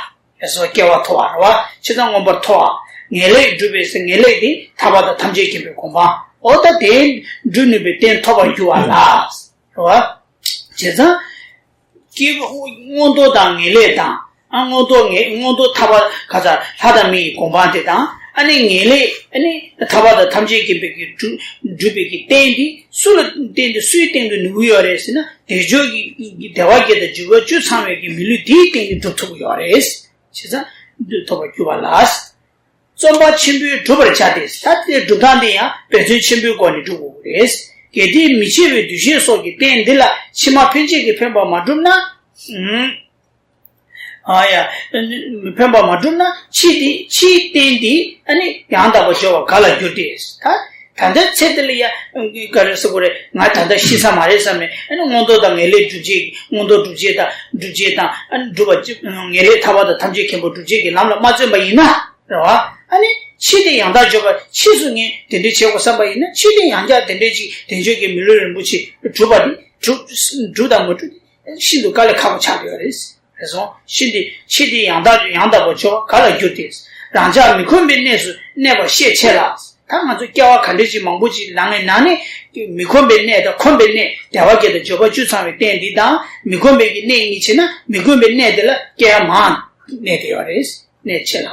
ངན་སོང་སྐྱེ་བ་མཐོ་བ་རེད་བ། ཇི་ལྟར་མངོན་པར་མཐོ་བ། ངེས་ལེགས་སྒྲུབ་པའི་ཟེར་ངེས་ལེགས་དེ་ཐར་པ་དང་ཐམས་ཅད་མཁྱེན་པའི་གོ་འཕང་ཨོ་ད་དེ་སྒྲུབ་ནུས་པའི་རྟེན་ཐོབ་པར་འགྱུར་བ་ལ། རེད་བ། བྱས་ཙང་། སྐྱེས་བུ་མངོན་མཐོ་དང་ངེས་ལེགས་དང་། ཨ་མངོན་མཐོ་ངེས་མངོན་མཐོ་ཐར་པ་ག་ས་ལྷ་དང་མི་ཡི་གོ་འཕང་དེ་དང་ཨ་ནི་ངེས་ལེགས་ཨ་ནི་ཐར་པ་དང་ཐམས་ཅད་མཁྱེན་པའི་གི་སྒྲུབ་སྒྲུབ་པའི་གི་རྟེན་དེ་སུ་ལ་བརྟེན་ཏེ་སུའི་སྟེང་དུ་ནུས་ཀྱི་ཡོད་རེད་ཟེར་ན་དལ་འབྱོར་གྱི་གི་བདེ་བ་བརྒྱད་དང་འབྱོར་པ་བཅུ་ཚང་བའི་གི་མི་ལུས་དེའི་སྟེང་དུ་སྒྲུབ་ཐུབ་ཀྱི་ཡོད་རེད། བྱས་ཙང་འདི་ཐོབ་པར་འགྱུར་བ་ལ། བརྩོན་པ་ཆེན་པོས་བསྒྲུབ་པར་བྱ་སྟེ། ད་དེ་སྒྲུབ་སྟངས་དེ་ཡང་འབད་བརྩོན་ཆེན་པོའི་སྒོ་ནས་སྒྲུབ་དགོས་ཀྱི་རེད། གལ་ཏེ་མི་འཆི་བའི་འདུ་ཤེས་སོགས་ཀྱི་རྟེན་འདི་ལ་ཕྱི་མ་ཕན་ཆད་ཀྱི་ཕན་པ་མ་བསྒྲུབས་ན། ཨ་ཡ། ཕན་པ་མ་བསྒྲུབས་ན་འཆི་དེ་འཆིའི་རྟེན་དེ་ཨ་ནི་ཡང་དག་པར་འབྱོར་བ་ག་ལ་འགྱུར་ཏེ། ད་ད་ལྟའི་ཚེ་འདི་ལ་ཡ་ག་རེ་ཟེར་དགོས་རེད། ང་ད་ལྟ་ཤི་ས་མ་རེད་བསམ་ནས་ཨ་ནི་མངོན་མཐོ་དང་ངེས་ལེགས་སྒྲུབ་བྱེད་ཀྱི་མངོན་མཐོ་སྒྲུབ་བྱེད་དང་སྒྲུབ་བྱེད་དང་ཨ་ནི་སྒྲུབ་པ་ངེས་ལེགས་ཐར་པ་དང་ཐམས་ཅད་མཁྱེན་པ་སྒྲུབ་བྱེད་ཀྱི་ལམ་ལ་མ་བརྩོན་པ་ཡིན་ན། རེད་བ། ཨ་ནི་འཆི་སྟེ་ཡང་དག་འབྱོར་བ་ཕྱིས་སུ་ངས་དེ་འདྲའི་བྱེད་དགོས་བསམ་པ་ཡིན་ན་འཆི་སྟེ་ཡང་བསྐྱར་དེ་འདྲའི་ཅིག་དལ་འབྱོར་གྱི་མི་ལུས་རིན་པོ་ཆེ་སྒྲུབ་པ་དེ་སྒྲུབ་སྒྲུབ་དང་མ་སྒྲུབ་དེ་ཤིན་ཏུ་དཀའ་ལས་ཁག་པོ་ཆགས་ཀྱི་ཡོད་རེད། རེད་སོང་། ཤིན་ཏུ་འཆི་སྟེ་ཡང་དག་ཡང་དག་པར་འབྱོར་བ་ག་ལ་འགྱུར་ཏེ། རང་ཅག་མི་ཁོམ་པའི་གནས་སུ་གནས་པ་ཤས་ཆེ་ལ། ད་ང་ཚོ་སྐྱེ་བ་ག་འདྲ་ཅིག་མང་པོ་ཅིག་ལངས་ནས་ནང་ནས་མི་ཁོམ་པའི་གནས་དང་ཁོམ་པའི་གནས་བདེ་བ་བརྒྱད་དང་འབྱོར་པ་བཅུ་ཚང་བའི་རྟེན་འདི་དང་མི་ཁོམ་པའི་གི་གནས་གཉིས་ཕྱེ་ན་མི་ཁོམ་པའི་གནས་དེ་ལ་སྐྱེ་བ་མང་གནས་ཏེ་ཡོད་རེད། གནས་ཆེ་ལ།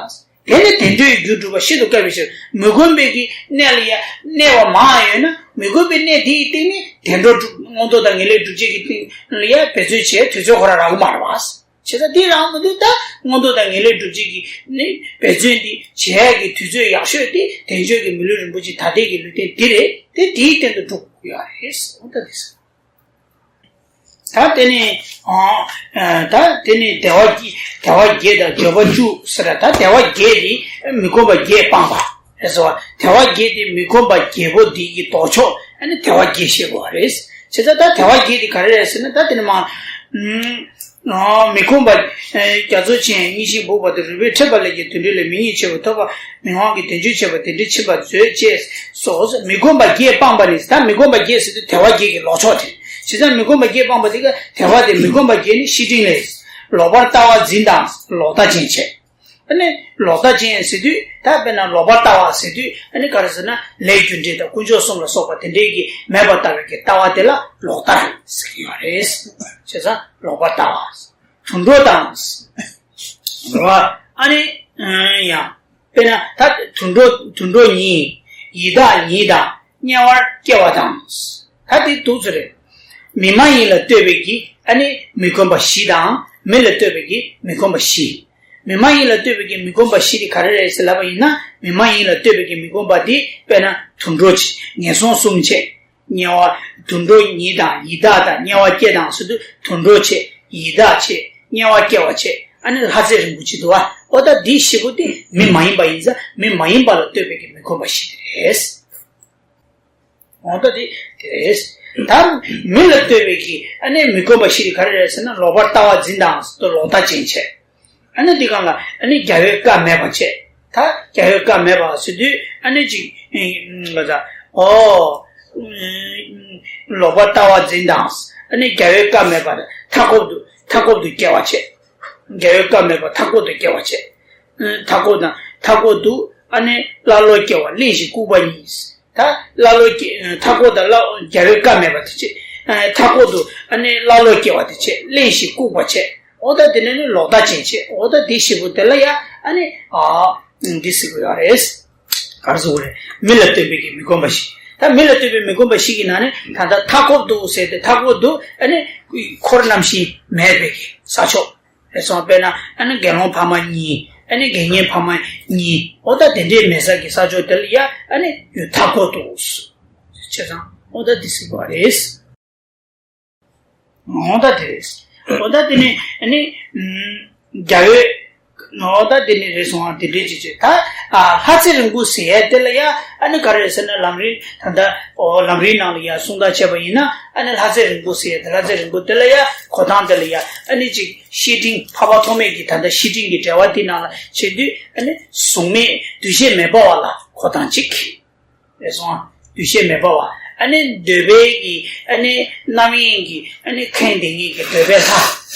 དེ་ནི་བདེ་འགྲོའི་རྒྱུར་གྲུབ་པ་ཤིན་ཏུ་དཀའ་བའི་ཕྱིར། མི་ཁོམ་པའི་གི་གནས་ལ་ཡ་གནས་པ་མང་ཡོད་ན་མི་ཁོམ་པའི་གནས་དེའི་སྟེང་ནས་བདེ་འགྲོ་སྒྲུབ་མངོན་མཐོ་དང་ངེས་ལེགས་སྒྲུབ་བྱེད་ཀྱི་སྟེང་ལ་ཡ་འབད་བརྩོན་བྱེད་དུས་ཚོད་ཁོ་རང་རག་གི་མ་རེད་བ། བྱས་ཙང་འདི་རང་མི་འདུག་ད་མངོན་མཐོ་དང་ངེས་ལེགས་སྒྲུབ་བྱེད་ཀྱི་ནི་འབད་བརྩོན་འདི་བྱེད་ཡག་གི་དུས་ཚོད་ཡག་ཤོས་དེ་དལ་འབྱོར་གྱི་མི་ལུས་རིན་པོ་ཆེ་ད་ལྟའི་གི་ལུས་རྟེན་འདི་རེད་དེ་དེའི་སྟེང་དུ་འགྲོ་དགོས་ཡོད་རེད། འོ་ད་འདི་ཟེར། ད་དེ་ནི། ཨ། ད་དེ་ནི་དལ་བ་བརྒྱད་དང་འབྱོར་པ་བཅུ་ཟེར་ད་དལ་བ་བརྒྱད་དེ་མི་ཁོམ་པ་བརྒྱད་སྤངས་པ་རེད་ཟེར་བ། དལ་བ་བརྒྱད་དེ་མི་ཁོམ་པ་བརྒྱད་པོ་འདི་གི་ལྡོག་ཕྱོགས་ཨ་ནི་དལ་བ་བརྒྱད་བཤད་དགོས་པ་རེད། བྱས་ཙང་ད་དལ་བ་བརྒྱད་དེ་ག་རེ་རེད་ཟེར་ན་ད་དེ་ནི་མ། ཨ། མི་ཁོམ་པ། རྒྱ་མཚོ་ཆེ་གཉིས་ཤིང་སྦུག་པ་དང་རུས་པའི་མཁྲེགས་པ་ལས་ཀྱང་དུད་འགྲོ་ལས་མི་ཉིད་ཆེ་བ་ཐོབ་པ་མི་དབང་གི་དལ་འབྱོར་ཆེ་བ་དེ་འདྲའི་ཕྱིན་པ་མཛོད་ཅེས་སོ། མི་ཁོམ་པ་བརྒྱད་སྤངས་པ་ནི་ད་མི་ཁོམ་པ་བརྒྱད་ཟེར་དུས་དལ་བ་བརྒྱད་ཀྱི་ལྡོག་ཕྱོགས་དེ། བྱས་ཙང་མི་ཁོམ་པ་བརྒྱད་སྤངས་པ་དེ་ག་དད་པ་དེ་མི་ཁོམ་པ་བརྒྱད་ནི་བཤེས་སྤྲིང་ལས། ལོག་པར་ལྟ་བ་འཛིན་དང་ལོག་ལྟ་ཅན་བྱེད། ཨ་ནི་ལོག་ལྟ་ཅན་ཟེར་དུས་ད་དཔེར་ན་ལོག་པར་ལྟ་བ་ཟེར་དུས་ཨ་ནི་ག་རེ་ཟེར་ན་ལས་རྒྱུ་འབྲས་དང་དཀོན་མཆོག་གསུམ་ལ་སོགས་པ་དེ་འདྲའི་གི་མེད་པར་ལྟ་བའི་གི་ལྟ་བ་དེ་ལ་ལོག་ལྟ་ཟེར་གྱི་ཡོད་རེད། བྱས་ཙང་ལོག་པར་ལྟ་བ། དུད་འགྲོ་དང་། རེད་བ། ཨ་ནི་ཡང་། དཔེར་ན་ད་དུད་འགྲོ་དུད་འགྲོ་ཉིད། ཡི་དྭགས་ཉིད་དང་དམྱལ་བར་སྐྱེ་བ་དང་། ད་དེ་འདུག་ཚོད་རེད། མི་མ་ཡིན་ལ་ལྟོས་པའི་གི་ཨ་ནི་མི་ཁོམ་པ་བཞི་དང་མི་ལ་ལྟོས་པའི་གི་མི་ཁོམ་པ་བཞི། མི་མ་ཡིན་ལ་ལྟོས་པའི་གི་མི་ཁོམ་པ་བཞི་དེ་ག་རེ་རེད་ཟེར་ལབ་པ་ཡིན་ན་མི་མ་ཡིན་ལ་ལྟོས་པའི་གི་མི་ཁོམ་པ་དེ་དཔེར་ན་དུད་འགྲོ་བྱེད་ངན་སོང་གསུམ་བྱེད། དམྱལ་བ། དུད་འགྲོ་ཉིད་དང་ཡི་དྭགས་དང་དམྱལ་བ་སྐྱེ་དང་ཟེར་དུས་དུད་འགྲོ་བྱེད་ཡི་དྭགས་བྱེད་དམྱལ་བ་སྐྱེ་བ་བྱེད་ཨ་ནི་ལྷ་ཚེ་རིང་པོ་བྱེད་འདུག་བ། ཨོ་ད་འདི་བཞི་པོ་དེ་མི་མ་ཡིན་པ་ཡིན་ཙང་མི་མ་ཡིན་པ་ལ་ལྟོས་པའི་གི་མི་ཁོམ་པ་བཞི་དེ་རེད། འོ་ད་དེ་དེ་རེད། ད་མི་ལ་ལྟོས་པའི་གི་ཨ་ནི་མི་ཁོམ་པ་བཞི་དེ་ག་རེ་རེད་ཟེར་ན་ལོག་པར་ལྟ་བ་འཛིན་དང་ཟེར་དུས་ལོག་ལྟ་ཅན་བྱེད། ཨ་ནི་འདི་སྒང་ལ་ཨ་ནི་རྒྱལ་བའི་བཀའ་མེད་པ་བྱས། ད་རྒྱལ་བའི་བཀའ་མེད་པ་ཟེར་དུས་ཨ་ནི་ཅིག་ལ་ད་ཨོ། ལོག་པར་ལྟ་བ་འཛིན་དང་། ཨ་ནི་རྒྱལ་བའི་བཀའ་མེད་པར་མཐའ་འཁོབ་ཏུ་མཐའ་འཁོབ་ཏུ་སྐྱེ་བ་བྱེད། རྒྱལ་བའི་བཀའ་མེད་པར་མཐའ་འཁོབ་ཏུ་སྐྱེ་བ་བྱེད། མཐའ་འཁོབ་དང་མཐའ་འཁོབ་ཏུ་ཨ་ནི་ཀླ་ཀློར་སྐྱེ་བ་གླེན་ཞིང་ལྐུགས་པ་གཉིས། ད་ཀླ་ཀློ་སྐྱེ་མཐའ་འཁོབ་དང་ཀླ་རྒྱལ་བའི་བཀའ་མེད་པ་དེ་བྱས། མཐའ་འཁོབ་ཏུ་ཨ་ནི་ཀླ་ཀློ་སྐྱེ་བ་དེ་བྱས་གླེན་ཞིང་ལྐུགས་པ་བྱས། འོ་ད་དེ་ནས་ནི་ལོག་ལྟ་ཅན་བྱས། འོ་ད་དེ་བཞི་པོ་དེ་ལ་ཡ་ཨ་ནི་ཨ་འདི་ཟེར་གྱི་ཡོད་རེད། ག་རེ་ཟེར་དགོས་རེད། མི་ལ་ལྟོས་པའི་གི་མི་ཁོམ་པ་བཞི། ད་མི་ལ་ལྟོས་པའི་མི་ཁོམ་པ་བཞི་གི་ནང་ནས་ད་ལྟ་མཐའ་འཁོབ་ཏུ་ཟེར་ཏེ་མཐའ་འཁོབ་ཏུ་ཨ་ནི་འཁོར་རྣམ་བཞི་མེད་པའི་གི་ས་ཕྱོགས། རེད་སོང་དཔེར་ན་ཨ་ནི་དགེ་སློང་ཕ་མ་གཉིས་ཨ་ནི་དགེ་བསྙེན་ཕ་མ་གཉིས་འོ་ད་དེ་འདྲའི་མེད་ས་གི་ས་ཕྱོགས་དེ་ལ་ཡ་ཨ་ནི་ཡུལ་མཐའ་འཁོབ་ཏུ་བྱས་ཙང་འོ་ད་དེ་ཟེར་བ་རེད། འོ་ད་དེ་རེད། འོ་ད་དེ་ནི་ཨ་ནི་རྒྱལ་བའི་འོ་ད་དེ་ནི་རེད་སོང་དེ་འདྲའི་ཅིག་ཅིག་ད་ལྷ་ཚེ་རིང་པོ་ཟེར་ཡ་དེ་ལ་ཡ་ཨ་ནི་ག་རེ་ཟེར་ན་ལམ་རིམ་ད་ལྟ་འོ་ལམ་རིམ་ནང་ལ་ཡ་གསུང་སྟངས་བྱས་པ་ཡིན་ན་ཨ་ནི་ལྷ་ཚེ་རིང་པོ་ཟེར་ཡ་དེ་ལྷ་ཚེ་རིང་པོ་དེ་ལ་ཡ་གོ་སྟངས་དེ་ལ་ཡ་ཨ་ནི་ཅིག་བཤེས་སྤྲིང་འཕགས་པ་ཐོགས་མེད་ཀྱི་ད་ལྟ་བཤེས་སྤྲིང་གི་འགྲེལ་པ་དེ་ནང་ལ་བྱེད་དུས་ཨ་ནི་གཟུགས་མེད་འདུ་ཤེས་མེད་པ་བ་ལ་གོ་སྟངས་གཅིག་རེད་སོང་། འདུ་ཤེས་མེད་པ་བ་ཨ་ནི་འདོད་པའི་གི་ཨ་ནི་རྣམ་གཡེང་གི་ཨ་ནི་ཁེངས་དེ་ཉིད་ཀྱི་འདོད་པའི་ལྷ་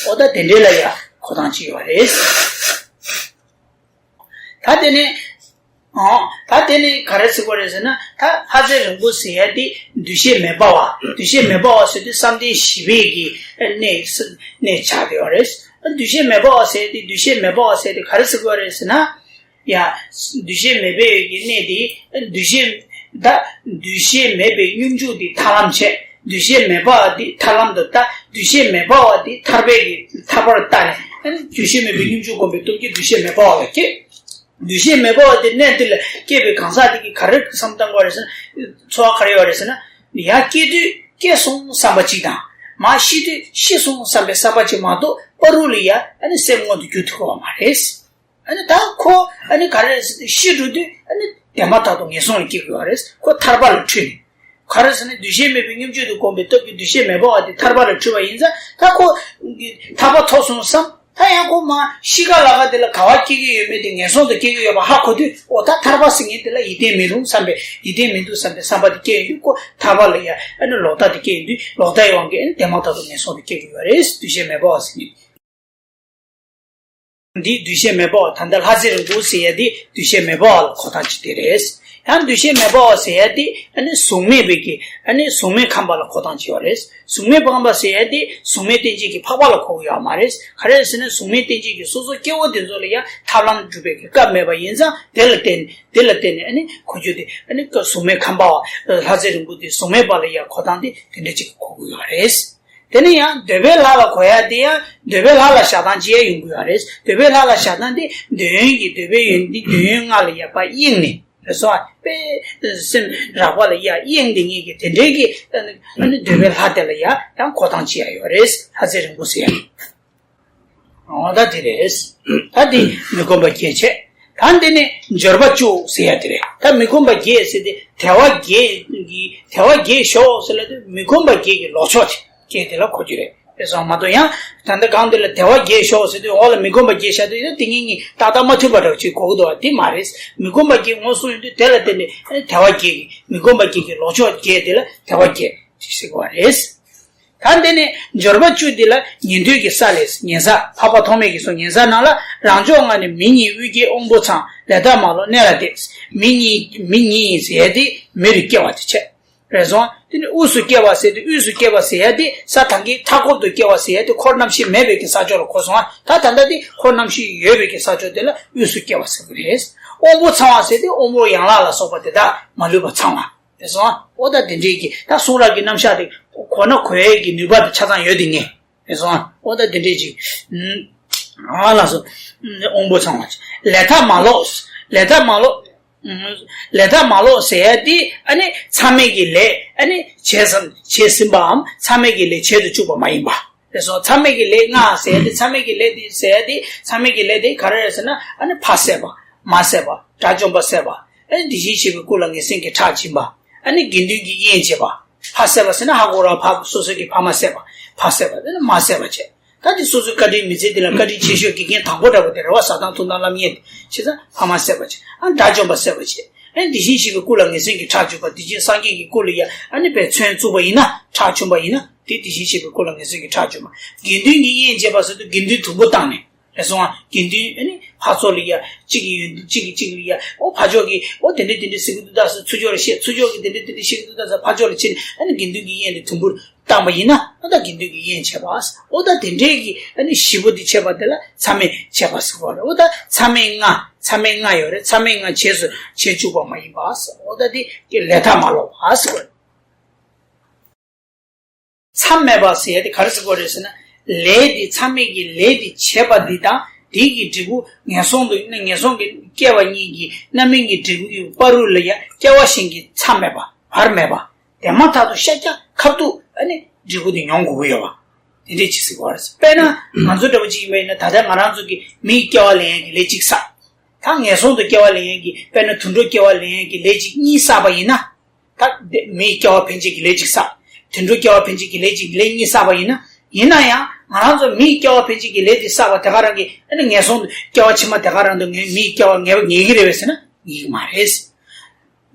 འོ་ད་དེ་འདྲའི་ལ་ཡ་གོ་སྟངས་གཅིག་ཡོད་རེད། ད་དེ་ནི། ཨོ། ད་དེ་ནི་ག་རེ་ཟེར་དགོས་རེད་ཟེར་ན་ད་ལྷ་ཚེ་རིང་པོ་ཟེར་ཡ་དེ་འདུ་ཤེས་མེད་པ་བ་འདུ་ཤེས་མེད་པ་བ་ཟེར་དུས་བསམ་གཏན་བཞི་པའི་གི་གནས་གནས་ཆགས་ཡོད་རེད། འདུ་ཤེས་མེད་པ་བ་ཟེར་དེ་འདུ་ཤེས་མེད་པ་བ་ཟེར་དེ་ག་རེ་ཟེར་དགོས་རེད་ཟེར་ན། ཡ། འདུ་ཤེས་མེད་པའི་གི་གནས་དེ་འདུ་ཤེས་ད་འདུ་ཤེས་མེད་པའི་སྙོམས་འཇུག་དེ་ཐར་ལམ་བྱས་འདུ་ཤེས་མེད་པ་དེ་ཐར་ལམ་དུ་ལྟ་འདུ་ཤེས་མེད་པ་བ་དེ་ཐར་པའི་གི་ཐར་པར་ལྟ་ནས་འདུ་ཤེས་མེད་པའི་སྙོམས་འཇུག་སྒོམ་པའི་སྟོབས་ཀྱིས་འདུ་ཤེས་མེད་པ་བ་ལ་སྐྱེ། འདུ་ཤེས་མེད་པ་བ་དེ་གནས་འདི་ལ་སྐྱེས་པའི་གང་ཟག་དེ་གིས་ག་རེ་བསམ་བཏང་དགོས་རེད་ཟེར་ན། འཚོ་བ་ག་རེ་ཡོད་རེད་ཟེར་ན། ཡར་སྐྱེས་དུས་སྐྱེས་སོང་བསམ་པ་གཅིག་དང་། མར་ཤི་དུས་ཤི་སོང་བསམ་པའི་བསམ་པ་གཅིག་མ་གཏོགས་བར་དུ་ལ་ཡ་ཨ་ནི་སེམས་མངོན་དུ་གྱུར་ཐུབ་པ་མ་རེད། ཨ་ནི་ད་ཁོ་ཨ་ནི་ག་རེ་ཟེར་ན་ཤི་འགྲོ་དུས་ཨ་ནི་དེ་མ་ཐག་ཏུ་ངན་སོང་ལ་སྐྱེ་དགོས་པ་རེད། ཁོ་ཐར་པ་ལ་འཁྲུལ་ནས། ག་རེ་ཟེར་ན་འདུ་ཤེས་མེད་པའི་སྙོམས་འཇུག་ཏུ་སྒོམ་པའི་སྟོབས་ཀྱིས་འདུ་ཤེས་མེད་པ་བ་དེ་ཐར་པ་ལ་འཁྲུལ་བ་ཡིན་ཙང་ད་ཁོ་ཐར་པ་ཐོབ་སོང་བསམ། ད་ཡང་ཁོ་མ་ཤི་ཁ་ལ་ཁ་དེ་ལ་ག་བ་སྐྱེ་གི་ཡོད་མེད་དེ་ངན་སོང་དུ་སྐྱེ་གི་ཡོད་པ་ཧ་གོ་དུས་འོ་ད་ཐར་པ་ཟེར་མཁན་དེ་ལ་ཡིད་བརྟན་མི་རུང་བསམ་པའི་ཡིད་བརྟན་མི་འདུག་བསམ་པའི་བསམ་པ་དེ་སྐྱེ་ཡོང་དུས་ཁོ་ཐར་པ་ལ་ཡ་ཨ་ནི་ལོག་ལྟ་དེ་སྐྱེ་ཡོང་དུས་ལོག་ལྟའི་དབང་གིས་ཨ་ནི་དེ་མ་ཐག་ཏུ་ངན་སོང་དུ་སྐྱེ་གི་ཡོད་རེད། འདུ་ཤེས་མེད་པ་བ་ཟེར་མཁན། འདི་འདུ་ཤེས་མེད་པ་བ་ད་ལྟ་ལྷ་ཚེ་རིང་པོ་ཟེར་ཡ་འདི་འདུ་ཤེས་མེད་པ་བ་ལ་གོ་སྟངས་གཅིག་དེ་རེད། ཡང་འདུ་ཤེས་མེད་པ་བ་ཟེར་ཡ་འདི་ཨ་ནི་གཟུགས་མེད་པའི་གི་ཨ་ནི་གཟུགས་མེད་ཁམས་པ་ལ་གོ་སྟངས་གཅིག་ཡོད་རེད། གཟུགས་མེད་ཁམས་པ་ཟེར་ཡ་འདི་གཟུགས་མེད་རྟེན་ཅན་གྱི་འཕགས་པ་ལ་གོ་གི་ཡོད་མ་རེད། ག་རེ་ཟེར་ན་གཟུགས་མེད་རྟེན་ཅན་གྱི་སོ་སོ་སྐྱེ་བོ་དེ་ཚོ་ལ་ཡང་ཐབས་ལམ་སྒྲུབ་པའི་གི་སྐབས་མེད་པ་ཡིན་ཙང་དེ་ལ་བརྟེན་དེ་ལ་བརྟེན་ནས་ཨ་ནི་གོ་རྒྱུ་དེ་ཨ་ནི་གཟུགས་མེད་ཁམས་པ་བ་ལྷ་ཚེ་རིང་པོ་དེ་གཟུགས་མེད་པ་ལ་ཡང་གོ་སྟངས་དེ་དེ་འདྲ་ཅིག་གོ་གི་ཡོད་རེད། དེ་ནས་ཡང་འདོད་པའི་ལྷ་ལ་གོ་ཡ་དེ་ཡང་འདོད་པའི་ལྷ་ལ་བཞག་སྟངས་ཅི་ཡང་ཡོང་གི་ཡོད་རེད། འདོད་པའི་ལྷ་ལ་བཞག་སྟངས་དེ་འདོད་ཡོན་གྱི་འདོད་པའི་ཡོན་ཏན་འདོད་ཡོན་ལྔ་ལ་ཡ་ཕར་གཡེང་ནས་རེད་སོ། དཔེ་སེམས་རགས་པ་ལ་ཡ་གཡེང་དེ་ཉིད་ཀྱི་དེ་འདྲའི་གི་ཨ་ནི་འདོད་པའི་ལྷ་དེ་ལ་ཡ་ཡང་གོ་སྟངས་ཅི་ཡང་ཡོད་རེད། ལྷ་ཚེ་རིང་པོ་ཟེར་ཡ། འོ་ད་དེ་རེད། ད་དེ་མི་ཁོམ་པ་བརྒྱད་བྱས། ད་འདི་ནི་འབྱོར་པ་བཅུ་ཟེར་ཡ་དེ་རེད། ད་མི་ཁོམ་པ་བརྒྱད་ཟེར་ཏེ་དལ་བ་བརྒྱད་ཀྱི་དལ་བ་བརྒྱད་ཞོག་ཟེར་ལ་དེ་མི་ཁོམ་པ་བརྒྱད་ཀྱི་ལོག་ཕྱོགས་བརྒྱད་དེ་ལ་གོ་རྒྱུ་རེད། དེ་སོང་མ་གཏོགས་ཡང་ད་ལྟ་གང་དེ་ལ་དལ་བ་བརྒྱད་ཞོག་ཟེར་དུས་འོག་ལ་མི་ཁོམ་པ་བརྒྱད་བཞག་དུས་ཡང་དེ་གཉིས་གཉིས་ཏག་ཏག་མ་མཐུན་པ་འདྲ་བོ་ཅིག་གོ་གི་འདུག་བ། དེ་མ་རེད། མི་ཁོམ་པ་བརྒྱད་ངོས་བཟུང་ཡོང་དུས་དེ་ལ་བརྟེན་ནས་དལ་བ་བརྒྱད་ཀྱི་མི་ཁོམ་པ་བརྒྱད་ཀྱི་ལོག་ཕྱོགས་བརྒྱད་དེ་ལ་དལ་བ་བརྒྱད་ཅེས་ཟེར་གི་བ་རེད། ད་འདི་ནི་འབྱོར་པ་བཅུ་འདི་ལ་ཉན་ཐོས་ཀྱི་ས་ལས། ཉན་ས། འཕགས་པ་ཐོགས་མེད་ཀྱིས་གསུངས། ཉན་ས་རྣམས་ལ། རང་ཕྱོགས་ལྔ་ནི་མི་ཉིད་དབུས་སྐྱེས་དབང་པོ་ཚང་། ལས་མཐའ་མ་ལོག་གནས་ལ་དེ། མི་ཉིད་མི་ཉིད་ཟེར་ཡ་དེ་མི་རུ་སྐྱེ་བ་དེ་བྱས། རེད་སོང་། དེ་ནི་དབུས་སུ་སྐྱེ་བ་ཟེར་དེ། དབུས་སུ་སྐྱེ་བ་ཟེར་ཡ་དེ་ས་དང་གི་མཐའ་འཁོབ་ཏུ་སྐྱེ་བ་ཟེར་ཡ་དེ་འཁོར་རྣམ་ཤེས་མེད་པའི་གི་ས་ཕྱོགས་ལ་གོ་སོང་ཨ། ད་ད་ལྟ་དེ་འཁོར་རྣམ་ཤེས་ཡོད་པའི་གི་ས་ཕྱོགས་དེ་ལ་དབུས་སུ་སྐྱེ་བ་ཟེར་གི་རེད། དབང་པོ་ཚང་བ་ཟེར་དེ་དབང་པོ་ཡན་ལག་ལ་སོགས་པ་དེ་དག་མ་ལུས་པ་ཚང་བ། རེད་སོང་ཨ། འོ་ད་དེ་འདྲའི་གི་ད་གསུང་རབ་ཀྱི་རྣམ་གཞག་དེ་གོ་ན་གོ་ཡའི་གི་ནུས་པ་དེ་ཆ་ཚང་ཡོད་དེ་ངེས། རེད་སོང་ཨ། འོ་ད་དེ་འདྲའི་ཅིག་ཨ་ལགས་སོ། དབང་པོ་ཚང་བ། ལས་མཐའ་མ་ལོག་ལས་མཐའ་མ་ལོག་ལས་མཐའ་མ་ལོག་ཟེར་ཡ་དེ་ཨ་ནི་མཚམས་མེད་ཀྱི་ལས་ཨ་ནི་བྱས་ཟིན་བྱས་ཟིན་པའམ་མཚམས་མེད་ཀྱི་ལས་བྱེད་དུ་བཅུག་པ་མ་ཡིན་པ། རེད་སོང་། མཚམས་མེད་ཀྱི་ལས་ལྔ་ཟེར་ཡ་དེ། མཚམས་མེད་ཀྱི་ལས་དེ་ཟེར་ཡ་དེ། མཚམས་མེད་ཀྱི་ལས་དེ་ག་རེ་རེད་ཟེར་ན། ཨ་ནི་ཕ་བསད་པ། མ་བསད་པ། དགྲ་བཅོམ་པ་བསད་པ། ཨ་ནི་དེ་བཞིན་གཤེགས་པའི་སྐུ་ལ་ངན་སེམས་ཀྱི་ཁྲག་སྦྱིན་པ། ཨ་ནི་དགེ་འདུན་གྱི་དབྱེན་བྱེད་པ། ཕ་བསད་པ་ཟེར་ན་ཧ་གོ་ར། ཕ་སོ་སོ་གི་ཕ་མ་བསད་པ། ཕ་བསད་པ་ཟེར་ན་མ་བསད་པ་བྱས། ད་དེ་སོ་སོའི་བཀའ་དྲིན་མི་ཚེ་འདི་ལ་བཀའ་དྲིན་ཆེ་ཤོས་དགེ་རྒན་དང་པོ་འདྲ་པོ་དེ་རེད་བ། ཟ་དང་འཐུང་དང་ལམ་ཡེ་དེ་བྱས་ཙང་ཕ་མ་བསད་པ་བྱས། ཨ་ནི་དགྲ་བཅོམ་པ་བསད་པ་བྱས། ཨ་ནི་དེ་བཞིན་གཤེགས་པའི་སྐུ་ལ་ངན་སེམས་ཀྱི་ཁྲག་སྦྱིན་པ། དེ་བཞིན་སངས་རྒྱས་ཀྱི་སྐུ་ལ་ཡ་ཨ་ནི་བས་མཚོན་བཙུགས་པ་ཡིན་ན། ཁྲག་བྱིན་པ་ཡིན་ན། དེ་དེ་བཞིན་གཤེགས་པའི་སྐུ་ལ་ངན་སེམས་ཀྱི་ཁྲག་སྦྱིན་པ། དགེ་འདུན་གྱི་དབྱེན་བྱེད་པ་ཟེར་དུས་དགེ་འདུན་དུམ་བུ་བཏང་ནས། རེད་སོང་ཨ། དགེ་འདུན་ཨ་ནི་ཕར་ཕྱོགས་ལ་ཡ་གཅིག་གི་ཡོན་ཏན་གཅིག་གིས་གཅིག་ལ་ཡ། ཨོ་ཕར་ཕྱོགས་ཀྱིས་ཨོ་དེ་འདྲ་དེ་འདྲ་ཟེར་གྱི་འདུག་ད་ཟེར་ཚུར་ཕྱོགས་ལ་བཤད། ཚུར་ཕྱོགས་ཀྱིས་དེ་འདྲ་དེ་འདྲ་བཤད་ཀྱི་འདུག་ད་ཟེར་ཕར་ཕྱོགས་ལ་བྱས་ནས། ཨ་ནི་དགེ་འདུན་གྱི་དབྱེན་དེ་དུམ་བུར་བཏང་པ་ཡིན་ན། ཨོ་ད་དགེ་འདུན་གྱི་དབྱེན་བྱས་པ། ཨོ་ད་དེ་འདྲའི་གི་ཨ་ནི་བཞི་པོ་འདི་བྱས་པ་དེ་ལ་མཚམས་མེད་བྱས་པ་ཟེར་བ་རེད། ཨོ་ད་མཚམས་མེད་ལྔ། མཚམས་མེད་ལྔ་ཡོད་རེད། མཚམས་མེད་ལྔ་རྗེས་སུ་བྱས་བཅུག་པ་མ་ཡིན་པ། ཨོ་ད་དེ་ལས་མཐའ་མ་ལོག་པ་ཟེར་བ་རེད། མཚམས་མེད་པ་ཟེར་ཡ་དེ་ག་རེ་ཟེར་དགོས་རེད་ཟེར་ན། ལས་དེ་མཚམས་མེད་ཀྱི་ལས་དེ་བྱས་པ་འདི་དང་། དེ་གི་འབྲས་བུ་ངན་སོང་དུ་ངན་སོང་གི་སྐྱེ་བ་གཉིས་ཀྱི་རྣམ་སྨིན་གྱི་འབྲས་བུ་ཡི་བར་དུ་ལ་ཡ་སྐྱེ་བ་གཞན་གྱི་མཚམས་མེད་པ། བར་མེད་པ། དེ་མ་ཐག་ཏུ་ཤཱཀྱ་ཁ་ཐུག་ཨ་ནི་འབྲས་བུ་དེ་མྱོང་དགོས་ཀྱི་ཡོད་པ། དེ་འདྲས་ཅིག་ཟེར་དགོས་རེད། དཔེར་ན་ང་ཚོ་འདྲ་པོ་ཅིག་ཡིན་པ་ཡིན་ན། ད་ལྟ་ང་རང་ཚོ་གི་མིའི་སྐྱེ་བ་ལེན་ཡ་གི་ལས་གཅིག་བསགས། ད་ངན་སོང་དུ་སྐྱེ་བ་ལེན་ཡ་གི། དཔེར་ན་དུད་འགྲོ་སྐྱེ་བ་ལེན་ཡ་གི་ལས་གཅིག་གཉིས་བསགས་པ་ཡིན་ན། ད་དེ་མིའི་སྐྱེ་བ་ཕན་ཆད་ཀྱི་ལས་གཅིག་བསགས། དུད་འགྲོ་སྐྱེ་བ་ཕན་ཆད་ཀྱི་ལས་གཅིག་ལས་གཉིས་བསགས་པ་ཡིན་ན། ཡིན་ན་ཡང་ང་རང་ཚོ་མིའི་སྐྱེ་བ་ཕན་ཆད་ཀྱི་ལས་དེ་བསགས་པ་དེ་ག་རང་གིས་ཨ་ནི་ངན་སོང་དུ་སྐྱེ་བ་ཕྱི་མ་དེ་ག་རང་དུ་ངའི་མིའི་སྐྱེ་བ་ངེས་པ་ངེས་ཀྱི་རེད་པས་ཟེར་ན་ངེས་ཀྱི་མ་རེད།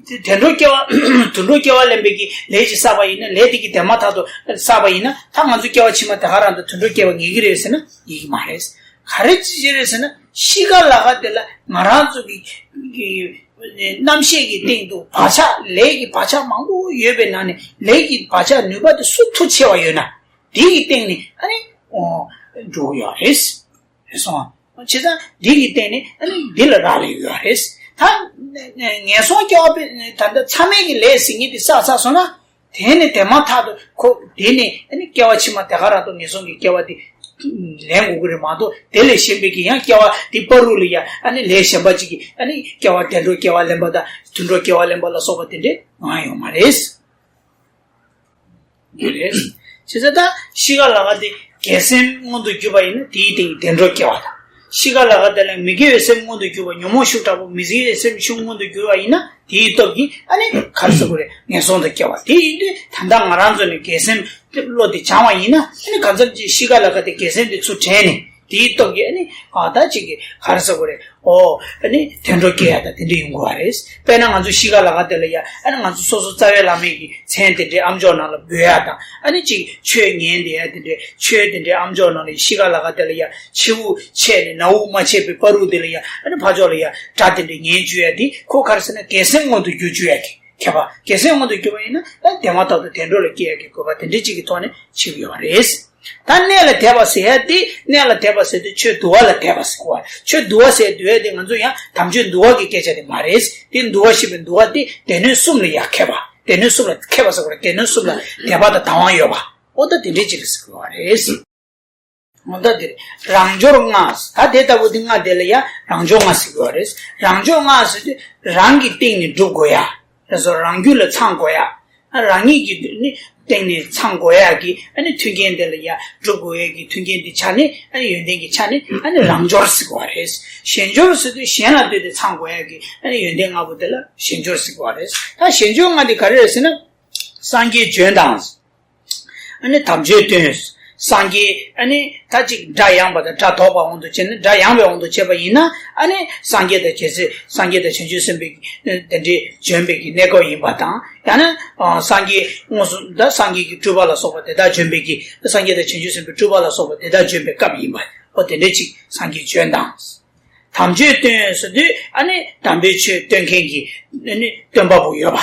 དེ་དུད་འགྲོ་སྐྱེ་བ་དུད་འགྲོ་སྐྱེ་བ་ལེན་པའི་གི་ལས་ཅིག་བསགས་པ་ཡིན་ན། ལས་དེ་གི་དེ་མ་ཐག་ཏུ་བསགས་པ་ཡིན་ན། ད་ང་ཚོ་སྐྱེ་བ་ཕྱི་མ་དེ་ག་རང་དུ་དུད་འགྲོ་སྐྱེ་བ་ངེས་ཀྱི་རེད་ཟེར་ན་ངེས་ཀྱི་མ་རེད། ག་རེ་ཅི་ཅི་རེད་ཟེར་ན། གཤིས་ཀ་ལ་ག་དེ་ལ་ང་རང་ཚོ་གི་གི་རྣམ་ཤེས་ཀྱི་སྟེང་དུ་བག་ཆགས། ལས་ཀྱི་བག་ཆགས་མང་པོ་ཡོད་པའི་ནང་ནས་ལས་ཀྱི་བག་ཆགས་ནུས་པ་དེ་སུ་མཐོ་ཆེ་བ་ཡོད་ན། དེ་གི་སྟེང་ནས་ཨ་ནི་འོ་འགྲོ་གི་ཡོད་རེད། རེད་སོང་བ། བྱས་ཙང་འདི་གི་སྟེང་ནས་ཨ་ནི་འདི་ལ་རག་ལས་ཡོད་རེད། ད་ངན་སོང་སྐྱེ་བ་པའི་ད་ལྟ་མཚམས་མེད་ཀྱི་ལས་ཟེར་མཁན་དེ་བསགས་ཚར་སོང་ན། དེ་ནས་དེ་མ་ཐག་ཏུ་ཁོ་དེ་ནས་ཨ་ནི་སྐྱེ་བ་ཕྱི་མ་དེ་ག་རང་དུ་ངན་སོང་གི་སྐྱེ་བ་དེ་ལེན་དགོས་ཀྱི་རེད་མ་གཏོགས། དེ་ལས་གཞན་པའི་གི་ཡང་སྐྱེ་བ་དེ་བར་དུ་ལ་ཡ་ཨ་ནི་ལས་གཞན་པ་ཅིག་གི་ཨ་ནི་སྐྱེ་བ་དུད་འགྲོ་སྐྱེ་བ་ལེན་པ་དང་དུད་འགྲོ་སྐྱེ་བ་ལེན་པ་ལ་སོགས་པ་དེ་འདྲས་ཡོང་ཡ་ཡོད་མ་རེད། རེད། བྱས་ཙང་ད་གཤིས་ཀ་ལ་ག་དེ་རྒྱལ་སེམས་མངོན་དུ་གྱུར་པ་ཡིན་ན་དེའི་སྟེང་དུད་འགྲོ་སྐྱེ་བ་དང་། གཤིས་ཀ་ལ་ག་དེ་ལ་མི་དགེ་བའི་སེམས་མངོན་དུ་གྱུར་པ། ཉོན་མོངས་ཤུགས་དྲག་པོ་མི་དགེ་བའི་སེམས་ཤུགས་མངོན་དུ་གྱུར་པ་ཡིན་ན་དེའི་སྟོབས་ཀྱིས་ཨ་ནི་ག་རེ་ཟེར་དགོས་རེད། ངན་སོང་དུ་སྐྱེ་བ། དེ་ཡིན་དུས་ད་ལྟ་ང་རང་ཚོ་ནི་རྒྱལ་སེམས་བློ་དེ་སྦྱང་བ་ཡིན་ན། ཨ་ནི་གང་འཚམ་ཅིག་གཤིས་ཀ་ལ་ག་དེ་རྒྱལ་སེམས་དེ་ཚུར་དྲན་ནས་དེའི་སྟོབས་ཀྱིས་ཨ་ནི་ཨ་ད་ཅིག་གི་ག་རེ་ཟེར་དགོས་རེད། ཨོ། ཨ་ནི་དུད་འགྲོ་སྐྱེ་ཡ་དང་དེ་འདྲ་ཡོང་གི་རེད། དཔེར་ན་ང་ཚོ་གཤིས་ཀ་ལ་ག་དེ་ལ་ཡ་ཨ་ནི་ང་ཚོ་སོ་སོ་རྩ་བའི་བླ་མའི་གི་མཚན་དེ་འདྲའི་ཨམ་ཅོག་ནང་ལ་འབོད་ཡ་དང་། ཨ་ནི་ཅིག་ཆོས་ཉན་བསྡད་ཡ་དེ་འདྲའི་ཆོས་དེ་འདྲའི་ཨམ་ཅོག་ནང་ལ་གཤིས་ཀ་ལ་ག་དེ་ལ་ཡ་ཕྱི་དབུགས་ཆད་ནས་ནང་དབུགས་མ་ཆད་པའི་བར་དུ་དེ་ལ་ཡ་ཨ་ནི་ཕར་ཕྱོགས་ལ་ཡ་སྒྲ་དེ་འདྲ་ཉན་བཅུག་ཡ་དེ་ཁོ་ག་རེ་ཟེར་ན་རྒྱལ་སེམས་མངོན་དུ་གྱུར་བཅུག་ཡ་གི་ཁྱད་པར། རྒྱལ་སེམས་མངོན་དུ་གྱུར་པ་ཡིན་ན་ཨ་དེ་མ་ཐག་ཏུ་དུད་འགྲོ་ལ་སྐྱེ་ཡ་གི་དགོས་པ་དེ་འདྲའི་ཅིག་གི་ཐོག་ནས་འཆི་གི་ཡོད་རེད། ད་གནས་ལ་དད་པ་ཟེར་ཡ་དེ། གནས་ལ་དད་པ་ཟེར་དུས་ཆོས་འདུལ་བ་ལ་དད་པ་ཟེར་གོ། ཆོས་འདུལ་བ་ཟེར་འདུལ་བ་དེ་ང་ཚོ་ཡང་དམ་ཆོས་འདུལ་བ་གི་སྐད་ཆ་དེ་མ་རེད། དེ་འདུལ་བ་ཞེས་པའི་འདུལ་བ་དེ་སྡེ་སྣོད་གསུམ་ལ་ཡང་མཁས་པ། སྡེ་སྣོད་གསུམ་ལ་མཁས་པ་ཟེར་གོ། སྡེ་སྣོད་གསུམ་ལ་དད་པ་དང་དད་དབང་ཡོད་པ། འོ་ད་དེ་འདྲའི་ཅིག་ལ་ཟེར་གོ་རེད། འོ་ད་དེ་རེད། རང་འབྱོར་ལྔ། ད་དེ་ལྟ་བུ་དེ་ལྔ་དེ་ལ་ཡང་རང་འབྱོར་ལྔ་ཟེར་གོ་རེད། རང་འབྱོར་ལྔ་ཟེར་དུས་རང་གི་སྟེང་ནས་སྒྲུབ་དགོས་ཡ། རེད་སོ། རང་རྒྱུད་ལ་ཚང་དགོས་ཡ། ཨ་རང་ཉིད་ཀྱི་ནི་སྟེང་ནས་ཚང་དགོས་ཡ་གི་ཨ་ནི་མཐུན་རྐྱེན་དེ་ལ་ཡ་སྒྲུབ་དགོས་ཡ་གི་མཐུན་རྐྱེན་དེ་ཆ་ནས་ཨ་ནི་ཡོན་ཏན་གྱི་ཆ་ནས་ཨ་ནི་རང་འབྱོར་ཟེར་དགོས་པ་རེད། གཞན་འབྱོར་ཟེར་དུས་གཞན་ལ་ལྟོས་ཏེ་ཚང་དགོས་ཡ་གི་ཨ་ནི་ཡོན་ཏན་ལྔ་པོ་དེ་ལ་གཞན་འབྱོར་ཟེར་དགོས་པ་རེད། ད་གཞན་འབྱོར་ལྔ་དེ་ག་རེ་རེད་ཟེར་ན། སངས་རྒྱས་བྱོན་དང་། ཨ་ནི་དམ་ཆོས་སྟོན། སངས་རྒྱས་ཨ་ནི་ད་ཅིག་དགྲ་ཡངས་པ་དང་དགྲ་དོག་པའི་དབང་དུ་བྱས་ན། དགྲ་ཡངས་པའི་དབང་དུ་བྱས་པ་ཡིན་ན། ཨ་ནི་སངས་རྒྱས་དང་རྒྱལ་སྲས་སངས་རྒྱས་དང་བྱང་ཆུབ་སེམས་དཔའི་དེ་འདྲའི་བྱོན་པའི་གི་གནས་སྐབས་ཡིན་པ་དང་། ཡང་ན་སངས་རྒྱས་དངོས་སུ་ད་སངས་རྒྱས་ཀྱི་སྤྲུལ་པ་ལ་སོགས་པ་དེ་དག་བྱོན་པའི་གི། སངས་རྒྱས་དང་བྱང་ཆུབ་སེམས་དཔའི་སྤྲུལ་པ་ལ་སོགས་པ་དེ་དག་བྱོན་པའི་སྐབས་ཡིན་པ། འོ་དེ་འདྲའི་ཅིག་སངས་རྒྱས་བྱོན་དང་། དམ་ཆོས་སྟོན་ཟེར་དུས་ཨ་ནི་དམ་པའི་ཆོས་སྟོན་མཁན་གྱི་ཨ་ནི་སྟོན་པ་པོ་ཡོད་པ་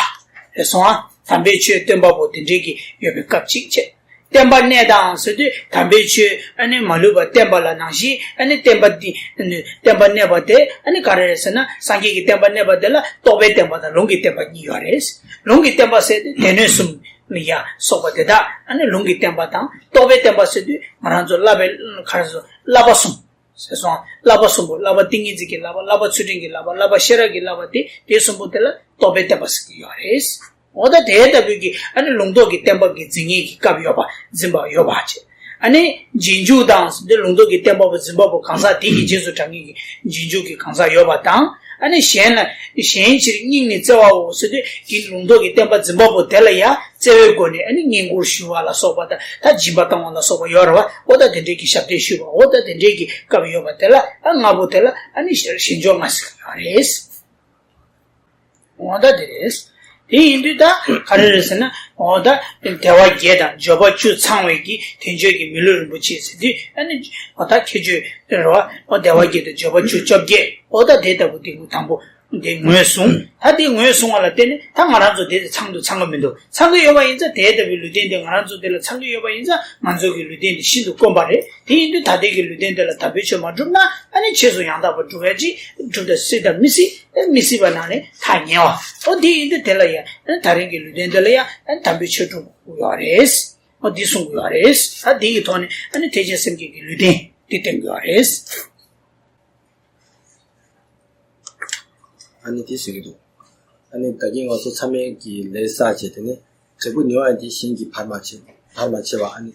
རེད་སོང་ཨ། དམ་པའི་ཆོས་སྟོན་པ་པོ་དེ་འདྲའི་གི་ཡོད་པའི་སྐབས་ཅིག་བྱས། བསྟན་པ་གནས་དང་ཟེར་དུས་དམ་པའི་ཆོས་ཨ་ནི་མ་ལུས་པ་བསྟན་པ་ལ་ནང་བཞིན། ཨ་ནི་བསྟན་པ་འདི་བསྟན་པ་གནས་པ་དེ་ཨ་ནི་ག་རེ་རེད་ཟེར་ན། སངས་རྒྱས་ཀྱི་བསྟན་པ་གནས་པ་དེ་ལ་རྟོགས་པའི་བསྟན་པ་དང་ལུང་གི་བསྟན་པ་གཉིས་ཡོད་རེད། ལུང་གི་བསྟན་པ་ཟེར་དུས་སྡེ་སྣོད་གསུམ་ལ་ཡང་སོགས་པ་དེ་དག་ཨ་ནི་ལུང་གི་བསྟན་པ་དང་། རྟོགས་པའི་བསྟན་པ་ཟེར་དུས་ང་རང་ཚོ་བསླབ་པའི་ག་རེ་ཟེར། བསླབ་པ་གསུམ་ཟེར་སོང་། བསླབ་པ་གསུམ་པོ། བསླབ་པ་ཏིང་ངེ་འཛིན་གྱི་བསླབ་པ། བསླབ་པ་ཚུལ་ཁྲིམས་ཀྱི་བསླབ་པ། བསླབ་པ་ཤེས་རབ་ཀྱི་བསླབ་པ། དེ་དེ་གསུམ་པོ་དེ་ལ་རྟོགས་པའི་བསྟན་པ་ཟེར་གྱི་ཡོད་རེད། འོ་ད་དེ་ལྟ་བུའི་གི་ཨ་ནི་ལུང་རྟོགས་ཀྱི་བསྟན་པ་གི་འཛིན་མཁན་གྱི་སྐབས་ཡོད་པ། འཛིན་པ་ཡོད་པ་བྱས། ཨ་ནི་རྗེས་འཇུག་དང་ཟེར་དུས་ལུང་རྟོགས་ཀྱི་བསྟན་པ་པོ་འཛིན་པ་པོ་གང་ཟག་དེ་གི་རྗེས་སུ་འབྲང་མཁན་གྱི་རྗེས་འཇུག་གི་གང་ཟག་ཡོད་པ་དང་། ཨ་ནི་གཞན་ལ་གཞན་ཕྱིར་སྙིང་ནས་བརྩེ་བའོ་ཟེར་དུས་ཀྱི་ལུང་རྟོགས་ཀྱི་བསྟན་པ་འཛིན་པ་པོ་དེ་ལ་ཡང་བརྩེ་བའི་སྒོ་ནས་ཨ་ནི་བསྙེན་བཀུར་ཞུ་བ་ལ་སོགས་པ་དང་། ད་སྦྱིན་པ་བཏང་བ་ལ་སོགས་པ་ཡོད་རེད་བ། འོ་ད་དེ་འདྲའི་གི་ཞབས་བརྟན་ཞུས་པ། འོ་ད་དེ་འདྲའི་གི་སྐབས་ཡོད་པ་དེ་ལ། ཨ་ལྔ་པོ་དེ་ལ་ཨ་ནི་ཞལ་འཇོག་ལྔ་ཟེར་གྱི་ཡོད་རེད། འོ་ད་དེ་རེད། དེ་ཡིན་དུས་ད་ག་རེ་རེད་ཟེར་ན། འོ་ད་དལ་བ་བརྒྱད་དང་འབྱོར་པ་བཅུ་ཚང་བའི་གི་དལ་འབྱོར་གྱི་མི་ལུས་རིན་པོ་ཆེ་ཟེར་དུས། ཨ་ནི་འོ་ད་ཁྱད་ཆོས་རེད་བ། འོ་དལ་བ་བརྒྱད་དང་འབྱོར་པ་བཅུ་བཅོ་བརྒྱད། འོ་ད་དེ་ལྟ་བུ་དེ་དང་པོ་དེ་ངོས་བཟུང་། ད་དེ་ངོས་བཟུང་བ་ལ་བརྟེན་ནས་ད་ང་རང་ཚོ་དེ་ཚང་དུ་ཚང་གི་མི་འདུག་ཚང་གི་ཡོད་པ་ཡིན་ཙང་། དེ་ལྟ་བུའི་ལུས་རྟེན་དེ་ང་རང་ཚོ་དེ་ལ་ཚང་གི་ཡོད་པ་ཡིན་ཙང་། ང་ཚོ་གི་ལུས་རྟེན་དེ་ཤིན་ཏུ་དཀོན་པ་རེད། དེ་ཡིན་དུས་ད་ལྟའི་གི་ལུས་རྟེན་དེ་ལ་དམ་པའི་ཆོས་མ་བསྒྲུབས་ན། ཨ་ནི་ཆོས་སུ་ཡང་དག་པར་སྒྲུབ་ཡ་ཅིག་སྒྲུབ་ད་སྲིད་དང་མི་སྲིད། ཨ་མི་སྲིད་པ་ནང་ནས་ཐག་ཉེ་བ། འོ་དེ་ཡིན་དུས་དེ་ལ་ཡང་ཨ་ད་རིང་གི་ལུས་རྟེན་དེ་ལ་ཡང་ཨ་དམ་པའི་ཆོས་སྒྲུབ་དགོས་ཡོད་རེད། འོ་འདི་གསུང་དགོས་ཡོད་རེད། ད་དེ་གི་ཐོག་ནས་ཨ་ནི་ཐེག་ཆེན་སེམས་བསྐྱེད་ཀྱི་ལུས་རྟེན་དེ་བསྟན་དགོས་ཡོད་རེད། ཨ་ནི་དེ་ཟེར་གྱི་འདུག་ཨ་ནི་ད་གིན་ང་ཚོ་ཚང་མས་ཀྱི་ལས་བསགས་བྱས། དེ་ནས་འབྲས་བུ་མྱོང་བ་དེ་གཞན་གྱིས་བར་མ་ཆད། བར་མ་ཆད་པ་ཨ་ནི་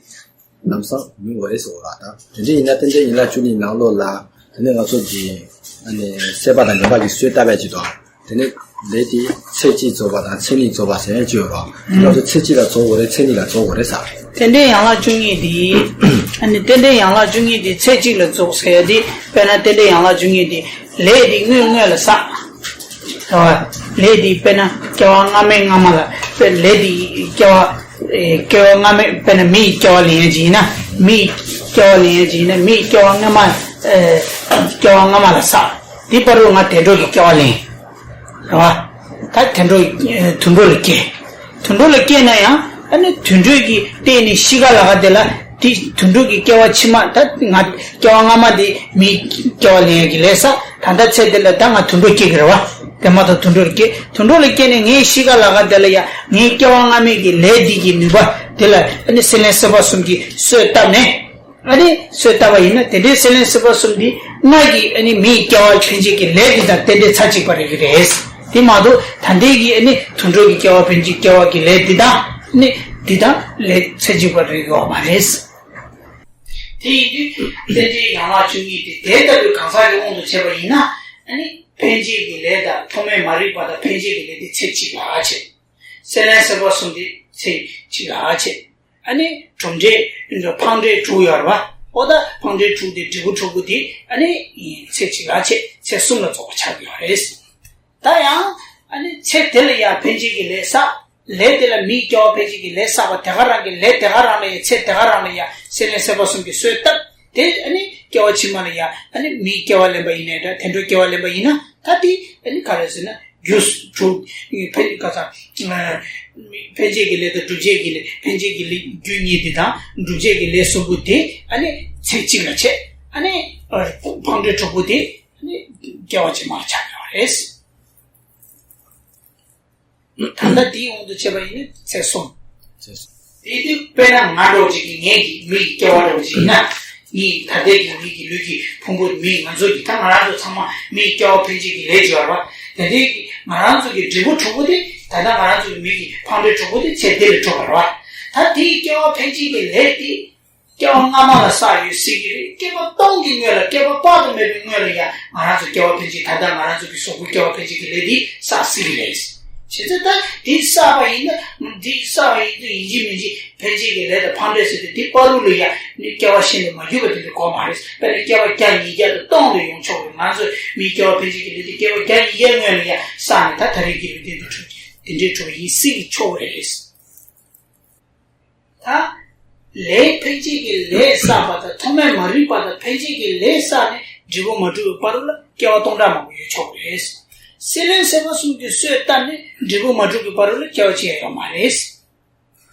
ལམ་སང་མྱོང་དགོས་རེད་ཟེར་བ་ལ། ད་དེ་འདྲ་ཡིན་ན་རྟེན་འབྲེལ་ཡན་ལག་བཅུ་གཉིས་ནང་ལོགས་ལ། དེ་ནས་ང་ཚོ་གི་ཨ་ནི་སྲེད་པ་དང་ལེན་པ་གི་སྲོལ་བཏབ་པ་ཅིག་དང་། དེ་ནས་ལས་དེ་ཚེ་གཅིག་རྫོགས་པ་དང་ཚེ་གཉིས་རྫོགས་པ་ཟེར་ཡ་ཅིག་ཡོད་རེད། དེ་ལ་ཚོ་ཚེ་གཅིག་ལ་རྫོགས་དགོས་རེད། ཚེ་གཉིས་ལ་རྫོགས་དགོས་རེད་ཟེར། རྟེན་འབྲེལ་ཡན་ལག་བཅུ་གཉིས་དེ། ཨ་ནི་རྟེན་འབྲེལ་ཡན་ལག་བཅུ་གཉིས་དེ་ཚེ་གཅིག་ལ་རྫོགས་ཟེར་ཡ་དེ། དཔེར་ན་རྟེན་འབྲེལ་ཡན་ལག་བཅུ་གཉིས་དེ་ལས་དེ་སྔོན་སྔོན་ལ་བསགས། རེད་བ། ལས་དེ་དཔེར་ན་སྐྱེ་བ་སྔ་མའི་སྔ་མ་ལ། དཔེར་ལས་དེ་སྐྱེ་བ་ཨེ་སྐྱེ་བ་སྔ་མའི། དཔེར་ན་མི་ཡི་སྐྱེ་བ་ལེན་ཡ་ཅིག་ཡིན་ན། མི་ཡི་སྐྱེ་བ་ལེན་ཡ་ཅིག་ཡིན་ན། མི་ཡི་སྐྱེ་བ་སྔ་མ། ཨེ་སྐྱེ་བ་སྔ་མ་ལ་བསགས། དེ་བར་དུ་ང་དུད་འགྲོ་གི་སྐྱེ་བ་ལེན། རེད་བ། ད་དུད་འགྲོ་ཨེ་དུད་འགྲོ་ལ་སྐྱེས། དུད་འགྲོ་ལ་སྐྱེས་ན་ཡང་ཨ་ནི་དུད་འགྲོ་གི་སྟེང་ནས་ཤི་ཁ་ལ་ཁ་དེ་ལ། དེ་དུད་འགྲོ་གི་སྐྱེ་བ་ཕྱི་མ། ད་ང་སྐྱེ་བ་སྔ་མ་དེ་མིའི་སྐྱེ་བ་ལེན་ཡ་གི་ལས་བསགས། ད་ལྟ་ཚེ་འདི་ལ་ད་ང་དུད་འགྲོ་སྐྱེ་གི་རེད་བ། དེ་མ་གཏོགས་དུད་འགྲོ་ལ་སྐྱེ། དུད་འགྲོ་ལ་སྐྱེས་ནས་ངའི་ཤི་ཁ་ལ་ཁ་དེ་ལ་ཡང་ངའི་སྐྱེ་བ་སྔ་མའི་གི་ལས་འདི་གི་ནུས་པ་དེ་ལ། ཨ་ནི་སེམས་ལྡན་སྲིད་པ་གསུམ་གྱིས་གསོས་བཏབ་ནས། ཨ་ནི་གསོས་བཏབ་པ་ཡིན་ན། དེ་འདྲའི་སེམས་ལྡན་སྲིད་པ་གསུམ་འདི་ང་གིས་ཨ་ནི་མིའི་སྐྱེ་བ་འཕེན་བྱེད་ཀྱི་ལས་འདི་དང་རྟེན་འབྲེལ་ཚར་གཅིག་པ་རེད་ཀྱི་རེད། དེ་མ་གཏོགས་ད་ལྟའི་གི་ཨ་ནི་དུད་འགྲོ་གི་སྐྱེ་བ་འཕེན་བྱེད་སྐྱེ་བ་གི་ལས་འདི་དང་། ཨ་ནི་འདི་དང་ལས་ཚར་གཅིག་པ་རེད་ཀྱི་ཡོད་མ་རེད། དེ་ཡིན་དུས་རྟེན་འབྲེལ་ཡན་ལག་བཅུ་གཉིས་དེ་དེ་ལྟ་བུའི་གང་ཟག་གི་དབང་དུ་བྱས་པ་ཡིན་ན། ཨ་ནི་འཕེན་བྱེད་ཀྱི་ལས་དང་ཐོག་མའི་མ་རིག་པ་དང་འཕེན་བྱེད་ཀྱི་ལས་དེ་ཚེ་གཅིག་ལ་བྱེད། སེམས་ལྡན་སྲིད་པ་གསུམ་དེ་ཚེ་གཅིག་ལ་བྱེད། ཨ་ནི་གྲུབ་འབྲས་ཕངས་འབྲས་དྲུག་ཡོད་རེད་བ། འོ་ད་ཕངས་འབྲས་དྲུག་དེ། འབྲས་བུ་དྲུག་པོ་དེ་ཨ་ནི་ཚེ་གཅིག་ལ་བྱེད། ཚེ་གསུམ་ལ་རྫོགས་པ་ཆགས་ཀྱི་ཡོད་རེད། ད་ཡང་ཨ་ནི་ཚེ་དེ་ལ་ཡང་འཕེན་བྱེད་ཀྱི་ལས་བསགས། ལས་དེ་ལ་མིའི་སྐྱེ་བ་འཕེན་བྱེད་ཀྱི་ལས་བསགས་པ་དེ་ག་རང་གི་ལས་དེ་ག་རང་ལ་ཡང་། ཚེ་དེ་ག་རང་ལ་ཡང་སེམས་ལྡན་སྲིད་པ་གསུམ་གྱིས་གསོས་བཏབ། དེ་ཨ་ནི་སྐྱེ་བ་ཕྱི་མ་ལ་ཡང་ཨ་ནི་མིའི་སྐྱེ་བ་ལེན་པ་ཡིན་ནའི་འདྲ། དུད་འགྲོའི་སྐྱེ་བ་ལེན་པ་ཡིན་ན། ད་དེ་ཨ་ནི་ག་རེ་ཟེར་ན། རྒྱུ་དྲུག་འཕེན། ག་ས། འཕེན་བྱེད་ཀྱི་ལས་དང་སྒྲུབ་བྱེད་ཀྱི་ལས། འཕེན་བྱེད་ཀྱི་ལས་རྒྱུ་གཉིས་དེ་དང་སྒྲུབ་བྱེད་ཀྱི་ལས་གསུམ་པོ་དེ་ཨ་ནི་ཚེ་གཅིག་ལ་བྱེད། ཨ་ནི་ཕངས་འབྲས་དྲུག་པོ་དེ་ཨ་ནི་སྐྱེ་བ་ཕྱི་མ་ལ་ཆགས་ཡོད་རེད། ད་ལྟ་དེའི་དབང་དུ་བྱས་པ་ཡིན་ན་ཚེ་གསུམ། ཚེ་གསུམ། དེ་དུས་དཔེར་ན་ང་འདྲ་བོ་ཅིག་གིས། ངེད་ཀྱིས་མིའི་སྐྱེ་བ་འདྲ་བོ་ཅིག་ཡིན་ན། ངའི་ད་ལྟའི་གི་མིའི་གི་ལུས་ཀྱི་ཕུང་པོ། མིའི་ང་ཚོ་གི་ད་ང་རང་ཚོ་ཚང་མ་མིའི་སྐྱེ་བ་འཕེན་བྱེད་ཀྱི་ལས་བྱེད་པ་རེད་བ། དེ་འདྲའི་གི་ང་རང་ཚོ་གི་འབྲས་བུ་དྲུག་པོ་དེ། ད་ལྟ་ང་རང་ཚོ་གི་མིའི་གི་ཕངས་འབྲས་དྲུག་པོ་དེ་ཚེ་འདི་ལ་འགྲུབ་པ་རེད་བ། ད་དེའི་སྐྱེ་བ་འཕེན་བྱེད་ཀྱི་ལས་དེ་སྐྱེ་བ་སྔ་མ་ལ་བསགས་ཡོད་སྲིད་ཀྱི་རེད། བསྐལ་པ་སྟོང་གི་སྔོན་ལ། བསྐལ་པ་དཔག་ཏུ་མེད་པའི་སྔོན་ལ་ཡང་ང་རང་ཚོ་སྐྱེ་བ་འཕེན་བྱེད། ད་ལྟ་ང་རང་ཚོ་གི་གཟུགས་པོ་སྐྱེ་བ་འཕེན་བྱེད་ཀྱི་ལས་དེ་བསགས་སྲིད་ཀྱི་རེད། བྱས་ཙང་ད་འདི་བསགས་པ་ཡིན་ན། འདི་བསགས་པ་ཡིན་དུས་ཡིན་གཅིག་མིན་གཅིག་ཕན་ཆད་ཀྱི་ལས་དང་ཕན་འབྲས་ཟེར་དུས་འདི་བར་དུ་ལ་ཡ་ནི་སྐྱེ་བ་གཞན་དུ་མ་གྱུར་པ་དེ་འདྲ་དགོས་མ་རེད། དཔེར་ན་སྐྱེ་བ་བརྒྱ་ཉིས་བརྒྱ་དང་སྟོང་དུ་ཡོང་ཆོག་རེད། ང་ཚོ་མིའི་སྐྱེ་བ་ཕན་ཆད་ཀྱི་ལས་དེ་སྐྱེ་བ་བརྒྱ་ཉིས་བརྒྱ་སྔོན་ལ་ཡ་བསགས་ནས་ད་ད་རེས་ཀྱི་ལུས་རྟེན་དུ་གྲུབ་དེ་འདྲའི་གྲུབ་པ་ཡིན་སྲིད་ཀྱི་ཆོག་རེད། ད་ལས་ཕན་ཆད་ཀྱི་ལས་བསགས་པ་དང་ཐོག་མེད་མ་རིག་པ་དང་ཕན་ཆད་ཀྱི་ལས་བསགས་ནས་འབྲས་བུ་མ་གྲུབ་པའི་བར་དུ་ལ་སྐྱེ་བ་སྟོང་ཕྲག་མང་པོ་ཡོད་ཆོག་རེད། སྲེད་ལེན་སྲེད་པ་གསུམ་གྱི་གསོས་བཏབ་ནས་འབྲས་བུ་མ་གྲུབ་པའི་བར་དུ་ལ་སྐྱེ་བ་གཅིག་ཡང་ཡོད་མ་རེད།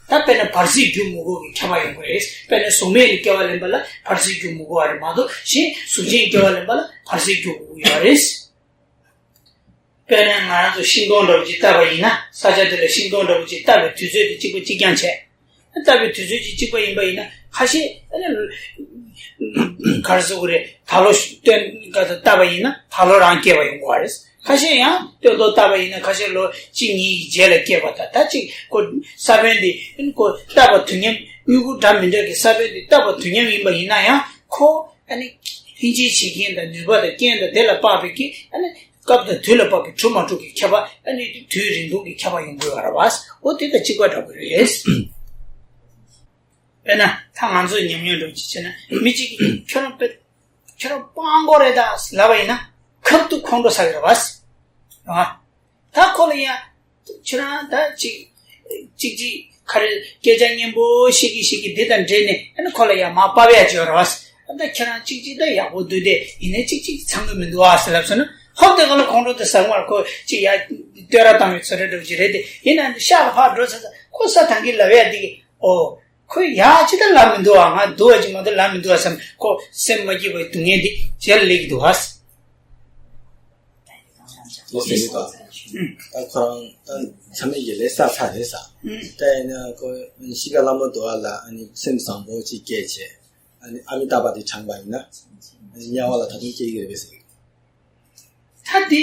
ད་དཔེར་ན་བར་སྲིད་རྒྱུ་མི་དགོས་པའི་ཁྱབ་པ་ཡོང་གི་རེད། དཔེར་ན་གཟུགས་མེད་ལ་སྐྱེ་བ་ལེན་པ་ལ་བར་སྲིད་རྒྱུ་མི་དགོས་པ་རེད་མ་གཏོགས། གཞན་གཟུགས་ཅན་སྐྱེ་བ་ལེན་པ་ལ་བར་སྲིད་རྒྱུ་དགོས་ཀྱི་ཡོད་རེད། དཔེར་ན་ང་རང་ཚོ་ཤིང་སྡོང་འདྲ་བོ་ཅིག་བཏབ་པ་ཡིན་ན། ས་ཆ་དེ་ལ་ཤིང་སྡོང་འདྲ་བོ་ཅིག་བཏབ་པའི་དུས་ཚོད་དེ་གཅིག་པ་གཅིག་རྐྱང་བྱས། བཏབ་པའི་དུས་ཚོད་ཅིག་གཅིག་པ་ཡིན་པ་ཡིན་ན། ཁ་ཤས་ཨ་ནི་ག་རེ་ཟེར་དགོས་རེད། ད་ལོ་སྟོན་ཁ་བཏབ་པ་ཡིན་ན་ད་ལོ་རང་སྐྱེ་བ་ཡོང་གི་རེད། ཁ་ཤས་ཡང་སྟོན་ཐོག་བཏབ་པ་ཡིན་ན་ཁ་ཤས་ལོ་གཅིག་གཉིས་ཀྱི་རྗེས་ལ་སྐྱེ་བ་དང་། ད་གཅིག་ཁོ་ས་བོན་དེ་ཁོ་བཏབ་པ་དུས་མཉམ། དངུལ་ཁུག་འདྲ་མི་འདྲ་གི་ས་བོན་དེ་བཏབ་པ་དུས་མཉམ་ཡིན་པ་ཡིན་ན་ཡང་། ཁོ་ཨ་ནི་ལྷིང་འཇགས་བྱེད་མཁན་དང་ནུས་པ་དང་རྐྱེན་དང་དེ་ལ་དཔག་པའི་གི་ཨ་ནི་སྐབས་དང་དུས་ལ་དཔག་པའི་གྲུབ་མ་གྲུབ་ཀྱི་ཁྱད་པར། ཨ་ནི་དུས་རིང་ཐུང་གི་ཁྱད་པར་ཡོང་དགོས་པ་རེད་བ། འོ་དེ་དང་གཅིག་པ་འདྲ་པོ་རེད། དཔེར་ན་ད་ང་ཚོས་ཉམས་མྱོང་འདྲ་པོ་ཅིག་བྱས་ན། མི་གཅིག་གིས་ཁྱོད་རང་དཔེ་ཁྱོད་རང་སྤྲང་པོ་རེད་ད་ལབ་པ་ཡིན་ན་ཁབ་ཏུ་ཁོང་ཁྲོ་ཟ་གི་རེད་བ། རེད་བ། ད་ཁོ་ལ་ཡང་ཁྱོད་རང་ད་ཅིག་ཅིག་ཅིག་ག་རེ་སྐད་ཆ་སྙན་པོ་བཤད་ཀྱི་བཤད་ཀྱི་འདི་དང་འབྲེལ་ནས། ཨ་ནི་ཁོ་ལ་ཡང་མར་དཔའ་བོ་ཡ་བྱོས་ར་བ། ད་ཁྱེད་རང་ཅིག་ཅིག་ད་ཡག་པོ་འདུག་སྟེ། ཡིན་ནའི་ཅིག་ཅིག་ཚང་གི་མི་འདུག་ཨ་ཟེར་ལབ་སོང་ན། ཧོབ་དེ་ག་ལ་ཁོང་ཁྲོ་དེ་ཟ་གི་མ་རེད། ཁོ་ཅིག་ཡ་བསྟོད་ར་བཏང་བའི་ཚོད་ར་འདྲ་པོ་ཅིག་རེད་དེ། ཡིན་ན་འདི་ཤག་ལ་ཕར་འགྲོ་ཚར་ཚར་ཁོ་ས་ཐང་གི་ལབ་ཡ་འདི་གི། ཨོ། ཁོས་ཡ་ཅི་ད་ལབ་མི་འདུག་ཨ། ང་འདུག་ཨ་ཅིག་མ་གཏོགས་ལབ་མི་འདུག་ཨ་བསམ། ཁོ་སེམས་མ་སྐྱིད་པའི་སྡུག་བསྔལ་འདི་རྗེས་ལ་སླེབས་ཀྱི་འདུག་ཨ། ལོ་ཟེར་གྱི་འདུག་ཨ། ད་ཁོ་རང་ད་མཚམས་མེད་ཀྱི་ལས་བསགས་ཚར་རེད་ཟེར། ད་ཡིན་ན་ཁོ་གཤིས་ཀ་ལྷ་མོ་དུ་བ་ལ་ཨ་ནི་སེམས་བཟང་པོ་ཅིག་སྐྱེས་བྱས། ཨ་ནི་ཨ་མི་ཏཱ་པ་དེ་དྲངས་པ་ཡིན་ན། ཨ་ནི་དམྱལ་བ་ལ་ད་དུང་སྐྱེ་གི་རེད་པས་ཟེར་གྱི་འདུག་ད་དེ་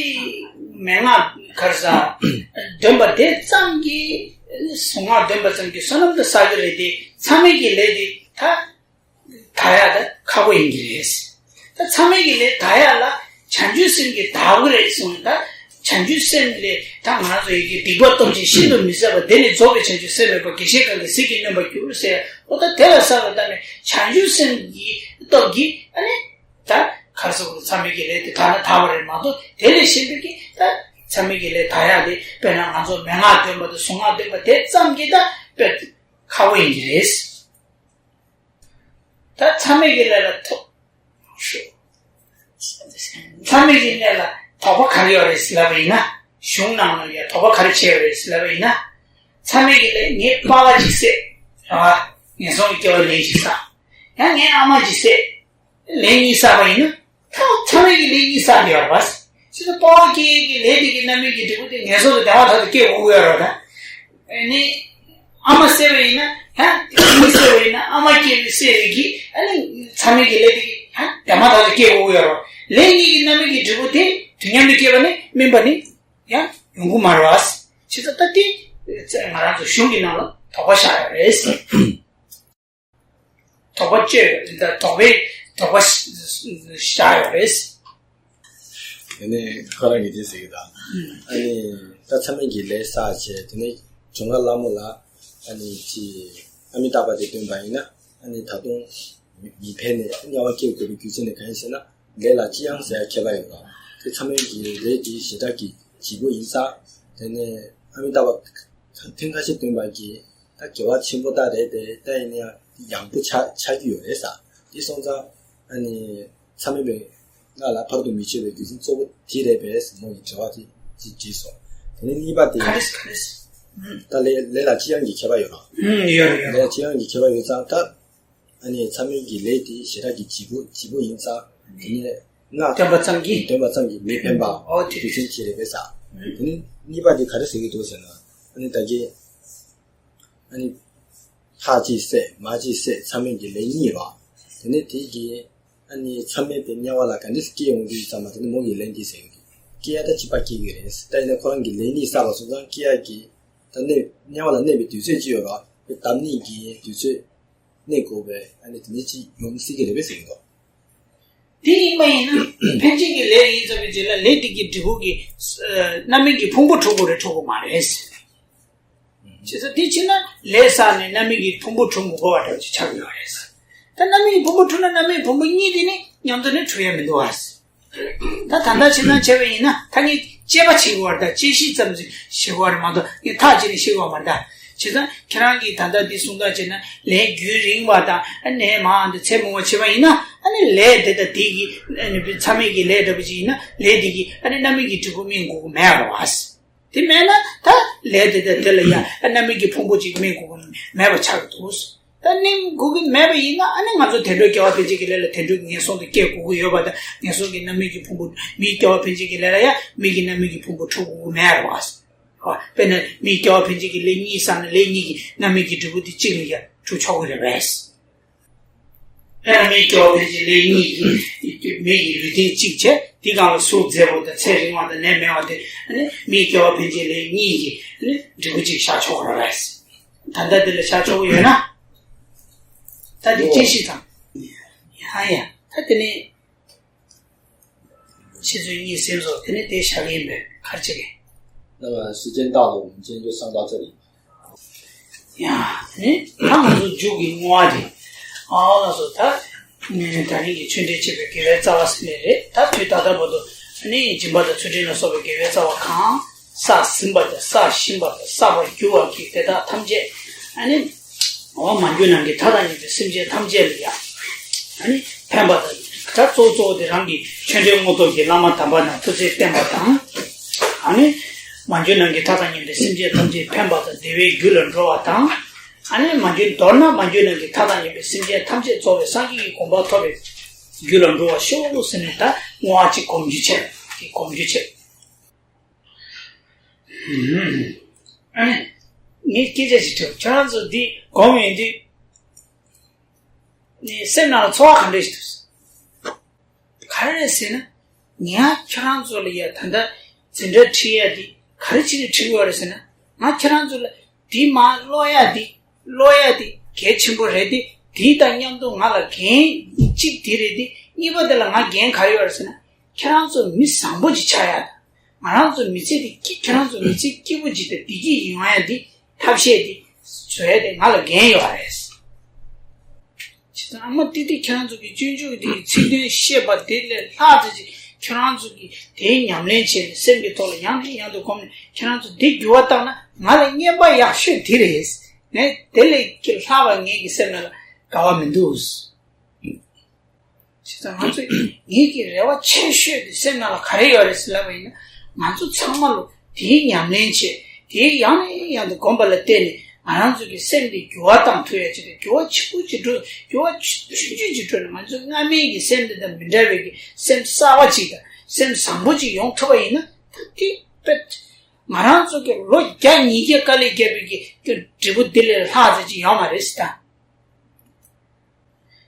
མན་ངག་ག་རེ་ཟ། འདོན་པ་དེ་ཙམ་གྱིས། གཟུངས་སྔགས་འདོན་པ་ཙམ་གྱིས་བསོད་ནམས་དེ་བསགས་ཀྱི་རེད་དེ། མཚམས་མེད་ཀྱི་ལས་དེ་ད་དག་ཡག་ད་ཁག་པོ་ཡིན་གྱི་རེད། ད་མཚམས་མེད་ཀྱི་ལས་དག་ཡག་ལ་བྱང་ཆུབ་སེམས་ཀྱིས་དག་གི་རེད་གསུངས། ད་བྱང་ཆུབ་སེམས་ལས་ད་ང་རང་ཚོ་ཡི་གེ་སྡིག་པ་སྟོབས་ཆེན་ཤིན་ཏུ་མི་བཟད་པ། དེ་ནི་རྫོགས་པའི་བྱང་ཆུབ་སེམས་མེད་པ། དགེ་བཤེས་གང་གིས་ཟིལ་གྱིས་གནོན་པར་འགྱུར་ཟེར། འོ་ད་དེ་ལ་བསམ་བློ་བཏང་ནས་བྱང་ཆུབ་སེམས་ཀྱི་སྟོབས་ཀྱིས་ཨ་ནི། ད་ག་རེ་ཟེར་དགོས་རེད། མཚམས་མེད་ཀྱི་ལས་དེ་དག་ན་དག་པ་རེད་མ་གཏོགས། དེ་ལས་གཞན་པའི་གི་ད་མཚམས་མེད་ཀྱི་ལས་དག་ཡག་དེ་དཔེར་ན་ང་ཚོ་མན་ངག་འདོན་པ་དང་གཟུངས་སྔགས་འདོན་པ་དེ་ཙམ་གྱིས་ད་དཔེ་ཁག་པོ་ཡིན་གྱི་རེད། ད་མཚམས་མེད་ཀྱི་ལས་ལ་ཐོ། མཚམས་མེད་ཀྱི་ལས་ལ་དོགས་པ་ག་རེ་ཡོད་རེད་ལབ་པ་ཡིན་ན། གཞུང་ནང་ལ་ཡང་དོགས་པ་ག་རེ་བྱས་ཡོད་རེད་ལབ་པ་ཡིན་ན། མཚམས་མེད་ཀྱི་ལས་ངས་པ་ཕ་ཅིག་བསད། རེད་བ། ངན་སོང་གི་སྐྱེ་བ་ལེན་ཞིག་བསགས། ཡང་ངས་ཨ་མ་ཅིག་བསད། ལན་གཉིས་བསགས་པ་ཡིན་ན། ད་མཚམས་མེད་ཀྱི་ལན་གཉིས་བསགས་ཡོད་རེད་བ། ཅི་ལྟར་པ་ཕ་སྐྱེ་ཡས་ཀྱི་ལས་དེ་གི་རྣམ་སྨིན་གྱི་འབྲས་བུ་དེ་ངན་སོང་དུ་དལ་བ་དག་ཏུ་སྐྱེ་དགོས་ཀྱི་ཡོད་རེད་བ། ད་ནི་ཨ་མ་བསད་པ་ཡིན་ན། ཡང་གཉིས་བསད་པ་ཡིན་ན་ཨ་མ་སྐྱེ་བའི་བསད་པའི་གི་ཨ་ནི་མཚམས་མེད་ཀྱི་ལས་དེ་གི་ཡང་དལ་བ་དག་ཏུ་སྐྱེ་དགོས་ཀྱི་ཡོད་རེད་བ། ལན་གཉིས་ཀྱི་རྣམ་སྨིན་གྱི་འབྲས་བུ་དེ་དུས་མཉམ་དུ་སྐྱེས་པ་ནི་སྨིན་པ་ནི་ཡང་ཡོང་གི་མ་རེད་བ། ཅི་ལྟར་ད་དེ་ང་རང་ཚོ་གཞུང་གི་ནང་ལ་དོགས་པ་བཞག་ཡོད་རེད། དོགས་པ་གཅོད་ཡོད་རེད། ད་དོགས་པའི་དོགས་པ་བཞག་ཡོད་རེད། དེ་ནས་ཁོ་རང་གིས་དེ་ཟེར་གྱི་འདུག་ཨ་ནི་ད་མཚམས་མེད་ཀྱི་ལས་བསགས་བྱས། དེ་ནས་འབྱུང་བ་ལྷ་མོ་ལ་ཨ་ནི་ཅི་ཨ་མི་ཏཱ་པ་དེ་བཏོན་པ་ཡིན་ན། ཨ་ནི་ད་དུང་མི་ཕན་ནས་དམྱལ་བ་སྐྱེ་དགོས་པའི་རྒྱུ་མཚན་ནི་གང་ཡིན་ཟེར་ན། ལས་ལ་ཅི་ཡང་ཟེར་ཡ་ཁྱད་པར་ཡོད་རེད། དེ་མཚམས་མེད་ཀྱི་ལས་དེ་ཞེ་དྲག་གི་ལྗིད་པོ་ཡིན་ཙང་། དེ་ནས་ཨ་མི་ཏཱ་པ་ཐེངས་ཁ་ཤས་བཏོན་པ་གི་ད་དགེ་བ་ཆེན་པོ་ད་རེད་དེ། ད་ཡིན་ན་ཡང་ཡང་པོ་ཆགས་ཆགས་ཀྱི་ཡོད་རེད་ཟེར། དེ་སོང་ཙང་ཨ་ནི་མཚམས་མེད་པའི་ལས་ལ་ཕར་དུ་མི་ཆོད་པའི་རྒྱུ་མཚན་གཙོ་བོ་དེ་རེད་པས་ཟེར། མོ་ཡི་དྲི་བ་དེ་ཅིག་དྲིས་སོང་། དེ་ནས་གཉིས་པ་དེ། ག་རེ་ག་རེ། ད་ལས་ལས་ལ་ཅི་ཡང་གི་ཁྱད་པར་ཡོད་རེད། ཡོད་རེད། ལས་ལ་ཅི་ཡང་གི་ཁྱད་པར་ཡོད་ཙང་། ད་ཨ་ནི་མཚམས་མེད་ཀྱི་ལས་དེ་ཞེ་དྲག་གི་ལྗིད་པོ་ལྗིད་པོ་ཡིན་ཙང་། དེ་ནས་སྔགས་འདོན་པ་ཙམ་གྱིས། འདོན་པ་ཙམ་གྱིས་མི་ཕན་པ། ཨོ་དེ་རེད། རྒྱུ་མཚན་དེ་རེད་པས་ཟེར། དེ་ནས་གཉིས་པ་དེ་ག་རེ་ཟེར་གྱི་འདུག་ཟེར་ན། ཨ་ནི་ད་གིན་ཨ་ནི་ཕ་གཅིག་བསད་མ་གཅིག་བསད་མཚམས་མེད་ཀྱི་ལས་གཉིས་རེད། དེ་ནས་དེ་གིས་ཨ་ནི་མཚམས་མེད་པའི་དམྱལ་བ་ལ་ག་འདྲས་སེ་སྐྱེ་ཡོང་གི་འདུག་ཟེར་ཙམ་པ། དེ་ནི་མོ་གིས་ལན་འདི་ཟེར་གྱི་འདུག་སྐྱེ་ཡ་ད་གཅིག་པ་སྐྱེ་གི་རེད། ད་ཡིན་ན་ཁོ་རང་གིས་ལན་གཉིས་བསགས་པ་སོང་ཙང་སྐྱེ་ཡ་གི་ད་གནས་དམྱལ་བ་ལ་གནས་པའི་དུས་ཚོད་གཅིག་ཡོད་རེད། དེ་བདག་ཉིད་ཀྱི་དུས་ཚོད་གནས་དགོས་པའི་ཨ་ནི་དེ་ནས་གཅིག་ཡོང་སྲིད་ཀྱི་རེད་པས་ཟེར་གྱི་འདུག་དེ་ཡིན་པ་ཡིན་ན་ཕན་ཆད་ཀྱི་ལས་ཡིན་ཙམ་པའི་རྗེས་ལ་ལས་དེ་གི་འབྲས་བུ་གི་ཨ་རྣམ་སྨིན་གྱི་ཕུང་པོ་འཁྲུག་དགོས་རེད་འཁྲུག་དགོས་མ་རེད། བྱས་ཙང་དེ་ཕྱིར་ན་ལས་བསགས་ནས་རྣམ་སྨིན་གྱི་ཕུང་པོ་འཁྲུག་མི་དགོས་པ་འདྲ་ཅིག་ཆགས་ཡོད་རེད། ད་རྣམ་སྨིན་གྱི་ཕུང་པོ་འཁྲུག་ན་རྣམ་སྨིན་ཕུང་པོ་གཉིས་དེ་ནི་མཉམ་དུ་ནི་འཁྲུག་ཡ་མི་འདུག་ཨ། ད་ད་ལྟ་བྱེད་སྟངས་བྱས་པ་ཡིན་ན་ཐ་སྙད་དཔྱད་པ་བྱེད་དགོས་པ་དང་དཔྱད་གཞི་ཙམ་ཞིག་བྱེད་དགོས་པ་རེད་མ་གཏོགས་ངས་ཐག་བཅད་ནས་བཤད་དགོས་པ་མ་རེད་ད། བྱས་ཙང་ཁྱེད་རང་གིས་ད་ལྟ་འདི་གསུང་སྟངས་བྱས་ན་ལས་རྒྱུན་རིང་བ་དང་ཨ་ནས་མང་དུ་ཚེ་མང་བ་བྱས་པ་ཡིན་ན་ཨ་ནི་ལས་དེ་དང་དེ་གི་ཨ་ནི་མཚམས་མེད་ཀྱི་ལས་འདྲ་པོ་ཅིག་ཡིན་ན་ལས་དེ་གི་ཨ་ནི་རྣམ་སྨིན་གྱི་འབྲས་བུ་སྨིན་དགོས་ཀྱི་མེད་པ་རེད་བ། དེ་མེད་ན་ད་ལས་དེ་དང་དེ་ལ་ཡང་རྣམ་སྨིན་གྱི་ཕུང་པོ་གཅིག་སྨིན་དགོས་ཀྱི་མེད་པ་ཆགས་འདུག་ད་སྨིན་དགོས་ཀྱི་མེད་པ་ཡིན་ན་ཨ་ནི་ང་ཚོ་དུད་འགྲོ་སྐྱེ་བ་ཕན་ཆད་ཀྱི་ལས་ལ་དུད་འགྲོ་གི་ངན་སོང་དུ་སྐྱེ་དགོས་ཀྱི་ཡོད་པ་དང་ངན་སོང་གི་རྣམ་སྨིན་གྱི་ཕུང་པོ་མིའི་སྐྱེ་བ་ཕན་ཆད་ཀྱི་ལས་ལ་ཡང་མི་གི་རྣམ་སྨིན་གྱི་ཕུང་པོ་འཁྲུག་དགོས་ཀྱི་མེད་རེད་བ། དཔེར་ན་མིའི་སྐྱེ་བ་ཕན་ཆད་ཀྱི་ལས་གཉིས་བསགས་ན་ལས་གཉིས་ཀྱི་རྣམ་སྨིན་གྱི་འབྲས་བུ་དེ་གཅིག་ལ་ཡང་འཁྲུག་ཆོག་གི་རེད་པས། ཨ་ནི་མིའི་སྐྱེ་བ་ཕན་ཆད་ལས་གཉིས་ཀྱི་མི་ཡི་ལུས་རྟེན་གཅིག་བྱས་དེ་སྒང་ལ་གཟུགས་མཛེས་པོ་དང་ཚེ་རིང་བ་དང་ནད་མེད་པ་དེ་ཨ་ནི་མིའི་སྐྱེ་བ་ཕན་ཆད་ལས་གཉིས་ཀྱི་ཨ་ནི་འབྲས་བུ་གཅིག་བཞག་ཆོག་གི་རེད་པས། ད་ལྟ་འདི་ལ་བཞག་ཆོག་གི་ཡོད་ན། ད་འདི་དཔྱད་གཞི་དང་། ཡ་ཡ་ད་དེ་ནི། ཕྱི་ཚུལ་གཉིས་ཟིན་སོང་དེ་ནི་དེ་བཞག་གི་ཡིན་པས་ཁར་ཅིག་གི།那么时间到了，我们今天就上到这里。 ཡང་ནི་ད་ང་ཚོ་མཇུག་གི་བསྔོ་བ་དེ་ཨ་ལགས་སོ་ད་ནི་ད་རིང་གི་ཆོས་འབྲེལ་བྱེད་པའི་དགེ་བའི་རྩ་བ་ཟེར་ནི་རེད་ད་དུས་ད་ལྟ་བར་དུ་ནི་སྦྱིན་པ་དང་ཚུལ་ཁྲིམས་ལ་སོགས་པའི་དགེ་བའི་རྩ་བ་གང་བསགས་ཟིན་པ་དང་བསགས་བཞིན་པ་དང་བསགས་པར་འགྱུར་བ་གི་དེ་དག་ཐམས་ཅད་ཨ་ནི་འོ་མ་གྱུར་ནམ་མཁའི་མཐའ་དང་མཉམ་པའི་སེམས་ཅན་ཐམས་ཅད་ལ་ཡང་ཨ་ནི་ཕན་པ་དང་ད་གཙོ་གཙོ་བོ་དེ་རང་གི་ཆོས་འབྲེལ་དངོས་ཐོབ་ཀྱི་བླ་མ་དམ་པ་རྣམས་ཐུགས་སྲས་བསྟེན་པ་དང་ཨ་ནི། མ་གྱུར་ནམ་མཁའི་མཐའ་དང་མཉམ་པའི་སེམས་ཅན་ཐམས་ཅད་ཕན་པ་དང་བདེ་བའི་རྒྱུ་ལ་འགྲོ་བ་དང་། ཨ་ནི་མ་གྱུར་མདོར་ན་མ་གྱུར་ནམ་མཁའི་མཐའ་དང་མཉམ་པའི་སེམས་ཅན་ཐམས་ཅད་རྫོགས་པའི་སངས་རྒྱས་ཀྱི་གོ་འཕང་ཐོབ་པའི་རྒྱུ་ལ་འགྲོ་བར་ཤོག་ཟེར་ནས་ད་བསྔོ་བ་གཅིག་སྒོམ་རྒྱུ་བྱས་ཀྱི་སྒོམ་རྒྱུ་བྱས། ཨ་ནི་ངས་སྐད་ཆ་ཞིག་དྲིས། ཁྱོད་རང་ཚོ་འདི་སྒོམ་ཡོང་དུས། ནས་སེམས་ནང་ལ་ཚོར་བ་ག་འདྲ་ཞིག་འདུག་ག་རེ་རེད་ཟེར་ན། ངས་ཁྱོད་རང་ཚོ་ལ་ཡ་ད་ལྟ་འཛིན་གྲྭ་ཁྲིད་ཡ་འདི་ག་རེ་བྱས་ནས་ཁྲིད་ཡོད་རེད་ཟེར་ན། ང་ཁྱོད་རང་ཚོ་ལ་འདི་མ་ཀློག་ཡ་འདི་ཀློག་ཡ་འདི་གལ་ཆེན་པོ་རེད་དེ། འདི་དང་མཉམ་དུ་ང་ལ་འགན་གཅིག་འདི་རེད་དེ། གཉིས་པ་དེ་ལ་ང་འགན་ག་རེ་ཡོད་རེད་ཟེར་ན། ཁྱོད་རང་ཚོ་མི་བཟང་པོ་ཅིག་ཆགས་ཡ་དང་། ང་རང་ཚོ་མི་ཚེ་འདི་སྐྱིད་ཁྱོད་རང་ཚོ་མི་ཚེ་སྐྱིད་པོ་ཅིག་དང་བདེ་སྐྱིད་ཡོང་ཡ་འདི་ཐབས་ཤེས་འདི་བཟོ་ཡ་དེ་ང་ལ་འགན་ཡོད་རེད། བྱས་ཙང་ཨ་མ་ཏི་ཏི་ཁྱེད་རང་ཚོ་གི་སྤྱོད་འཇུག་འདི་གི་ཚིག་དོན་བཤད་པ་དེ་ལས་ལྷག་ཙམ་ཅིག་ཁྱོད་རང་ཚོ་གི་དེའི་ཉམས་ལེན་བྱས་ནས་སེམས་ཀྱི་ཐོག་ལ་ཡང་ནས་ཡང་དུ་སྒོམ་ནས་ཁྱེད་རང་ཚོ་འདི་འགྱུར་བ་བཏང་ན་ང་ལ་རྔན་པ་ཡག་ཤོས་འདི་རེད། ངས་དེ་ལས་ཀྱི་ལྷག་པ་ངེད་ཀྱི་སེམས་ནང་ལ་དགའ་བ་མི་འདུག་བྱས་ཙང་ང་ཚོས་ངེད་ཀྱི་རེ་བ་ཆེ་ཤོས་དེ་སེམས་ནང་ལ་ག་རེ་ཡོད་རེད་ཟེར་ལབ་པ་ཡིན་ན། ང་ཚོ་ཚང་མ་ལོ་དེའི་ཉམས་ལེན་བྱས་དེའི་ཡང་ནས་ཡང་དུ་སྒོམ་པ་ལ་བརྟེན་ནས་ང་རང་ཚོ་གི་སེམས་དེ་འགྱུར་བ་བཏང་ཐུབ་ཡ་ཅིག་དང་འགྱུར་བ་ཆེན་པོ་ཅིག་འགྲོ་འགྱུར་བ་ཆུང་ཆུང་ཅིག་འགྲོ་ནས་ང་ཚོ་སྔ་མའི་གི་སེམས་དེ་དང་མི་འདྲ་བའི་གི་སེམས་གསར་བ་ཅིག་དང་སེམས་བཟང་པོ་ཅིག་ཡོང་ཐུབ་པ་ཡིན་ན་ད་དེ་དཔེ་ང་རང་ཚོ་གི་ལོ་བརྒྱ་ཉིས་བརྒྱ་དཀའ་ལས་བརྒྱབ་པའི་གི་འབྲས་བུ་དེ་ལས་ལྷག་ཙམ་ཅིག་ཡོང་བ་རེད་ཟེར་ད།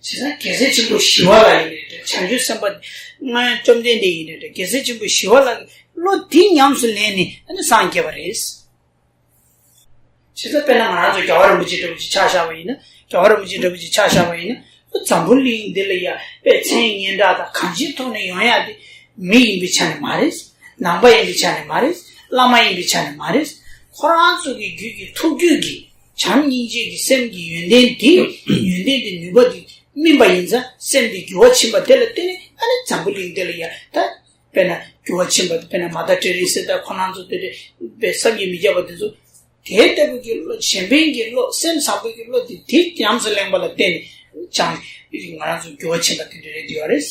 བྱས་ཙང་རྒྱལ་སྲས་ཆེན་པོ་ཞི་བ་ལྷ་ཡིན་ནའི་འདྲ། བྱང་ཆུབ་སེམས་དཔའ་སྔོན་བཅོམ་ལྡན་འདས་ཡིན་ནའི་འདྲ། རྒྱལ་སྲས་ཆེན་པོ་ཞི་བ་ལྷ་གིས་བློ་འདི་ཉམས་སུ་ལེན་ནས་ཨ་ནི་སངས་རྒྱས་པ་རེད། བྱས་ཙང་དཔེར་ན་ང་རང་ཚོ་རྒྱལ་བ་རིན་པོ་ཆེ་འདྲ་བོ་ཅིག་ཆ་བཞག་པ་ཡིན་ན། རྒྱལ་བ་རིན་པོ་ཆེ་འདྲ་བོ་ཅིག་ཆ་བཞག་པ་ཡིན་ན། འཛམ་བུ་གླིང་འདི་ལ་ཡ་དཔེ་མཚན་སྙན་གྲགས་དང་གང་ཅིའི་ཐོག་ནས་ཡོང་ཡ་དེ་མི་ཡིན་པའི་ཆ་ནས་མ་རེད། ནང་པ་ཡིན་པའི་ཆ་ནས་མ་རེད། བླ་མ་ཡིན་པའི་ཆ་ནས་མ་རེད། ཁོ་རང་ཚོ་གི་རྒྱུད་ཀྱི་ཐུགས་རྒྱུད་ཀྱི་བྱམས་སྙིང་རྗེ་གི་སེམས་ཀྱི་ཡོན་ཏན་དེ་ཡོན་ཏན་དེ་ནུས་པ་དེ་སྨིན་པ་ཡིན་ཙང་སེམས་དེ་འགྱུར་བ་ཕྱིན་པ་དེ་ལ་བརྟེན་ནས་ཨ་ནི་འཛམ་བུ་གླིང་འདི་ལ་ཡ་ད་དཔེར་ན་འགྱུར་བ་ཕྱིན་པ་དེ་དཔེར་ན་མ་དྷ་ཏྲེ་རིང་ཟེར་ད་ཁོ་རང་ཚོ་དེ་འདྲ་བས་བསམ་གྱིས་མི་ཁྱབ་པ་དེ་ཚོ་དེ་ལྟ་བུ་གི་བློ་གཞན་ཕན་གྱི་བློ་སེམས་བཟང་པོ་གི་བློ་དེ་དེ་ཉམས་སུ་ལེན་པ་ལ་བརྟེན་ནས་ཀྱང་ང་རང་ཚོ་འགྱུར་བ་ཕྱིན་པ་དེ་འདྲ་རེད་འདུག་རེད། བྱས་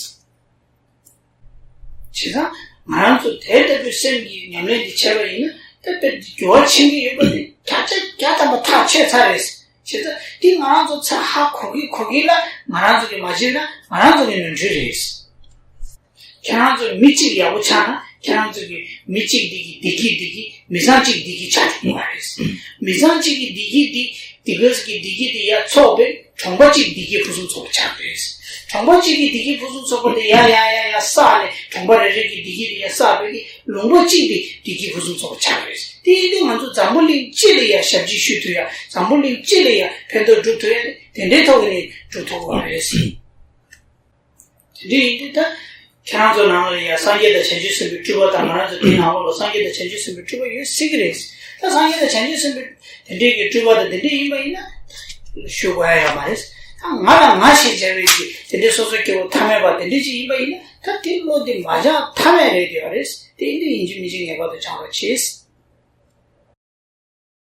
ཙང་ང་རང་ཚོ་དེ་ལྟ་བུའི་སེམས་ཀྱི་ཉམས་ལེན་འདི་བྱས་པ་ཡིན་ན་ད་དཔེ་འགྱུར་བ་ཕྱིན་གྱི་ཡོད་པ་དེ་བརྒྱ་ཆ་བརྒྱ་ཐམ་པ་ཐག་ཆོད་ཚར་རེད། བྱས་ཙང་འདི་ང་རང་ཚོ་ཚ་ཧ་གོ་གི་གོ་གི་ལ་ང་རང་ཚོ་གི་མ་བྱས་ན་ང་རང་ཚོ་གི་ནོར་འཁྲུལ་རེད། ཁྱེད་རང་ཚོ་མི་གཅིག་ཡག་པོ་ཆགས་ན་ཁྱེད་རང་ཚོ་གི་མི་གཅིག་འདི་གི་བདེ་སྐྱིད་འདི་གི་མི་ཚང་གཅིག་བདེ་སྐྱིད་ཆགས་ཐུབ་པ་རེད། མི་ཚང་གཅིག་གི་བདེ་སྐྱིད་འདི་སྡིག་པའི་གི་བདེ་སྐྱིད་དེ་ཡར་ཚོགས་པས་གྲོང་པ་གཅིག་བདེ་སྐྱིད་ཕུན་སུམ་ཚོགས་པ་ཆགས་པ་རེད། གྲོང་པ་གཅིག་གི་བདེ་སྐྱིད་ཕུན་སུམ་ཚོགས་པ་དེ་ཡར་ཡར་ཡར་ཡར་བསགས་ནས་གྲོང་པ་རེ་རེ་གི་བདེ་སྐྱིད་དེ་ཡར་བསགས་པས་གི་ལུང་པ་གཅིག་དེ་བདེ་སྐྱིད་ཕུན་སུམ་ཚོགས་པ་ཆགས་པ་རེད། དེ་ཡིན་དུས་ང་ཚོ་འཛམ་བུ་གླིང་སྤྱི་ལ་ཡར་ཞབས་ཕྱི་ཞུ་ཐུབ་ཡ། འཛམ་བུ་གླིང་སྤྱི་ལ་ཡར་ཕན་ཐོགས་སྒྲུབ་ཐུབ་ཡ་ནི་དེ་འདྲའི་ཐོག་ནས་སྒྲུབ་ཐུབ་པ་རེད། དེ་འདྲ་ཡིན་དུས་ད། ཁྱེད་རང་ཚོ་ནང་ལ་ཡང་སངས་རྒྱས་དང་བྱང་ཆུབ་སེམས་དཔའི་སྤྲུལ་པ་དང་། ང་རང་ཚོ་དེའི་ནང་ལོགས་ལ་སངས་རྒྱས་དང་བྱང་ཆུབ་སེམས་དཔའི་སྤྲུལ་པ་ཡོད་སྲིད་ཀྱི་རེད། ད་སངས་རྒྱས་དང་བྱང་ཆུབ་སེམས་དཔའི་དེ་འདྲའི་གི་སྤྲུལ་པ་དང་དེ་འདྲ་ཡིན་པ་ཡིན་ན་ཞུ་དགོས་ཡ་ཡོད་མ་རེད། ད་ང་དང་ང་ཞེས་བྱ་བའི་གི་དེ་འདྲའི་སོ་སོ་སྐྱེ་བོ་ཐ་མལ་པ་དེ་འདྲ་ཅིག་ཡིན་པ་ཡིན་ན། ད་དེ་བློ་དེ་མ་སྦྱང་ཐབས་མེད་རེད་དེ་ཡོད་རེད། དེ་འདི་ཡིན་གཅིག་མིན་གཅིག་ངེས་པར་དུ་སྦྱང་རོགས་གྱིས།